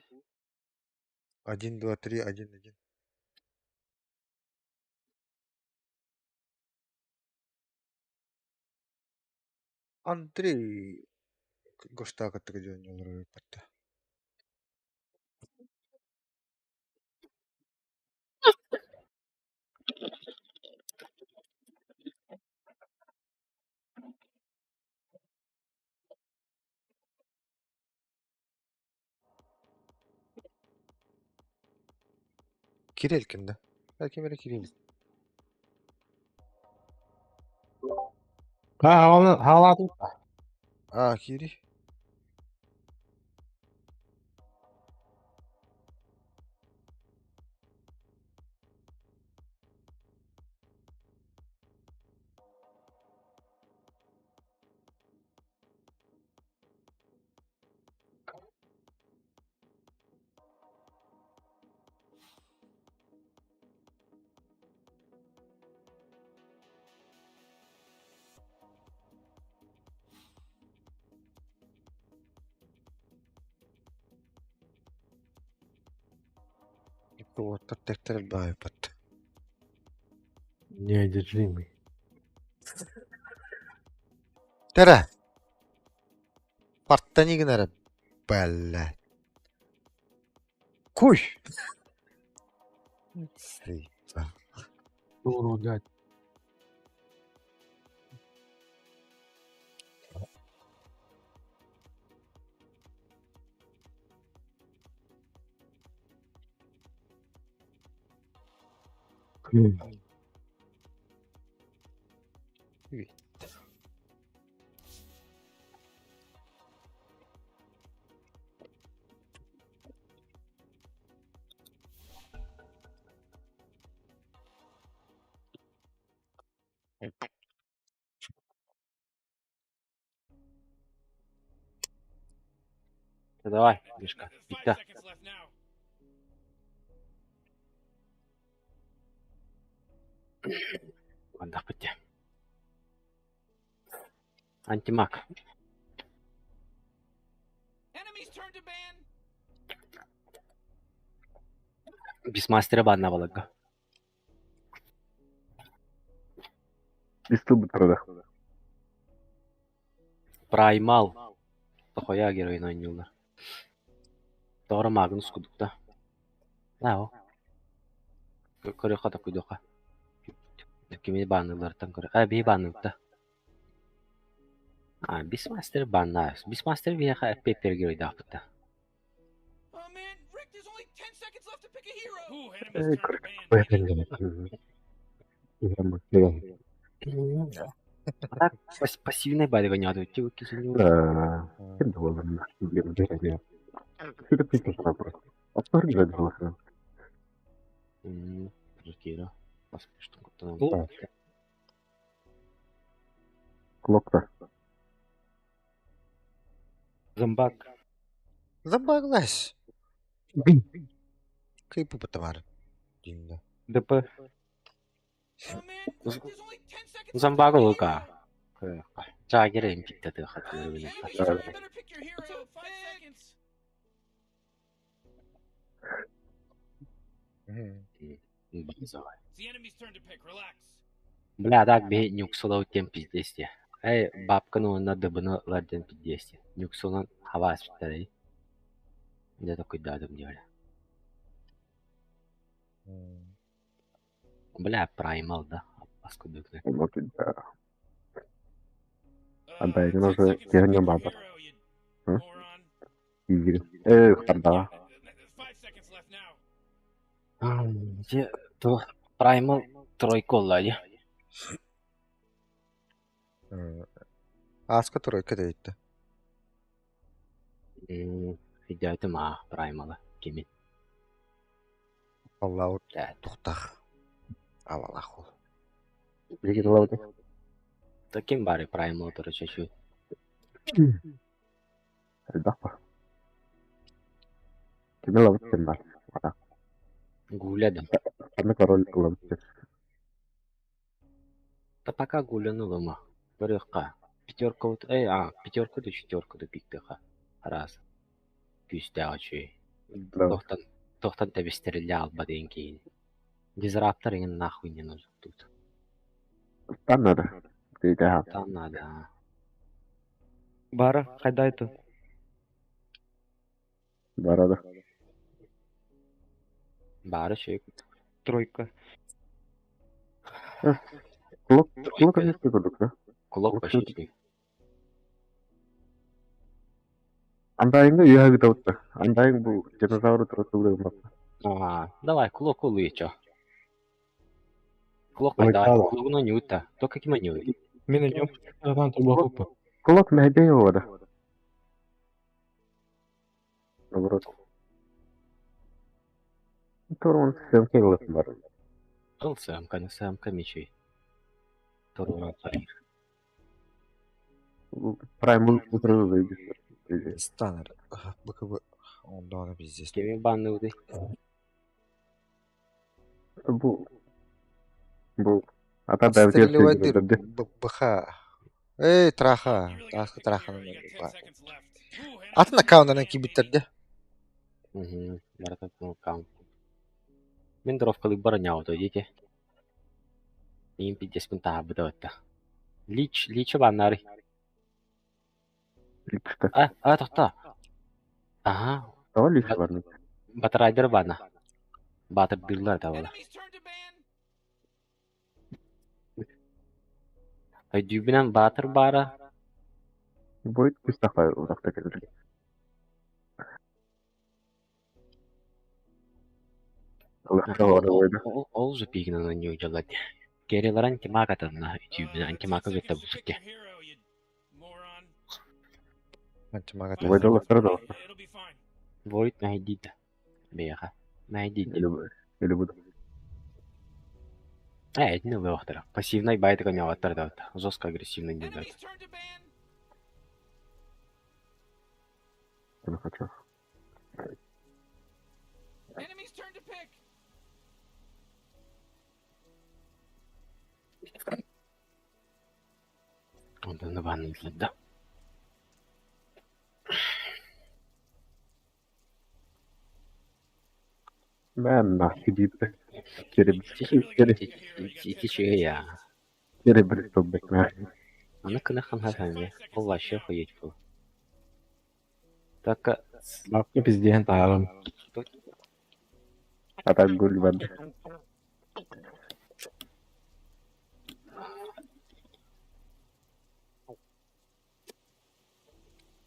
1, 2, 3, 1, 1. Андрей Гоштаакаттыга дьонньолору ыыппатта. Кирилл ким да? Ким эрэ Кирилл. А, хаалаатын. А, Кири. Уоттар тэктэр элбээбиппит. Неодержимый. Тэрэ! Партани гынара бэллэ. Куй! Сыйба. Дуругать. Давай, Мишка, Five bitti. seconds left now. Андах bitti. Антимаг. Enemy's turn to ban. Бисмастера банна балага. Истуб трада. Праймал. Тохоя геройын ойнуулар. Тоҕо магын ускудукта. Нао. Көрөхө да куйдуха. Кими баннылартан көрө. А би баннылта. А Бисмастер банна. Бисмастер биэхэ пеппер геройдаахпыта. Oh man, Rick, there's only 10 seconds left to pick a hero. Ooh, enemy's Э, turn to ban. А так пассивный байдыга няту. Тиу кисеню. Да. Ким да болан? Блин, деревья. Что ты пишешь вопрос? Отторгли было. Прикиро. Поспешно. Клокта. Зомбак. Забаглась. Кыйпы тамар. Динда. ДП. Oh man, Rick, there's only 10 seconds left to Зомбага pick a лука. hero. Жагер им питте Oh, хатыр. man, you better pick your hero. 5 seconds. It's the enemy's turn to pick. Relax. Бля, так би нюксулау тем пиздесте. Эй, бабканы онна дыбыны ларден пиздесте. Нюксулан хава спиттарай. Где такой дадым деле. Бля, праймал, да. Паскудыкны. Вот, да. Андай, 10 ну же, seconds to я pick не your баба. hero, you М? moron. Игорь. Эх, да. 5 seconds left now. Де то праймал тройколла, я. Аска тройка дейті. Идеятым а праймалы кемин. Алла Да. тухтах. Авалах ол. Билген лауды. Таким бары праймал короче чу. Элбах. Кими лауды ким бар. Гулядым. Аны король лауды. Да пока гулянула ма. Көрөкка. Пятерка вот, эй, а, пятерку да четверку да пиктыха. Раз. Күстәгә чүй. Да. Тохтан, тохтан табистериле алба деген кейін. Дизраптор деген нахуй не нужен тут. Там надо. Ты да. Там надо. а. Бара, хайдайту. Барада. Бары чүй. Тройка. Клок, клок не курдук, да? Кулак вообще чүй. Андайыңды үйәгі даутта. Андайың бұл динозавр туралы бар. А, давай, кулак улы чё. Кулак Ой, пайда, кала. кулагына не ута. Только кима не ута. Мен нем. Адан турбахупа. Клок мәдей ода. Наоборот. Турман сэмке лып бар. Ыл сэмка, не сэмка мечей. Турман Прайм утры выйдет. Станер. БКБ. Онда пиздец. Кеме банны уды. Бу. Бу. Ата да Стрелевой БХ. Эй, траха. You really gotta Аска pick a траха. hero. You got 10 seconds left. Ooh, enemy's Атын turn to аккаунтынан ban. кибиттерде. Угу. Барата аккаунт. Мен дровкалы бараняу то дети. Им пиздец пын тағы быда Лич, личи баннары. Личта. А, а, тоқта. Ага, Того лич бар. Батарайдар баана. Баатырдыыллар да буолар. Enemy's turn to ban. Өйдүүбүнэн баатыр баара. Будет пусть такая uzakta gelir. Алыхта бар ойда. Ол ол же пигинен ойнуу дьалла дии. Керилар антимаг атанна үтүүбүнэн 10 антимага seconds кытта to pick бусукке. your hero, you moron. Антимага Ойда алыхтар да. It'll be fine. Void мэһийдиит бэйэхэ. Мэһийдиит. Или или буду. Э, итини ылыахтара. Пассивнай баайтык ойнообаттар да жестко агрессивный не дат. Enemy's turn to ban. Не хочу. Enemy's turn to pick. Онтон бааныллар да. Ben nahki deyip Kere Ити kere ити үчүгэй аа. kere bir tobbek mer. Аны кына хамһа Ол вообще охуеть был. Так Бабка пиздеһин таарым. Atan gol ben.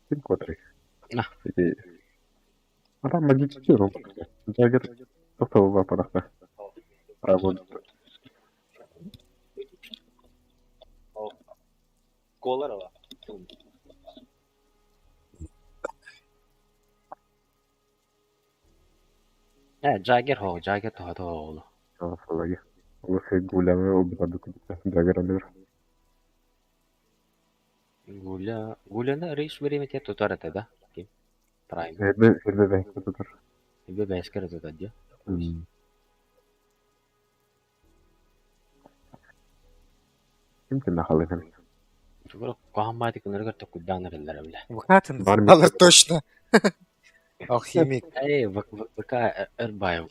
Kim kodri? На. Ити. Ата магический робот. Джаггер. Тоқтау вапарахта. Работа. Колорова. Э, Джаггер хоо, Джаггер тоһото оҕолу. Фалаги. Олус гулямы обратно Джаггер алыр. Гуля, Гуляны рейс время те тутар этэ да? Ким? Прайм. Хербе хербе бәйкә тутар. Тебе бэскер тутар дии. Ким ким нахалыгын? Тугура куһаан кынырыгар токуйдаан эрэллэрэ билэ. Вакатын. Бар Алыр точно. Алхимик. Эй, ВК Эрбаев.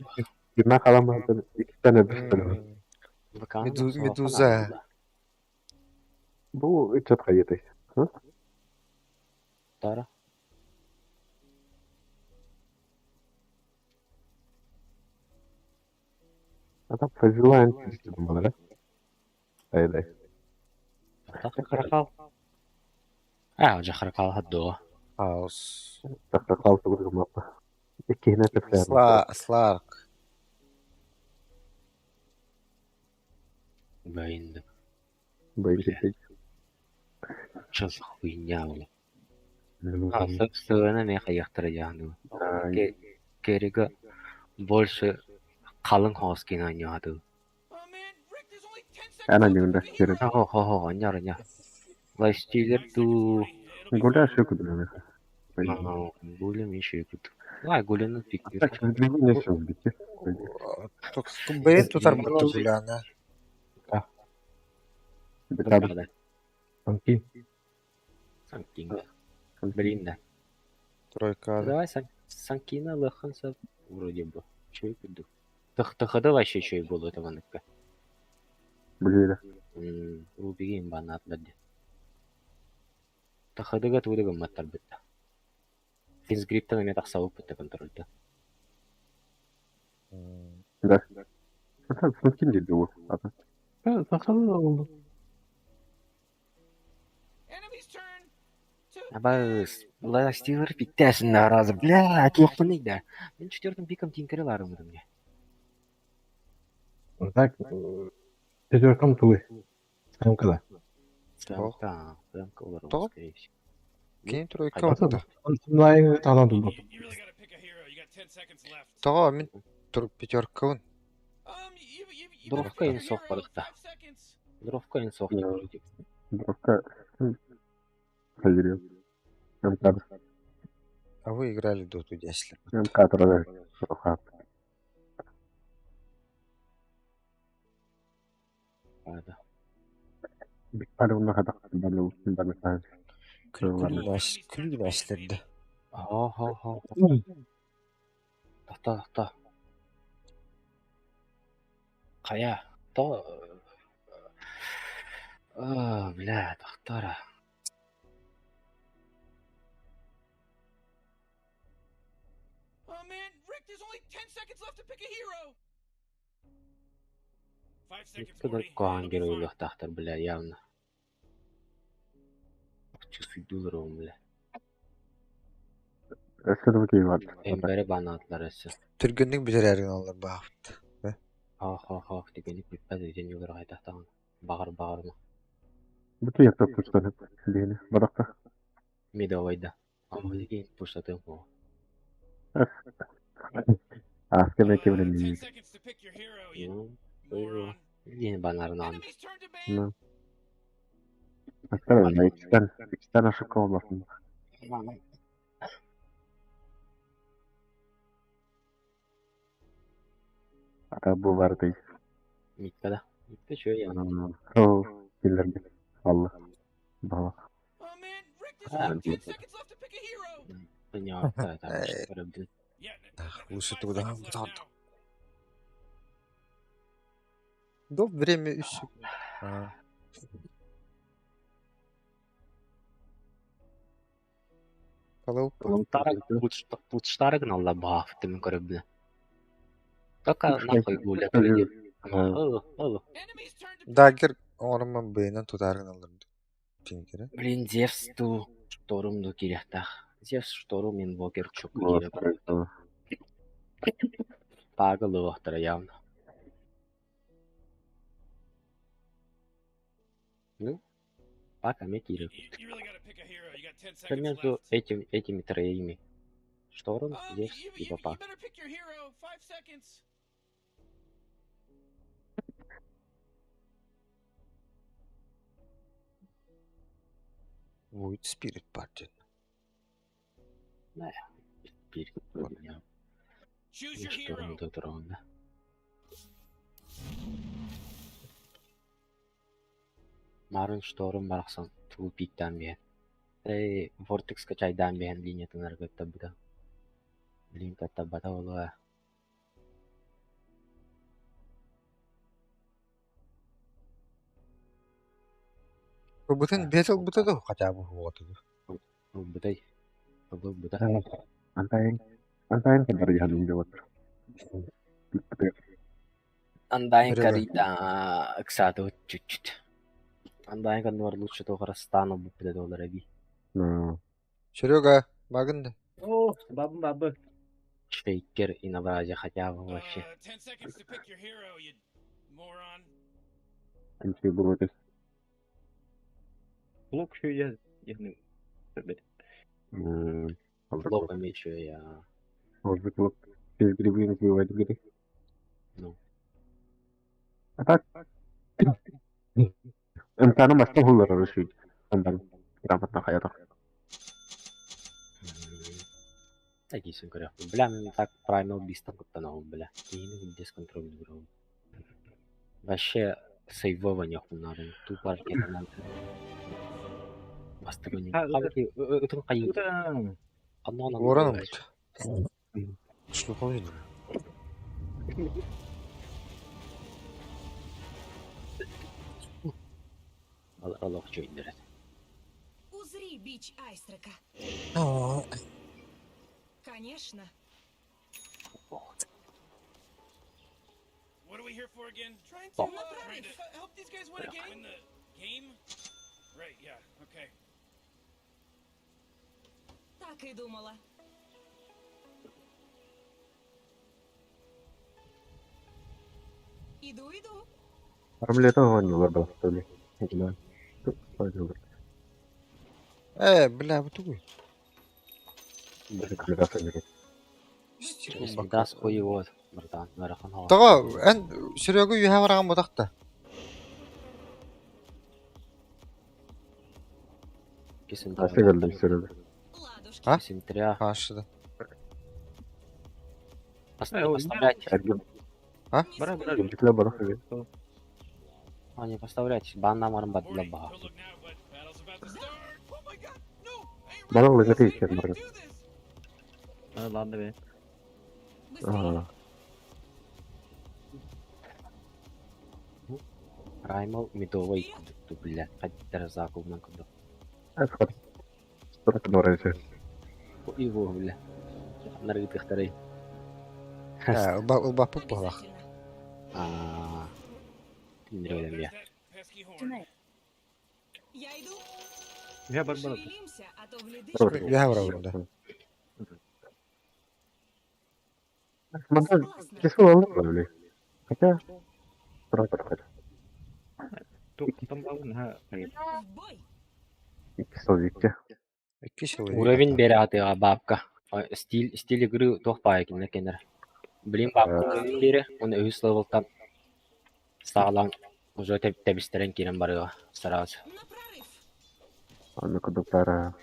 Ким халамадан iki tane bir tane. ВК-ны Медуза. Бу үчәт кайты. Тара. Ата фазилан балара. Айдай. Хракал. А, уже хракал хаддо. Хаос. Тахта калты мапа. Иккиһинэ тефлэр. Сла, Сларк. Блин, Бэйти. что за хуйня, бля. А, собственно, меха яхтара яхну. Керига больше қалың хоскин аньяду. Oh man, Rick, there's only 10 seconds Ана left to нюнда pick a кире. hero. Хо хо хо, аньяр аньяр. Лайфстилер ту Гуля шөкү Гуля миши кут. Ай, Гуляны пик. Так, движение все убити. Бэйн тутар бутты Гуляны. Бетаб. Санки. Санкин. Блин, да. Тройка. Давай сан Санкина лаханса вроде бы. Чё я куду? Тахтахада вообще чё и было этого ныкка. Блин. Рубиги имбанат бадди. Тахадыга тудыга маттар битта. Финсгриптен эме тахсабып битте контрольда. Да. Это Санкин диде ул. Ата. Сахалы oldu. Enemy's turn to Абас, ластилер пиктясин наразы, бля, туохпун да. Мен четвертым пиком тинкерелар умдым мне. Так, пятеркам тулы. Самкада. Самка, самка олар, Тоҕо? скорее всего. Кини тройка Хайда. отта. Онлайн тадан тулду. You really gotta pick a hero. You got 10 seconds left. Тоҕо мин тур пятеркабын. You, you, you better Дровка pick a ин сох hero in барықта. 5 seconds. Дровка ин сох Да. вроде. Дровка. Хайрил. МК. А вы играли доту дясли. МК турар. Дровка. Да. Битпалы хада. Балы балы. Күл бәслерді. Хо хо хо. Тохто тохто. Кая? То А, бля, тохтора. Oh man, Rick, there's only seconds left to pick a hero. Five seconds, Икки да Morty. куһаҕан It'll be герой fine. ылыахтаахтар, бля, явно. Чувствуйдуулар ол, бля. Өссө да киһи бар. Эмбэри банаатылар өссө. Түргэнник бүтэрээри гыналлар баахпыт. Хоох, түгэни бүппэт итин юлар хайдахтаҕын. Баҕар баҕарма. Бу киһи топпустан диэни барахта. Медовай да. Амалыгин пуштатын хоо. Ааска бэкэ 10 билин seconds to pick your hero, you Ну, moron. диэн банаарнаан. Enemy's turn to ban. Ну. Астар иккитен иккитен ошибка болбатын. Ата бу бар дей. Митка да. Митка чё я. О, киллерди. Алла. Бала. Oh man, Rick, there's А, only 10 seconds left to pick a hero. Понятно, там Э. что Yeah, Лучше five туда. seconds left now. Доп время еще. А. Халупа. Путштарыг налла баахтымын көрөбүнэ. Только нахуй гуля көрүдү. Ылы, ылы. Enemy's turn to pick. Дагер оҥоруммун быйынан тутааргын аллар тиҥкирэ. Блин, Зевс ту шторм ду кириэхтээх. Зевс шторм инвокер чуку киирэ. Пага лыахтара явно. Ну, пока мне киирэ. You really gotta pick a hero. You got 10 Что seconds между left. этим, этими троими? Шторм, Зевс You, и you, you Папа. better pick your hero. 5 seconds. Void Spirit Party. Биир Choose your Шторм hero. да туран. Марын шторм барахсан тугу пиктан биһэн. Эй, Vortex качайдаан биһэн линиятын аргыттабыта. Блин, каттабата олуа. Бутын бетел бута да хотя бы вот. Ылбытай. Ылбыта. Антайын антайын кадар яһан жабат. Андайн Рыба. карида ыксааты чуть-чуть. Андайн каннуар лучше тоҕор стану буппута доллара би. Ну, Серега, багын О, бабы бабы. Шейкер и на хотя бы вообще. 10 seconds to pick your hero, you moron. инчи булот. Блок еще я. Я не. Ребят. Лопами еще я. Может быть, вот через грибы развивать грибы. Ну. А так? МК-ны баста хуллар решить. Андан грамотно хаятах. Такие көрө. Бля, мен так правильно убийство куттанабын, бля. Киһини дисконтроль играл. Вообще сейвование хуннарын. Тупо ракетанан. Бастыгы А, Хабки ытын кайы. Это. Аннан Ворон бут. Что помню? Аллах чөйдөрөт. Узри бич Айстрека. Конечно. What are we here for again? Trying to Fuck. trying to help these guys win a game. Win the game? Right, yeah, okay. Так и думала. Иду, иду. Армлета гонюлар бастыли. Да. Пойду. Бля, бу тугуй. Мидас хуй вот, братан, ыарахан хаҕа. Тоҕо эн Серега үөһэ бараҕан ботахта. Асы келдим Серега. Ладушки. А? Сентября. Хаашыда. Поставлять. Эргим. А? Не Бара, бара. Гимчикле барах. А, не поставлять. Банна марым бадла Morty, баха. don't look now, but battle's about to start. Oh my god, no! I ain't Бала ready for лыгаты this. I ичер can't бар. do this. А, ладно бе. Быстрее. Ага. Раймал медовый кудукту, бля. Хаддер закубнан кудук. Эсхат. Сторак норайсы. Его, бля. Наргытыхтарай. Э, ылбаппыт буолах. Аа, There's that pesky horn. Я иду. Я бар бар. Шевелимся, а то в Я барабын да. Мантан кисыл алыр били. Хотя Тұра Там бабын ха. Икки сыл икки. Икки сыл. Уровень бере атыга бабка. Стиль стиль игры туох баайы кинилэр кэннэр. Билин бабка уровень бере, уонна үһүс левелтан саҕалаан уже тэбистэрэн киирэн барыаҕа сразу. Аны кудуктара.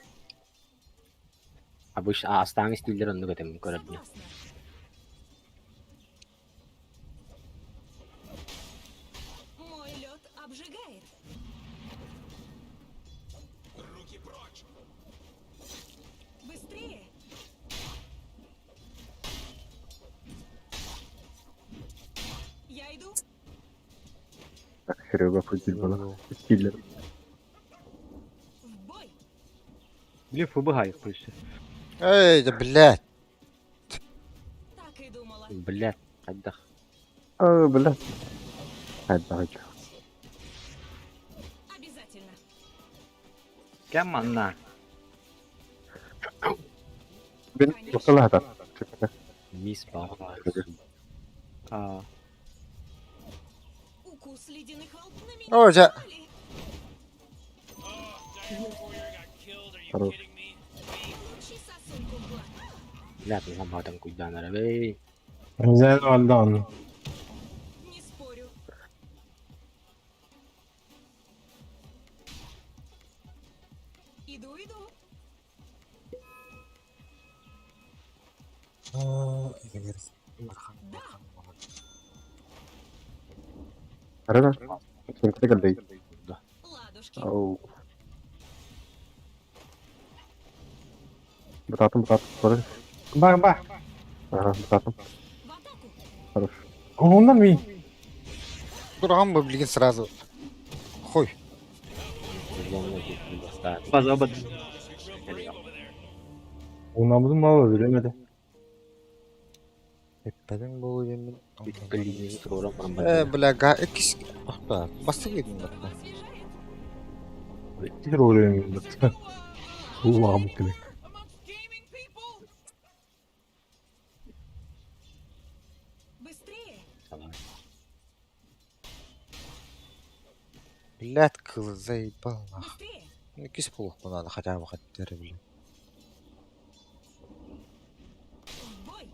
Обычно астааҥы стиллэр оннук этим көрөрбүнэ. Мой лед обжигает. Руки прочь! Быстрее! Я иду. Так, Серега путил было. Стиллер. В бой! Били ФБГ их пришли. Эй, да блядь. Так и думала. Блядь, хайдах. А, бля. Хайдах. Обязательно. Кем манна? Бин букала хата. Мисс баҕа. А, Укус ледяных волн на меня. О, дьэ. напали. Oh, Dire Warrior got killed. Are you Хорош. kidding me? Получи сосульку в глаз. Блядь, уһан баҕатан куйдаанара бэй. Güzel oldu onu. Не спорю. Иду, иду. Арана. Сен калдай. Ладушки. Ау. Братым, братым, хорош. Bak bak. Ага, братым, В атаку. хорош. Ondan mı? Туран бы, блин, сразу. Хуй. база бад. Ondan bunu mal bilemedi. Эппэтин буолуо диэммин. Туруоран баран Э, барда. бля, га иккис Охта, бастык един батта. Освежает. Bir oluyor. Allah'ım kile. Amongst gaming people? Быстрее. Блядь, кыл заебал нах. Быстрее. Иккис буолуохпун надо хотя бы хотя блин. В бой.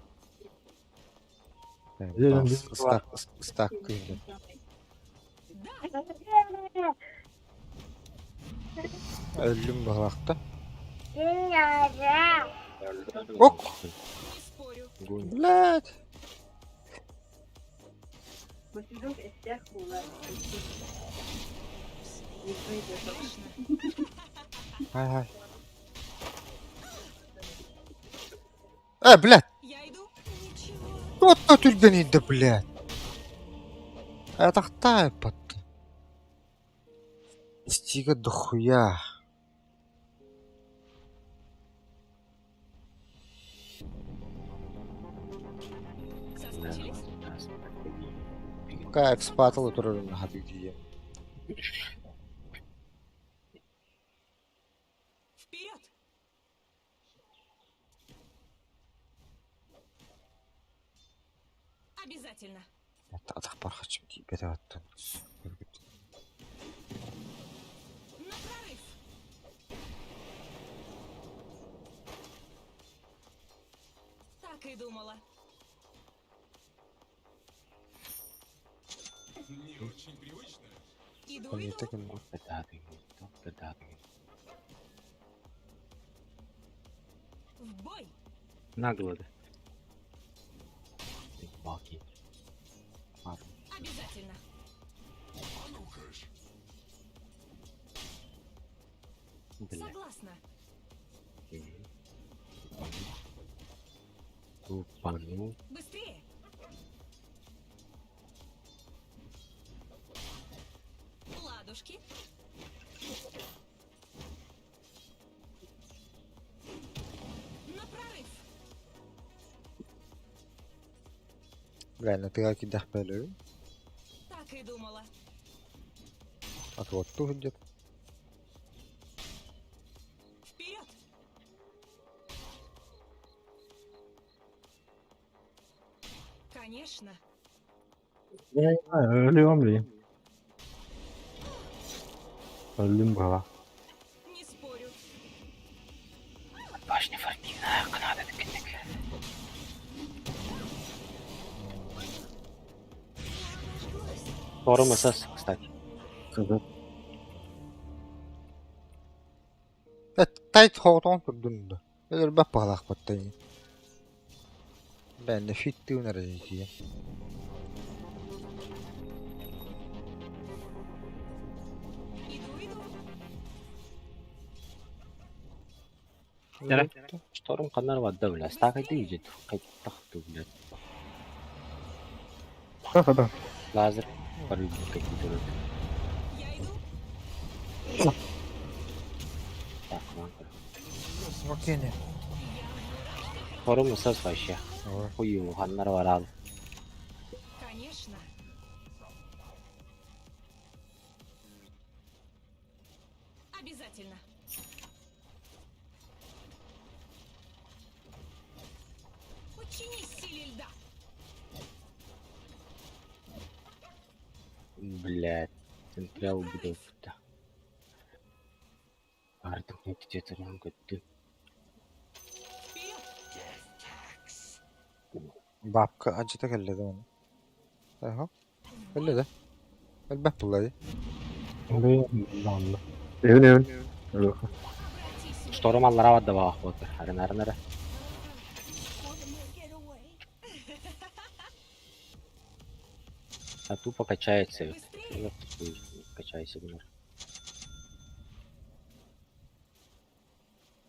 Дедим, biz- Стак, стак кыйды. Да. Өлүм балакта. Ок! Не спорю. Блядь. Хай хай. Э, блядь. Я иду. Ничего. Вот тут түргэн да, блядь. Атахтай пат. Стига дохуя. Соскучились? Пока экспатл турар хаты дии. Вперед! Обязательно. Атах бар хачым дии бете аттан. На прорыв! Так и думала. Не очень привычно. Иду, иду. В бой! Нагло да. Обязательно. Согласна. Тупану. Быстрее! Ладушки. На прорыв! Бля, тыга киирдэхпэ өлөрүм. Так и думала. Отводтуу сылдьар. Вперед! Конечно. Я не знаю, өлүөм билигин. Өллүм быһалаах. Не спорю. Башня Фортина, Канада кинник. Форум СС, кстати. Тайт хоҕотоҕун турдун да. Өлөрбөт баҕалаах баттайын. Бля, фит тыынар этии. Иду, иду. Шторм ханнар барда, бля. Стакайды идет. Кайтах ты, блядь. Да, да. Лазер. Полюбил какие-то. Я иду. Так, ладно. Смокини. Форум СС вообще. Хуй ханнар барал. Конечно. Обязательно. Подчинись силе льда. Блядь. Централ будет. Артем, где-то ты. Вперед! Бабка адьата кэллэ да оны. Аха. Кэллэ да. Элбэх буолла дии. Өлүөм Эвен эвен. Обратись Шторм аллара барда баах вот. Арын арын ары. А тупо качается. Быстрее! Качайся, блин.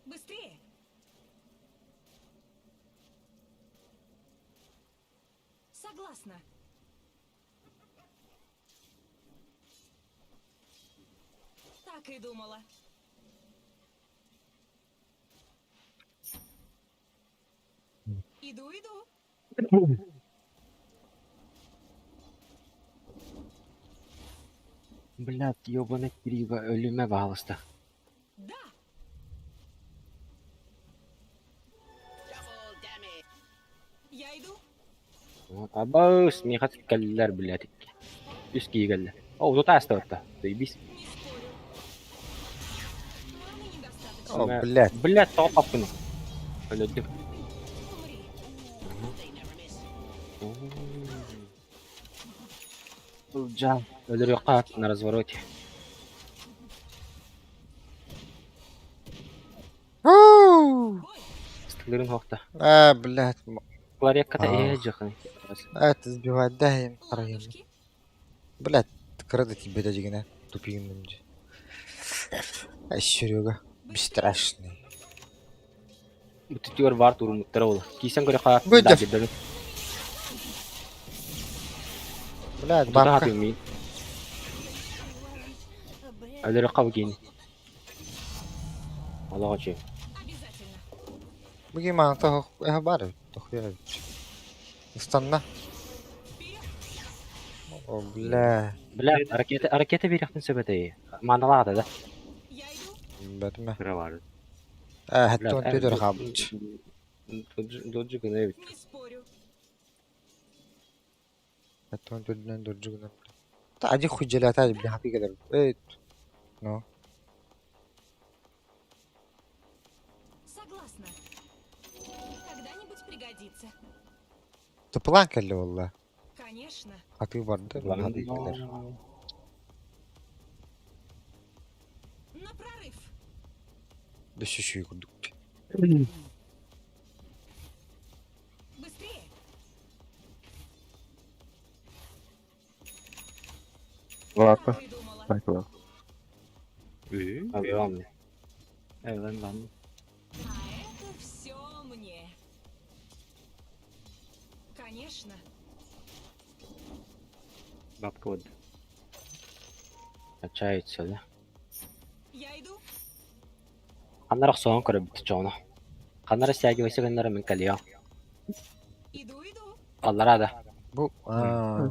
Быстрее! Согласна. Так и думала. Иду, иду. Блядь, ёбаный криво, өлүмэ баалыста. Да! Я иду. Абас, миэхэ кэллилэр, блядь. Үс киһи кэллэ. О, тут астыбытта. Заебись. Не спорю. Маны недостаточно. О, блядь. Блядь, тоҕо хаппыны. Өлөдүм. Умри. Ылдьаан. Өлөрүөххэ на развороте. Стылырын хоохта. А, блядь. Кларекката А. ээ дьахын. Это сбивать, дай им район. Ладушки. Блядь, крада тебе дадигина. Тупигин дии. А Серега, бесстрашный. Бүтүтүгэр баар тууруммуттара буолар. Киирсэн көрөххө Выйдев. дагердарын. Блядь, Тута бабка. хатыым миин. Өлөрүөххэ бу киини. Олоҕо үчүгэй. Обязательно. Бүгүн мааны эһэ баар эбит, тохуйа эбит. Ыстанна. О, бля. Бля, ракета, ракета биэриэхтин сөп этэй. Маналаата да. Я иду. Бэтимэ. Кыра баар. Ээ, хэттэн түөрт хаалбыт. Доджи гына эбит. Не спорю. Хэттэн төрдүнэн доржу гынан. Та ади хуйдьалаата били хапи кэлэр. Эй, ну. Согласна. Когда-нибудь пригодится. Тыпылаан кэллэ буолла. Конечно. Хатыы барда, хатыы кэлэр. На прорыв. Өссө үчүгэй курдук. Быстрее. Ладно. Так и думала. Так, ладно. Огромный. Эвен ван. А это все мне. Конечно. Бабка вот. Качается, да? Я иду. Ханнар охсоон көрөбүт чоҕуна. Ханнар стягивайся гыннара мин кэлиэм. Иду, иду. Аллара да. Бу аа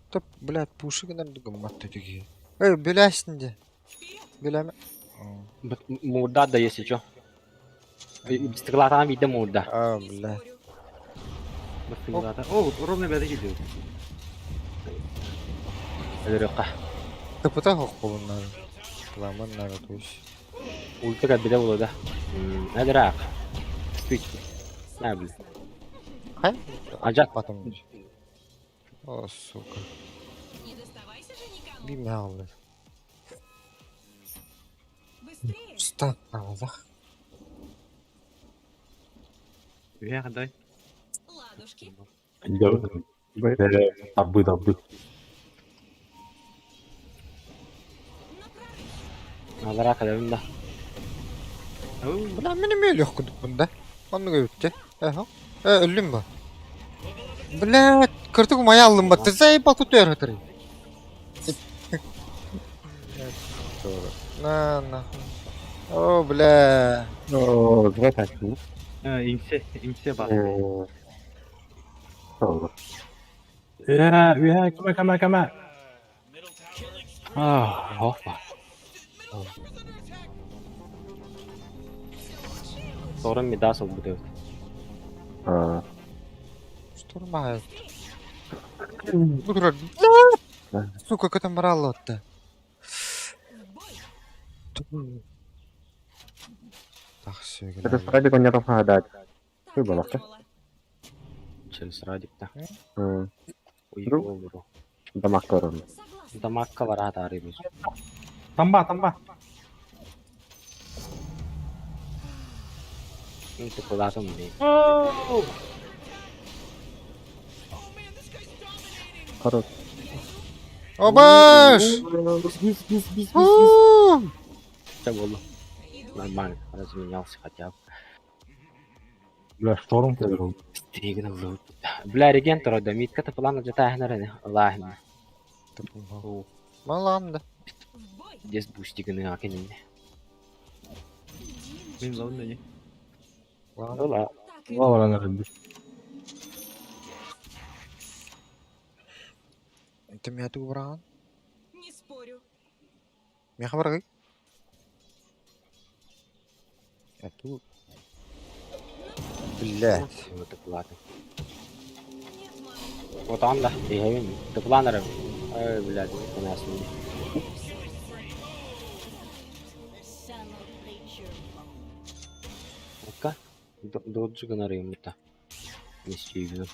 Топ, блядь, пуши гынар гыммат түтүги. Эй, билээсин де. Билеме. Муурда да если чё. Быстыгылаатаҕа биирдэ муурда. А, бля. Быстыгылаата. О, ровно бэдэ киирдибит. Өлөрүөххэ. Тыпыта хоххобуннар. Ламан надо, то есть. Ульта кэлбитэ буолуо да. Эдраак. Спич. На, бля. Хай? Ажат. Потом. О, сука. Не доставайся же никому. Бимялы. Быстрее. Стан аллах. Үһэ дай. Ладушки. Табы табы. Аллара кэлэбин да. Бля, мин эмиэ өлүөх курдукпун да. Оннук эбит Эһэ. Э, өллүм ба. Блядь, кыртык умайа аллым ба. Ты заебал тут өтөр. На, на. О, бля. О, зря так. Иҥсэ, иҥсэ баар. Соло. Үһэ, үһэ, кама, кама, кама. Ah, опа. Торон Мидас ылбыт эбит. А, Штурмает. Бу турар. Сука, көтөн баралла отта. Так, все, Это с Радиком не должна дать. Так и Ты была, да? думала. Через Радик-то. М, Ой, Ну. олору. Дамаг корон. Согласна. Дамакка бараат арыйбыз. Тамба, тамба. Тупулатым дии. Хорош. Обаш! Все было. Нормально, разменялся хотя бы. Бля, шторм кэлэр. Стригн лут. Бля, регент рода, митка тапалана жатаахнараны, Аллахна. Маланда. В бой. Здесь бустиганы акинин. Мин лавын не. Ола. Так и Ла баран Ты меня тут брал? Не спорю. Меня хабаргай? Я тут. Блять. Тапалата. Нет, мам. Вот он да, иһэбин. Тапаланары. Ой, блядь, у нас не. Ока. Доджи гынары мута. Не стивен.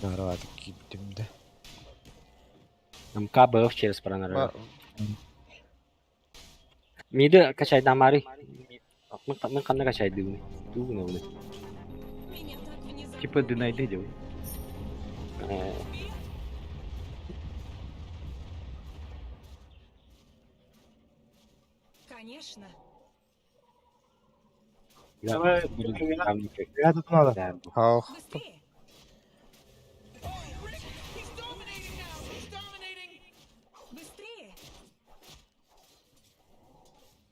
Нарват киптим да. МК БФ через пранары. Миды качайдамары. Мен қандай качайдыгын? Тугун оны. Меня так внезапно. Типа динайды деп. Конечно. Давай, Я тут надо. Ах. Быстрее. Oh, Rick, he's dominating now. He's dominating. Быстрее.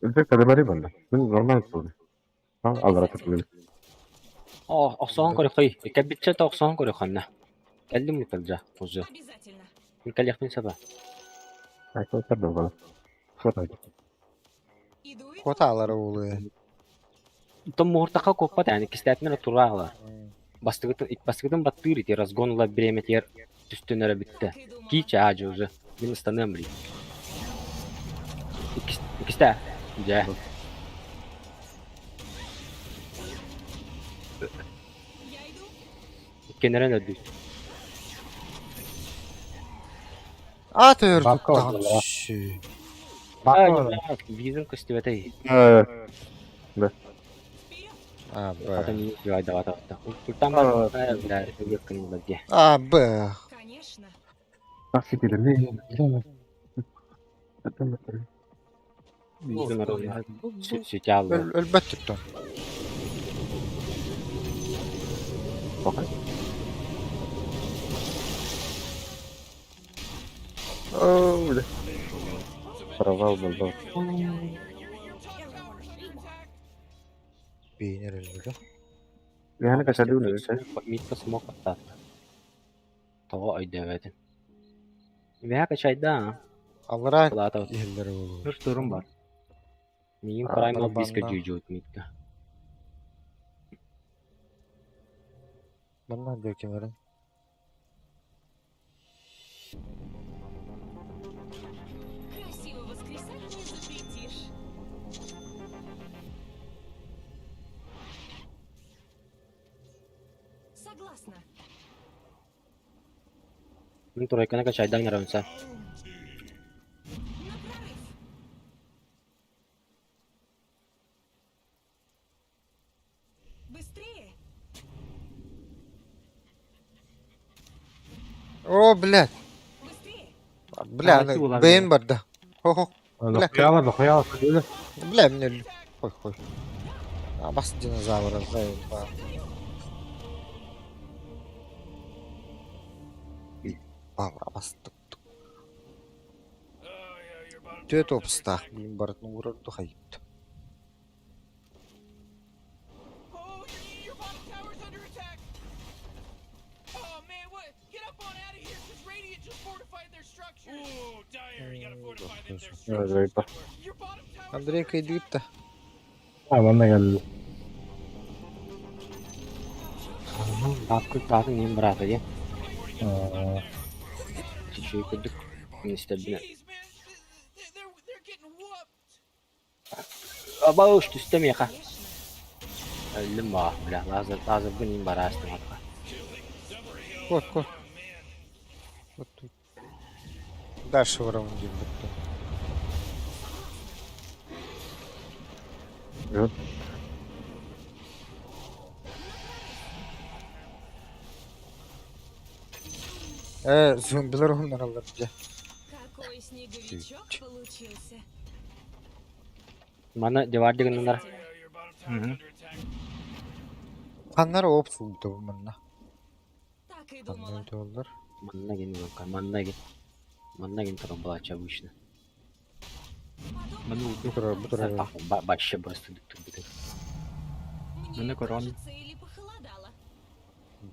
Это когда банда. Ну, нормально было. А, аллара такой. О, охсон көрөхөй. Кәбитче тохсон көрөхөннө. Кэллим муталжа, кузу. Обязательно. Кэллиэхпин саба. Так, вот так было. Вот так. Иду, иду. Коталары уулу. Том мууртака коппат яни кистэтмер тураала. Бастыгытын бастыгытын баттыр ити разгонла биреметер түстөнөрө битте. Так и думала. Киче ажы уже. Мин ыстаным били. Икисте. Жа. Я иду. Иккенерен өдү. А төр Бабка туттаҕын. бар, Ши. Визин көстүбэтэй. Вперед. А, Б. Атын жайдабата. Куртан бар. Бля, өккүн булар А, Б. Конечно. Так, теперь не. Это Визин орон. Сүтялы. Өлбөт туттан. О, бля. Провал был, да. Your top tower's under attack. Бейнер өлбүтэ. Яны качалыы үлэ. Митка смог аттаата. Тоҕо өйдөөбөтүм. Үөһэ качайда Аллараа Кылаата иһэллэрэ буолуо. Үс турум бар. Миигин Primal Beast-ка Барабанна. дьүдьүт Митка. Манна дьэ ким эрэ. Красиво воскресать не запретишь. Согласна. Мин тройканы качайдан эрэнсэ. На прорыв. Быстрее. О, блядь. Быстрее. Бля, Давайте улар бэйин барда. Хо-хо. Бля. Дохуялар, дохуялар. Бля, мне өллүм. Хой, хой. А, бас динозавра, заебал. Бал, бас Oh, yeah, your bottom Түөт tower's under опстаах, attack. блин, барытын уурар духайыт. Oh, your bottom tower's under attack. Oh man, what? Get up on out of here, cause Radiant just fortified their structures. Ooh, Dire, you gotta fortify them. Their Evet, structures. evet. Your bottom tower's Андрей under attack. кайдыытта. А, манна кэлли. Баапкы таатын иһин быраата дии. Чичи курдук министербин. Jeez, man, they're getting whooped. Аба уж түстэ миэхэ. Өллүм баа, бля, лазер, лазербын иһин бараастым атка. Кот, кот. Вот тут. Дальше в раунде будет. Evet. Зомбилар оннараллар дьэ. Какой снеговичок получился. Маны девар дигиннар. Yeah, your bottom tower's under attack. Ханнар оп сулбута бу манна. Так и Ханнар думала. өтөллөр. Манна ген уланка, манна ген. Манна ген туран булаача обычно. Маны Бу турар, бу турар. Баще просто дүктүр Мне Маны корон. кажется, или похолодало.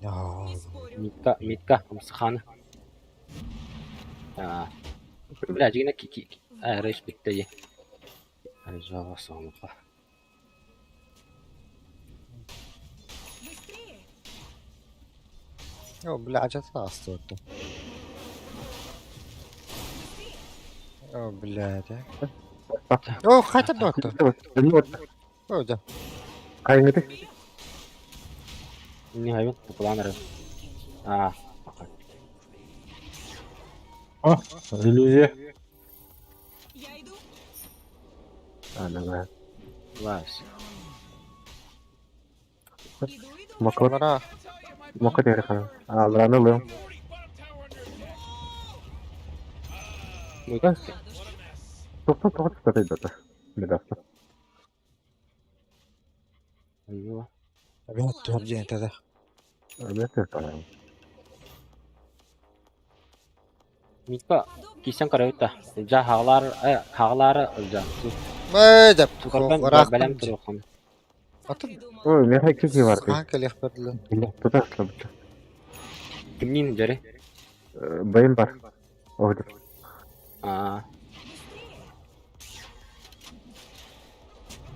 Яа. Не спорю. Митка, Митка, Амсхана. А, бля, дигина ки ки. А, рейс битте е. Жава соңга. Быстрее. О, бля, ачата астыотта. О, блядь. О, хотя бы это. О, да. Кайыңыты. Не хайван, планер. А, О, иллюзия. Я иду. Ана. лас. Иду, иду. Макор. Мара. Макор дер хана. Алраны лым. Morty, bottom tower under attack. Митка. Тоқтон тоғыз тұтады дата. Медаста. Айва. Опять твердень тогда. Evet, evet. Митка, кисен карайта. Жа хаглар, хаглар жа. Мэ, деп. Тукарбан бәлем турухан. Так Атын и думала. Ой, мен хайкы бар. Хан келех бердилер. Тұтасла бітті. Кимнин жаре? Байым бар. Ойды. А,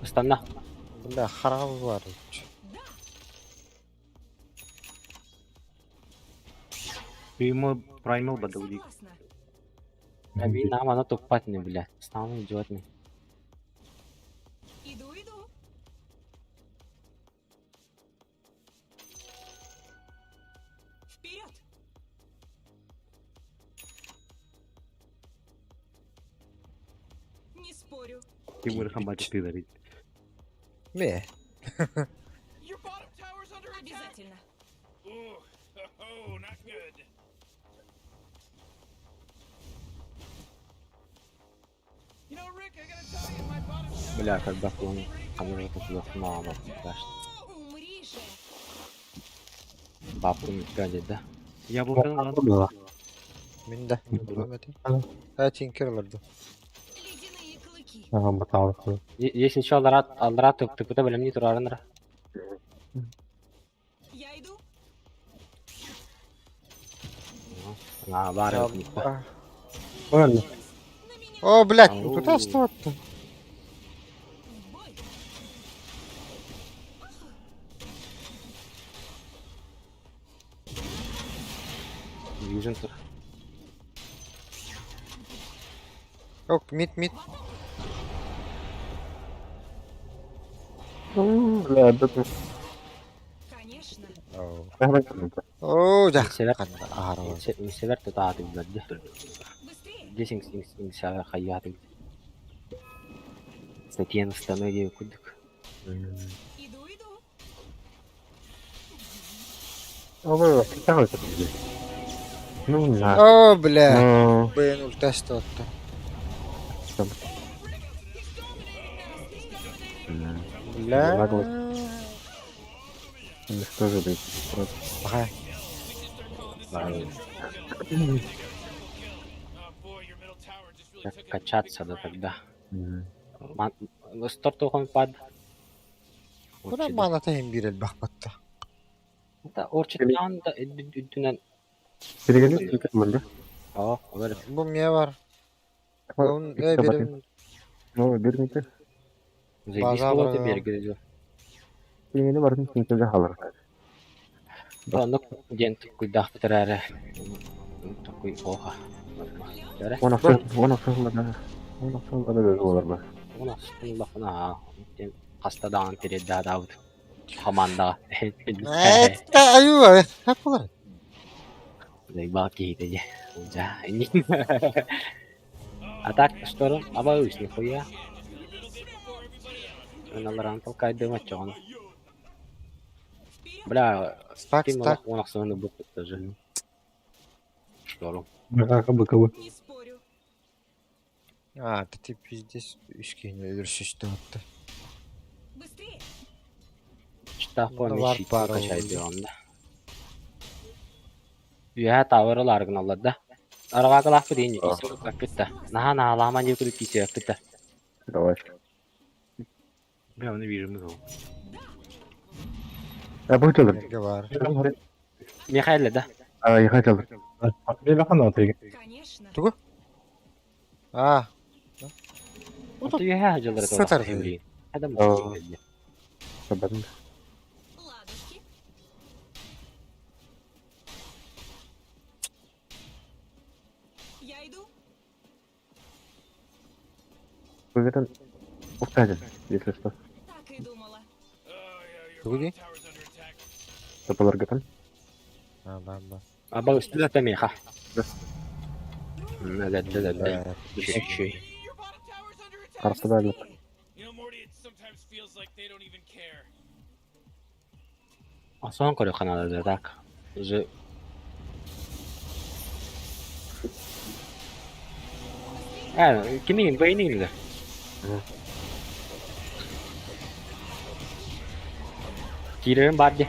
Быстрее. станна. Бля, харабы бар. Примо Primal бадауди. Согласна. Аби нам ана туппат не, бля. Стану идиот не. Иду, иду. Вперед! Не спорю. Тимур хамбачы тыдарит. Ме. Your bottom tower's under attack. Обязательно. Ooh, oh, not good. You know, Rick, I gotta tell you, my bottom tower. Бля, когда план камера туда мама, баш. Умри же. Бабку Митка да. Яблоканы алан. Мин да. А, тинкерлерді. Ледяные клыки. Ага, баталык. Если еще алрат, алрат тупыта белем не турарынра. Я иду. А, баар эбит. Правильно. О, блядь, Ау. куда что-то? В бой. Южин тур. Ок, мид, мид. Бля, да ты. Конечно. Оо, дьэ, Север. ханна аһарабын. Север тутааты билэрди. Быстрее. Десиң сиң хайааты. Статьяны станы диye курдук. Иду, иду. Ой, так это. Ну, на. Оо, бля. Ну, Бэйн ультаста отто. Бля. Наглость. Уничтожили. Просто. Ага. Как качаться да тогда. Стортухон пад. Куда мана тайын бир элбэх батта. Да, орчитан да үдүнэн. Перегони сколько мында? Аа, олар. Бу мне бар. Он э берем. Ну, бермите. Заебись болот бергиле. Перегони барын кинтеде халар. Да, ну ден такой дах битәрәре. Такой оха. Он аксы, он аксы да. Он аксы да да болар ба. Он аксы бакына. Ден кастадан перед да команда. Э, аю, хап болар. Заебал кейде. Да. А так, что абаюсь, нихуя. Аналаран толкай дымать чон. Бля, Стак, ким стак. он аксыны бук тоже. Шторм. БК, БКБ. Не спорю. А, ты ты пиздец үскейне өлөрсүстө отто. Быстрее. Чита Ну, помещить бар качай ол. дегенде. Үйә тавырлар гыналар да. Арага калапы дейин кисеп капитта. Наха наалама не күрүп кисеп капитта. Давай. Бля, оны бирimiz ол. А бу чалыр. Эрге бар. Михаил да. А, я хотел. Бе бахан да Конечно. А, Үйә жылдыр Сатар. Адам. Табатын. Ладушки. Я иду. Уверен. Указан, если что. Так и думала. Тугу Тапалар гатан. А, ба, ба. Аба үстүлө тамеха. Да, да, да. Чүй. Карсы да Быстрее. You know, Morty, it sometimes feels like they don't even care. Асон көрө каналда так. Уже Э, кимин бейнин да. Кирен бар де.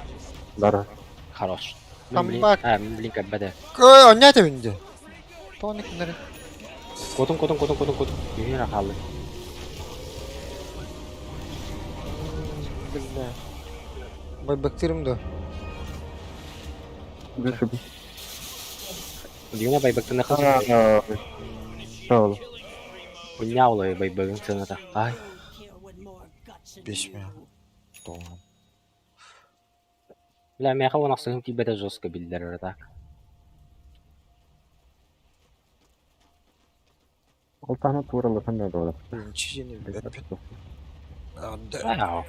Дара. Хорош. Камбак. А, блин, кабада. Кой, оня тебинде. Тоник нere. Котун, котун, котун, котун, котун. Юхина қалды. Бля. Бай бактерим да. Дальше. Дигна байбактына қыз. Сау. Уняулы байбагын сыната. Ай. Бешме. Тоғым. Бля, мен қауын ақсығын тибеде жестко билдер так. Ол таны туралы қандай болады? Бірінші жені бәппет. Ау.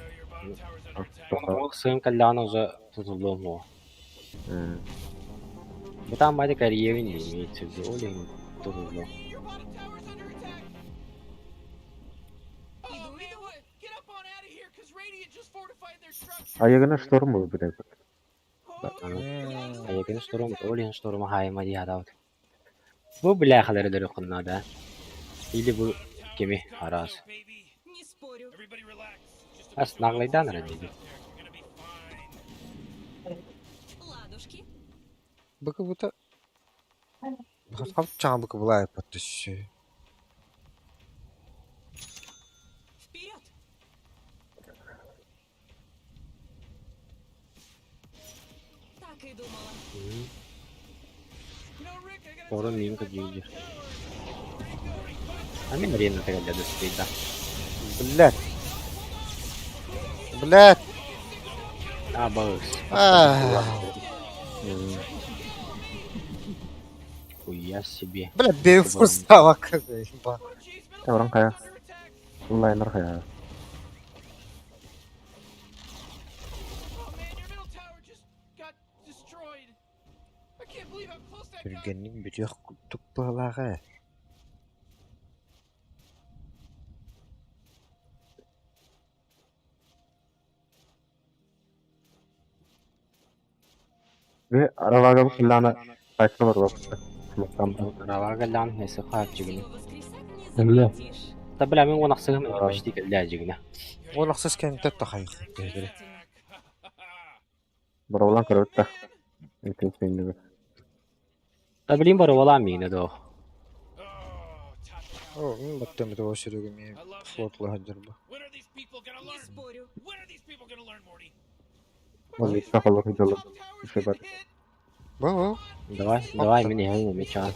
Сığın каллааны уже тутулуом о. Бутан байды карьерин имеется в виду, олень тутулуом. Your bottom tower's under attack. Oh Иду, man, иду. what? Get up on out of here, cause Radiant just fortified their structure. Аяғына шторм болып бітеді. Я иду. Аягын шторм, олень шторма хайма диадавт. Бу бля халары кынна да. Или бу кеми арас. Не спорю. Everybody relax. Just a Ас наглайдан рәдиди. You're gonna be fine. Ладушки. Быкы бұта. Хап чаңа быкы бұлай паттысы. Вперед. Так и думала. Орун миин көдьүүрдүр. А мин арена тегелде дөспейда. Блядь. Блядь. А, балыс. А. Хуя себе. Бля, бейф става ебать. Орон хайа. Онлайнер хайа. Oh man, your middle tower just got destroyed. I can't believe how close that got. Түргэнник бүтүөх курдук быһалааҕа. Ve аравага хиллана сайкы бар вакытта. Равага лан хесе хаачыгына. Силу воскресать не Бля. запретишь. Та бля мен онақсыгым почти кэллээ жигина. Ол ахсыс кэмтэ тахайх кэбире. Баравлан көрөттө. Интенсивный. Та блин бар ола миинэ доо. Oh, top tower. О, мин баттам это вообще ми I love it. флот лахадыр бу. When are these people gonna Не learn? спорю. When are these people gonna learn, Morty? Ол икки холор жолу. Top tower's Еще бар. getting hit. Бу бу. Давай, давай мин иһэн меча.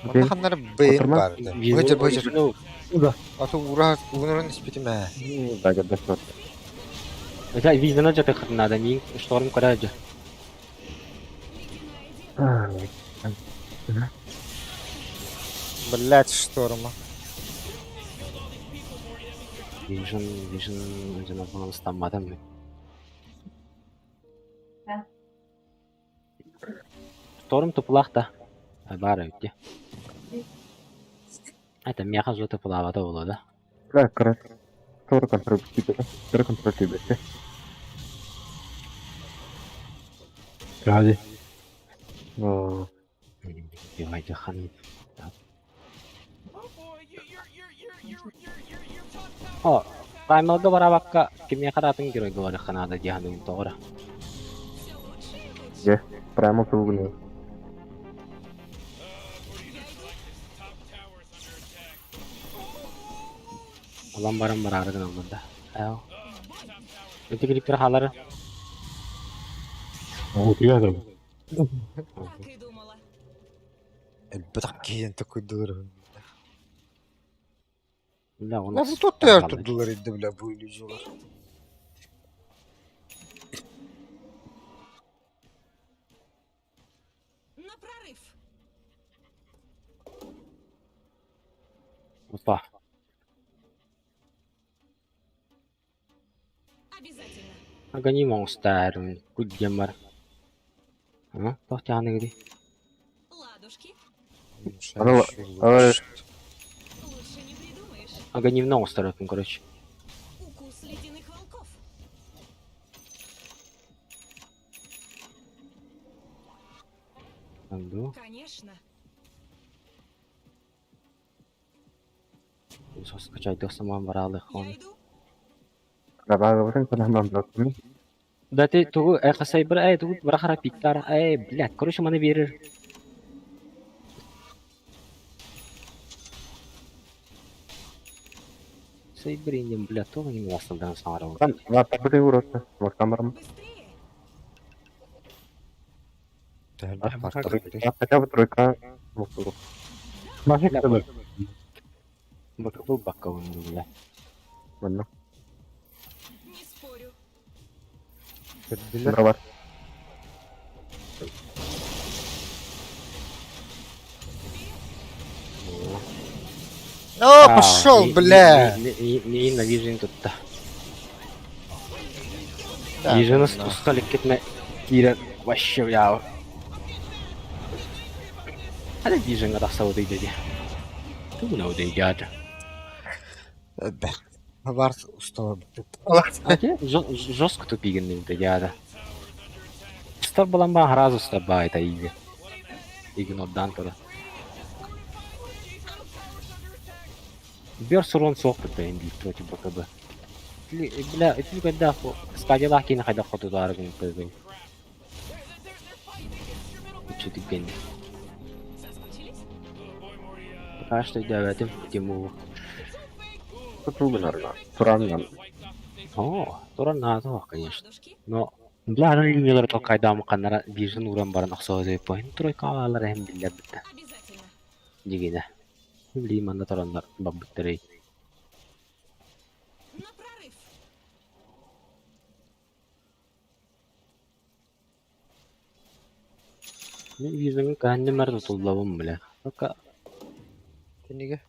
Манна ханнар бэйн Отырма. бар. Быжыр быжыр. Да. Аты ура угунурун испитим ээ. Да, да, Это видно же ты надо мин шторм көрөжө. да. Блядь, шторма. Вижен, вижен, жана бұны ұстамадым мен. Шторм тупулах да. Бар өтте. Это меха жо тупулавата болады. Да, кара. Тора контроль тибе. Тора контроль тибе. Hadi. О, Бивайте хан. Oh boy, you, your your your your your your your top tower. О, Праймалга барабакка кимме каратын герой говоры ханада дияны тоғыра. Все лучше и лучше. Же, прямо тугуну. Morty, you don't like this. Top tower's under attack. Алан баран барарыгын алында. Аяу. Өте клиптер халары. О, tabii. Так и думала. Элбэтэх киһиэн такой дылар. Бля, оны. Бу тут турдулар инде бля бу иллюзиялар. На прорыв. Опа. Обязательно. Агани монстр. Кудьямар. А, тохтяны гиди. Ладушки. Ана- ана- Лучше не придумаешь. Агани монстр, короче. Укус ледяных волков. Анду. Конечно. Сос качай досаман баралы Я хон. иду. Равага барын канаман блокны. Да ты тугу эхасай бір ай тугу барахара пиктар ай блядь, короче маны берер. Сайбер индем, блядь, тоғы неме астылдан саңара. Там, ва табы уроты. Вакамарм. Быстрее. Хотя бы тройка. Муктуру. Başka kadar. Бакы бакка бля. Манна. Не спорю. Көрдүлэр. Бравар. О, пошел, бля. Не на вижен тут та. Да, Вижен да. устали кетме кира вообще я. Hadi вижен гада сауды деди. Ту на удейдяда. Бә. Бар устава. Жестко тупигенный дяда. Стар балан ба сразу стаба это иги. Игнордан туда. Бер сурон соқты инди против БКБ. Бля, итли когда скадила кин хайда хоту даргын тыгын. Чуть ген. Соскучились? Пока что девятым Тимуру. Тугунарга. Тураннан. О, туран наада конечно. Но бля аны линиялары толкайдаамы ханнара биирин ууран баран охсоодуйппун тройкаалар эһин биллэрбиттэ. Дигинэ. Билии манна тураннар барбыттарый. На прорыв! Мин визаҥы кыһанньым эрэ тутуллабын бля. Пока Кинигэ.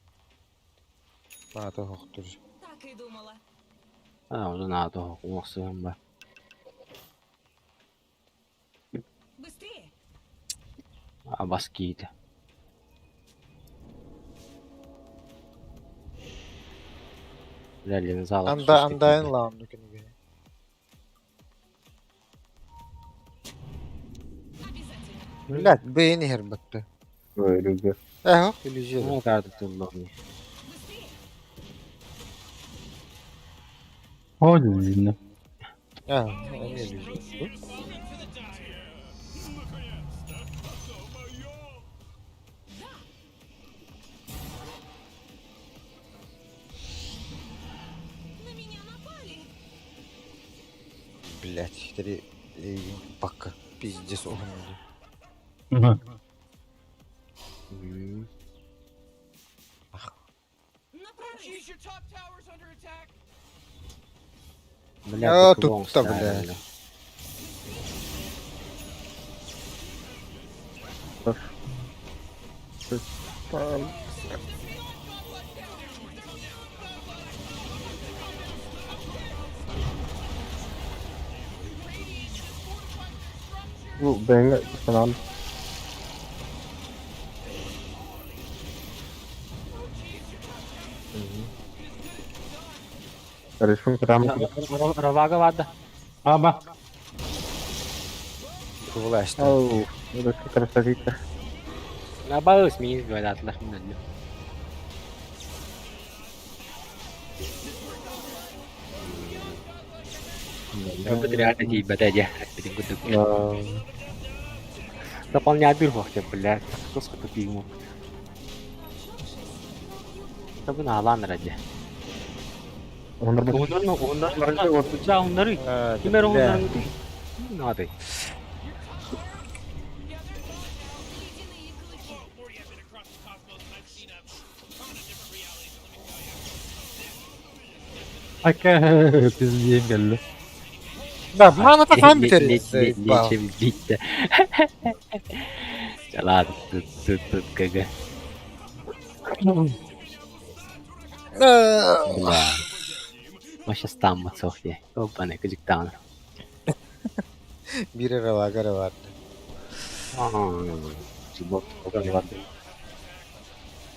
Аата оһохтур. Так и думала. А, уже наада оһох ба. Быстрее! Абас киитэ. Бля, Лензала Анда андайын лаамны кинигэ. Обязательно. Блядь, бэйин иһэр батты. Иллюзия. Эхо, иллюзия. Ну, карты тулловни. Быстрее! О, длинно. А, эмиэ иллюзия. На меня напали! Блядь, три пока пиздец оһон. На прорыв! Jeez, your top tower's under attack. Бля, А, тут-то, бля. Ну, бэйҥэ санаан Решим прямо Равага вада. Аба. Власть. Ау, это красавица. Наоборот, меня говорят, лахмин. Это реально тиийбэтэ дьэ, эппитин курдук. Дополнять бир блядь, жестко тупи ему. Табын алан ради. Онор Оннор, оннор, онноры. Кимер онноры. Надо. Ледяные клыки! Morty, I've been across the cosmos and I've seen a ton of different realities, and let me tell you. Ака, пиздец, гэллэ. Да, мана тахан бүтэр. Заебал. Нечем бить-то. Да ладно, тут, тут, тут, КГ. Бля. Мы сейчас там отсохли. Опа, не, кадиктан. Бир эрэ лагара барды.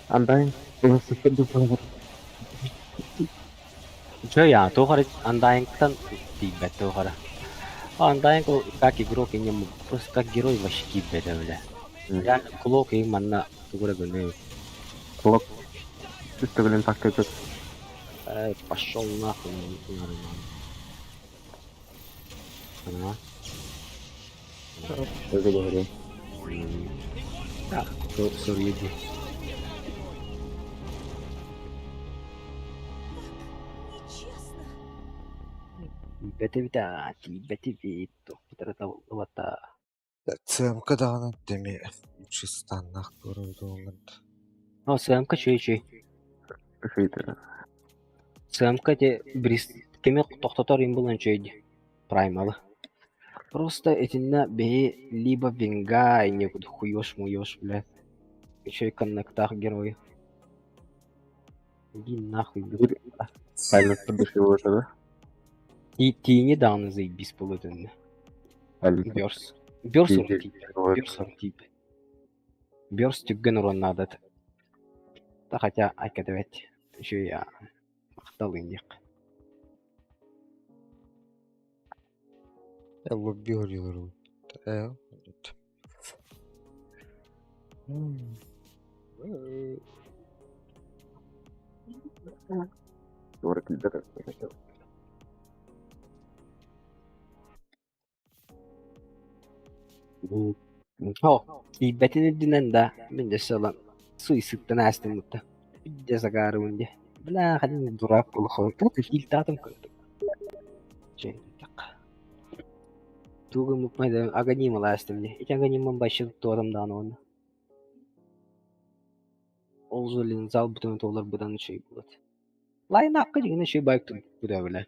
Андай, Чё я, тухар андайнгтан тиийбэт тухара. Андайнг как игрок и не мог, просто как герой вообще киирбэтэ бля. Реально Клок и манна тугура гыныы. Клок. Үстөгүлүн такты Пошел нахуй, нормально. Ага. Өзі Так, суруйди. Нечестно! Тиийбэтэ бит, тиийбэтэ бит, туохпут ЦМК даҕаны деми чистаннах көрөдүҥҥүт. О, СМК чүй-чүй. Шейтер. СМК те бриз кеми тохтотор им булан чөйди. Праймалы. Просто этинне бэйи либо винга и некуда хуёшь муёшь, бля. Еще и коннектах герой. Иди нахуй, бля. Сайлентер дешевый да? И тиини даҕаны заебись буолуо Сайлентер. Бёрс. Бёрс Ти- урут тиийбэт. Бёрс урут тиийбэт. Бёрс түргэн уруоннаадат. Та хотя айкадэбэт. Еще я махтал индик. Лобби горилар. Э. Туора килбэт. О, тиийбэтин үрдүнэн да, мин дьэ сылан суицидтан аастыммыта. Дьэ сакаарыбын дьэ. Бля, ханна дурак болохоо. Хилтаатым курдук. Чэ, Тугу мукмайда аганима лаастым дии. Ити аганиммын бачча туорам даҕаны уонна. Ол жолин зал бүтэн туолар быдан үчүгэй буолуо. Лайнаакка дьиҥинэ үчүгэй байк турбута бile.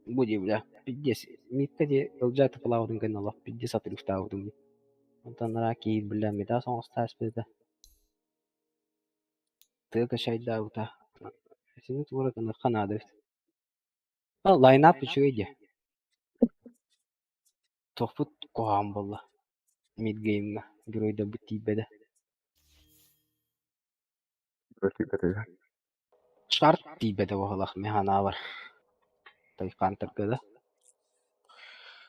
Бу дии бile. Пиздец. Митка дии ылдьаа тыпалаабытын кэннэ олох пиздец атырыктаабытым дии. Онтон араа киһи бile метаас оҥостааспыта. Тыа качайдаабыта. Сини туора гыныахха наада эбит. Лайнап үчүгэй дии. Туохпут куһаҕан буолла? Мидгеймҥа геройдарбыт тиийбэтэ. Шарт тиийбэтэ быһыылаах мин санаабар. Тайхантарга да.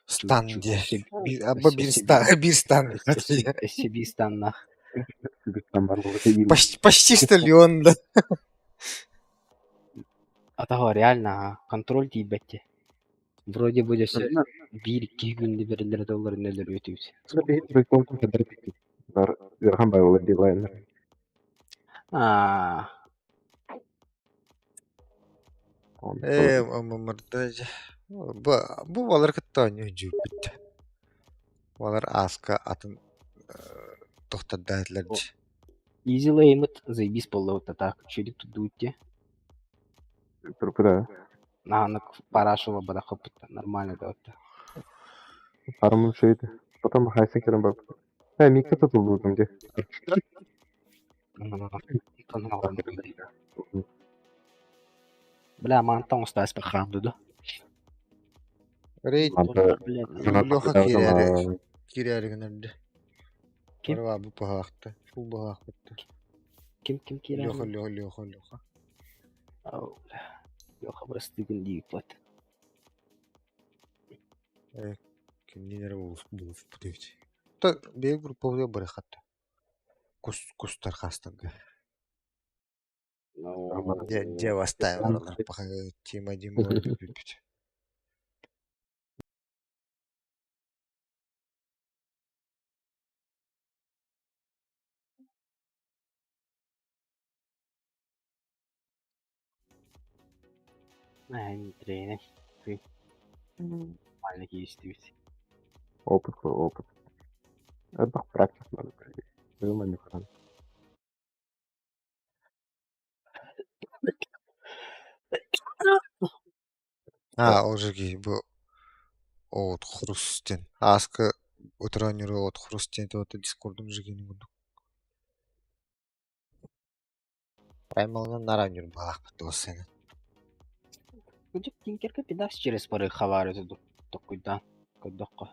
Стан диye. Bir, абба bir стан, bir стан. Өссө биир станнаах. Почти, почти что Леон, да. Атаҕа реально контроль тиийбэт дии. Вроде бы өссө биир-икки күн бэриллэрэ долларын өлөрүө этибит. Аа, Ээ, мырда бу бу балар кытта оонньуу дьүүппүт. Балар ааска атын тохтордаатылар дии. Easy леймит заебись буоллабыт так үчүгэй тудуут дии. Турпута. Наһанык парашула бадахпыт нормально да отто. Парамын шөйді. Потом хайса керен бар. Ә, микка tutulдum де. Бля, мантан устаас бахаам дуду. Рейд Леха киирээри киирээри гынарды. Ким? Барва бу пахаахта. Фул бахаахпытта. Ким ким киирэр? Леха, Леха, Леха, Леха. Ау, бля. Леха бырастыгын дииппат. Э, кимнин эрэ булуспут эбит. Та бэйэ групповой барыхатта. Кус кустар хастарга. Дьэ, дьэ бастаан пока Тима Дима бүппүт. Ай, тренер. Ты. Нормально киистибит. Опыт, опыт. Это практика надо пройти. Думаю, не А, ол жерге бу от хрустен. Аска утранеру от хрустен то дискордум жигини курдук. Праймалынан наранюр балакпыт туоссена. Күдүк тинкерге пидас через пары хабары туду. Токуйдан. Көрдөххө.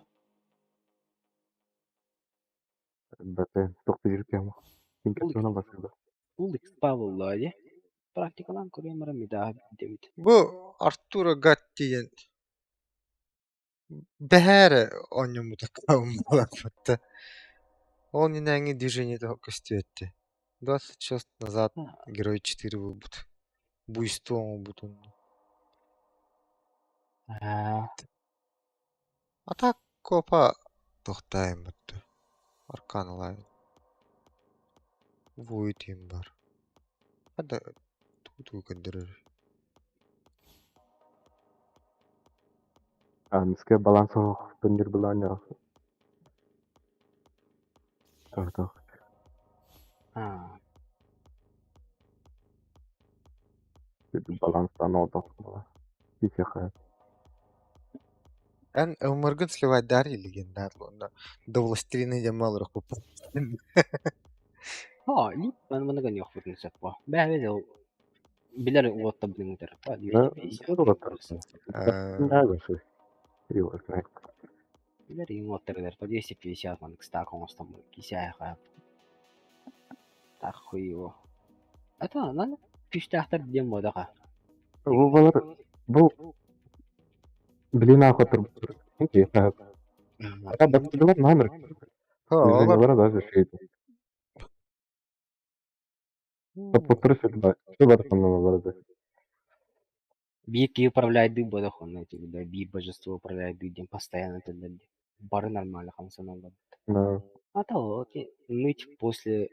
Бәте, тоқты жүріп яма. Тинкер басылды. Ул экспа болла дии. Практикалан көрөм ара медаа дебит. Бу Артуро Гатти диэн бэһээр оонньоммутакка балакпытта. Ол нинээҥи движение көстүөттэ. 20 час назад Герой 4 буолбут. Буйство оҥорбутун. Аа, А так копа тохтаайыммытты. Арканалаайын. Вуйт им бар. Ада туу көндөрөр. А, миске баланс оқ түндер булан Так, так. аа. Баланстан олдық була. Киче Эн ымыргын сливать дари легендар до властелина дьамал рахпуппун. Ха, лип мен маны ган яхпытын сөп ба. Бәбе ол билер уотта билиңдер. Ба, Да, Билер иң уоттар по 250 ман кстак оңостом кисә ха. Так хуево. Это нан күштәхтер дем бодака. Бу балар бу блин ахотыр. А бактылар номер. Олар даже шейді. Топтыры сүрді. Şu бар сонда бар. Бир ки управляет дым бодах он эти да бир божество управляет дым постоянно тогда бары нормально хамсаналар. Да. А то ныть после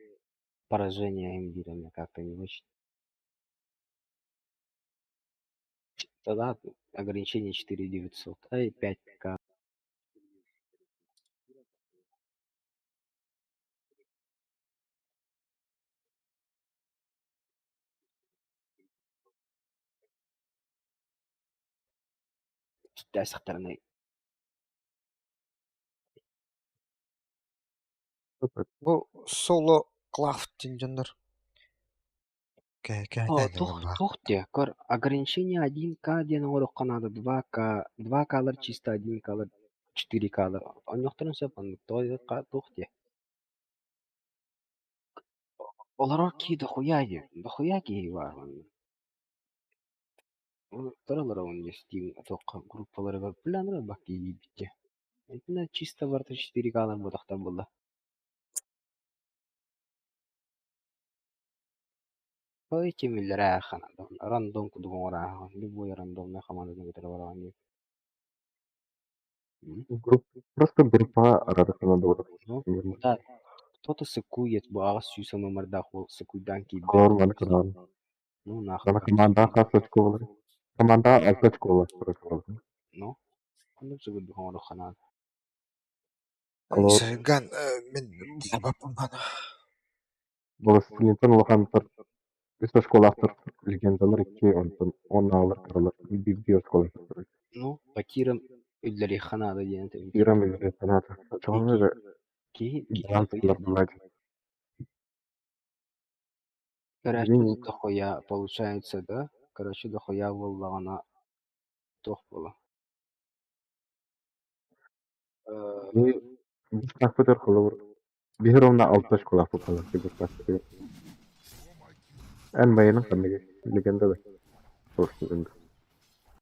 поражения Эмбира мне как-то не очень. Тогда ограничение 4900, ай 5К. Киттээсэхтэринэ Бу соло клав диэн дьоннор О, туох туох диэ, көр, ограничение 1К диэн оҥоруохха наада, 2К, 2К-лар чисто 1К-лар, 4К-лар онньуохтарын сөп оннук, тоҕо туох диэ. Олорор киһи дохуйа диэ, дохуйа киһи баар манна. Олорор Steam туохха группаларыгар бля бак киирбит дии. Итиннэ чисто барыта 4К-лар буотахтар буолла. Ой, тимиллэрэ рандом курдук оҥорааһын, любой рандомнай хамаанданы кытары бараҕын дии. Групп, просто группаҕа араадахтана буолар. Ну, да, кто-то сыкует, бу 800 ММРдаах уол сыкуйдаан киирбит. Олор маны кыраан. Ну, нахуй. Ана командаҕа хас очко буолар? Командаҕа алта очко буолар, короче, буолар. Ну, оннук сыгырдык оҥоруохха наада. Олор Сайган мин баппаммана. Властелинтан улахантар үс оскуолаахтар легендалар икки, онтон уоннааҕылар кыралар биирдии оскуолаахтар. Ну, по тирам үллэриэххэ наада диэн этим. Тирам үллэриэххэ наада. Очоҕуна эрэ Киһи киһи баланс дохуя. булар буолааччы. Короче, Билин дохуя получается, да? Короче, дохуя буоллаҕына туох буола? Биһи быстахпытыгар холобур биһи ровно алта оскуолаахпыт буолар быстахпытыгар. Эн байаның ханныгый? Легенда да? Властелин.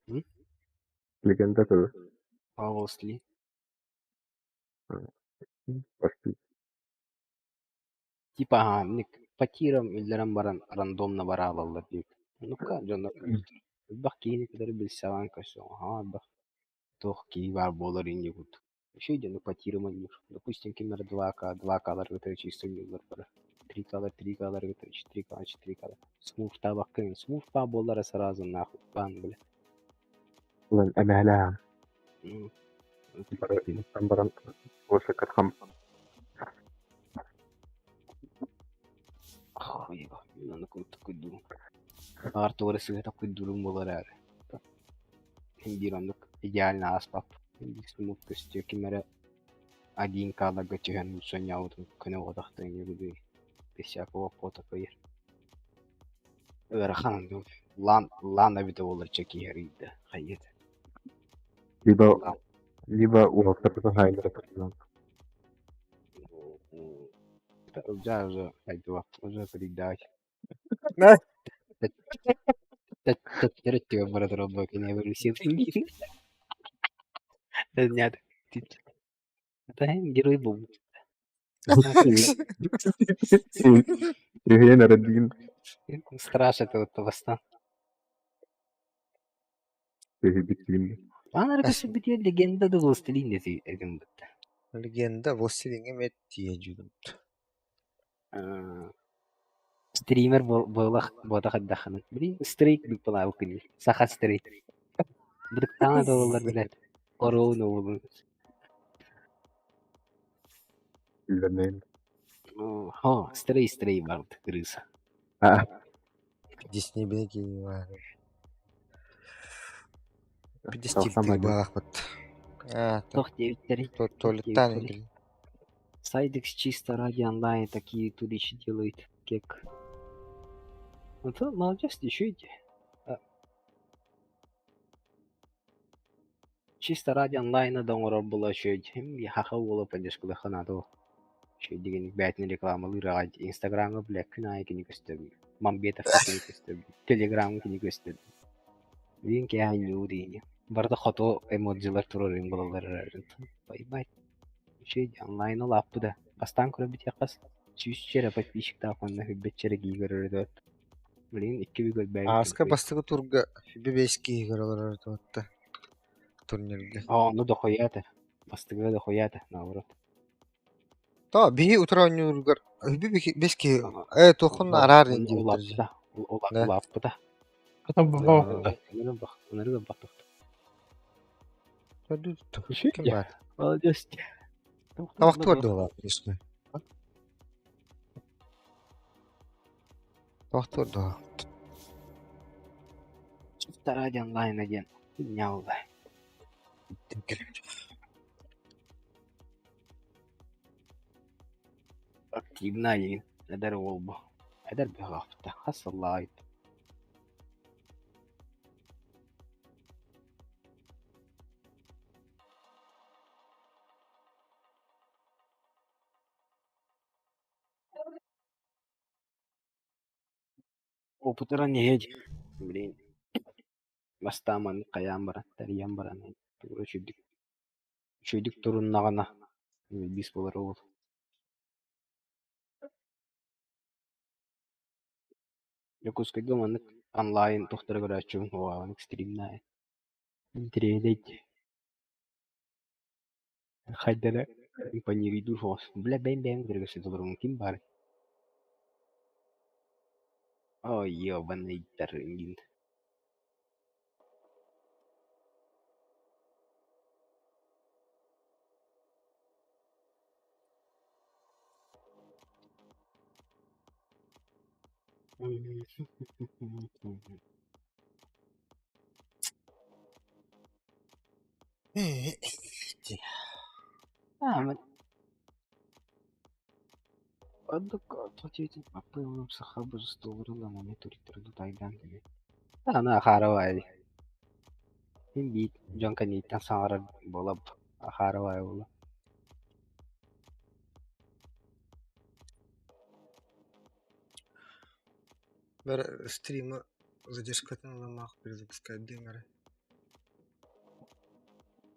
М? Легенда да? Павлосли. Почти. Типа, ага, по тирам үллэрэн баран рандомно бараалаллар диэбит. Ну-ка, дьоннор элбэх киһини кытары билсэҕин көрсөҕүн, аһаа элбэх туох киһи баар буолар инньэ курдук. Еще один по тирам оонньуур. Допустим, ким эрэ 2К, 2К-лар кытары чисто оонньууллар бары. 3К-лар, 3К-лар кытары, 4К, 4К-лар. Смурфтаабаккын, смурф буоллар сразу нахуй, бан, бля. Ылан эмээлээн Ну, бары мустан баран больше катхам хуй его, аны курдук куйдуум. Баҕар тугу эрэ сыыһа куйдуурум буолар эрэ. Биир оннук идеально ааспап. Смурф көстүө ким эрэ 1К-ларга түһэн сонньообутун көнө буотахтан без всякого фото кыйыр. Ыарахан лан лан эбитэ буоллар чэ киһи хайыт. либо либо уолаттарбытын хаайдара турдунан. Уже уже пойду, уже передать. Да. Төттөрөттүгэн бара турар кини эволюция Нет. Это герой был. Үһүөн эрэ диин Страж это вот бастан. бүттүгүн. Ана көсүбүтү легенда да властелин дети этим бытта. Легенда властелиҥҥэ эмиэ тиийэ дьүүлүм. Стример буолах буотах эрдэххинэ. Блин, стрейт быппалаабы күнү. Саха стрейт. Бырыктаана да буоллар билэр. Оруун уолун. Үллэрнэйин. Хо, стрей стрей барбыт крыса. Аа. Дисней бэги Биди Тахсан стиль бардым. буолахпыт. Аа, Тох диэбиттэрий? туалеттаан игили. Сайдекс чисто ради онлайн такие турищи делает. Кек. Ну то молодец, еще иди. Чисто ради онлайна да оҥорор буола үчүгэй хаха уола поддержкалыахха наада ол. Үчүгэй дигин бэйэтин рекламалыыр аҕай Инстаграмҥа бля күн аайы кини көстөбүн. Мамбетовка кини көстөбүн. Телеграмҥа кини көстөбүн. Билигин киэһэ ньуу диини. Барыта хоту эмоджилар туруорун булаллар эрэ. Поебать. Үчүгэй дии онлайн улааппыта. Бастаан көрө бүтүөххэ 100 эрэ подписчиктаах уонна 100 эрэ киһи көрөр этэ. Билигин икки бүк элбээбит Ааска бастакы турга бэс киһи олорор туотта турнирга. А, ну дохуя это. Бастыгы дохуя это, наоборот. То биһи утра оонньууругар бэс киһи э туохун араар диэбиттэр. Улааппыта. Да. Улааппыта. Ынырык ылбах. Ким баар? Молодец. Табахтыгар дуолаа, конечно. Табахтыгар дуолаа. Вторая онлайн один. Няула. Активная эдэр уол бу. Эдэр бөҕөхтө. Хас сыллаайт. Опытыран иһит. Блин. Бастаан маннык хайаан баран, тэрийэн баран, үчүгдүк үчүгдүк туруннаҕына биис буолар уол. Дьокуускайга маннык онлайн туохтары көрөөччүбүн уоҕаҕын стримнаа. Интэриэһинэй Хайдара импонериидуур соҕус. Бля бэйэм-бэйэм кытары көрсө олоробун ким баарый? Оо, ебаныйдар иҥин Мин биир дьон кэнниттэн саҥарар буолап ахаарабай буолла. Бары стримы задержкатын ыламаах перезапускать диэн эрэ.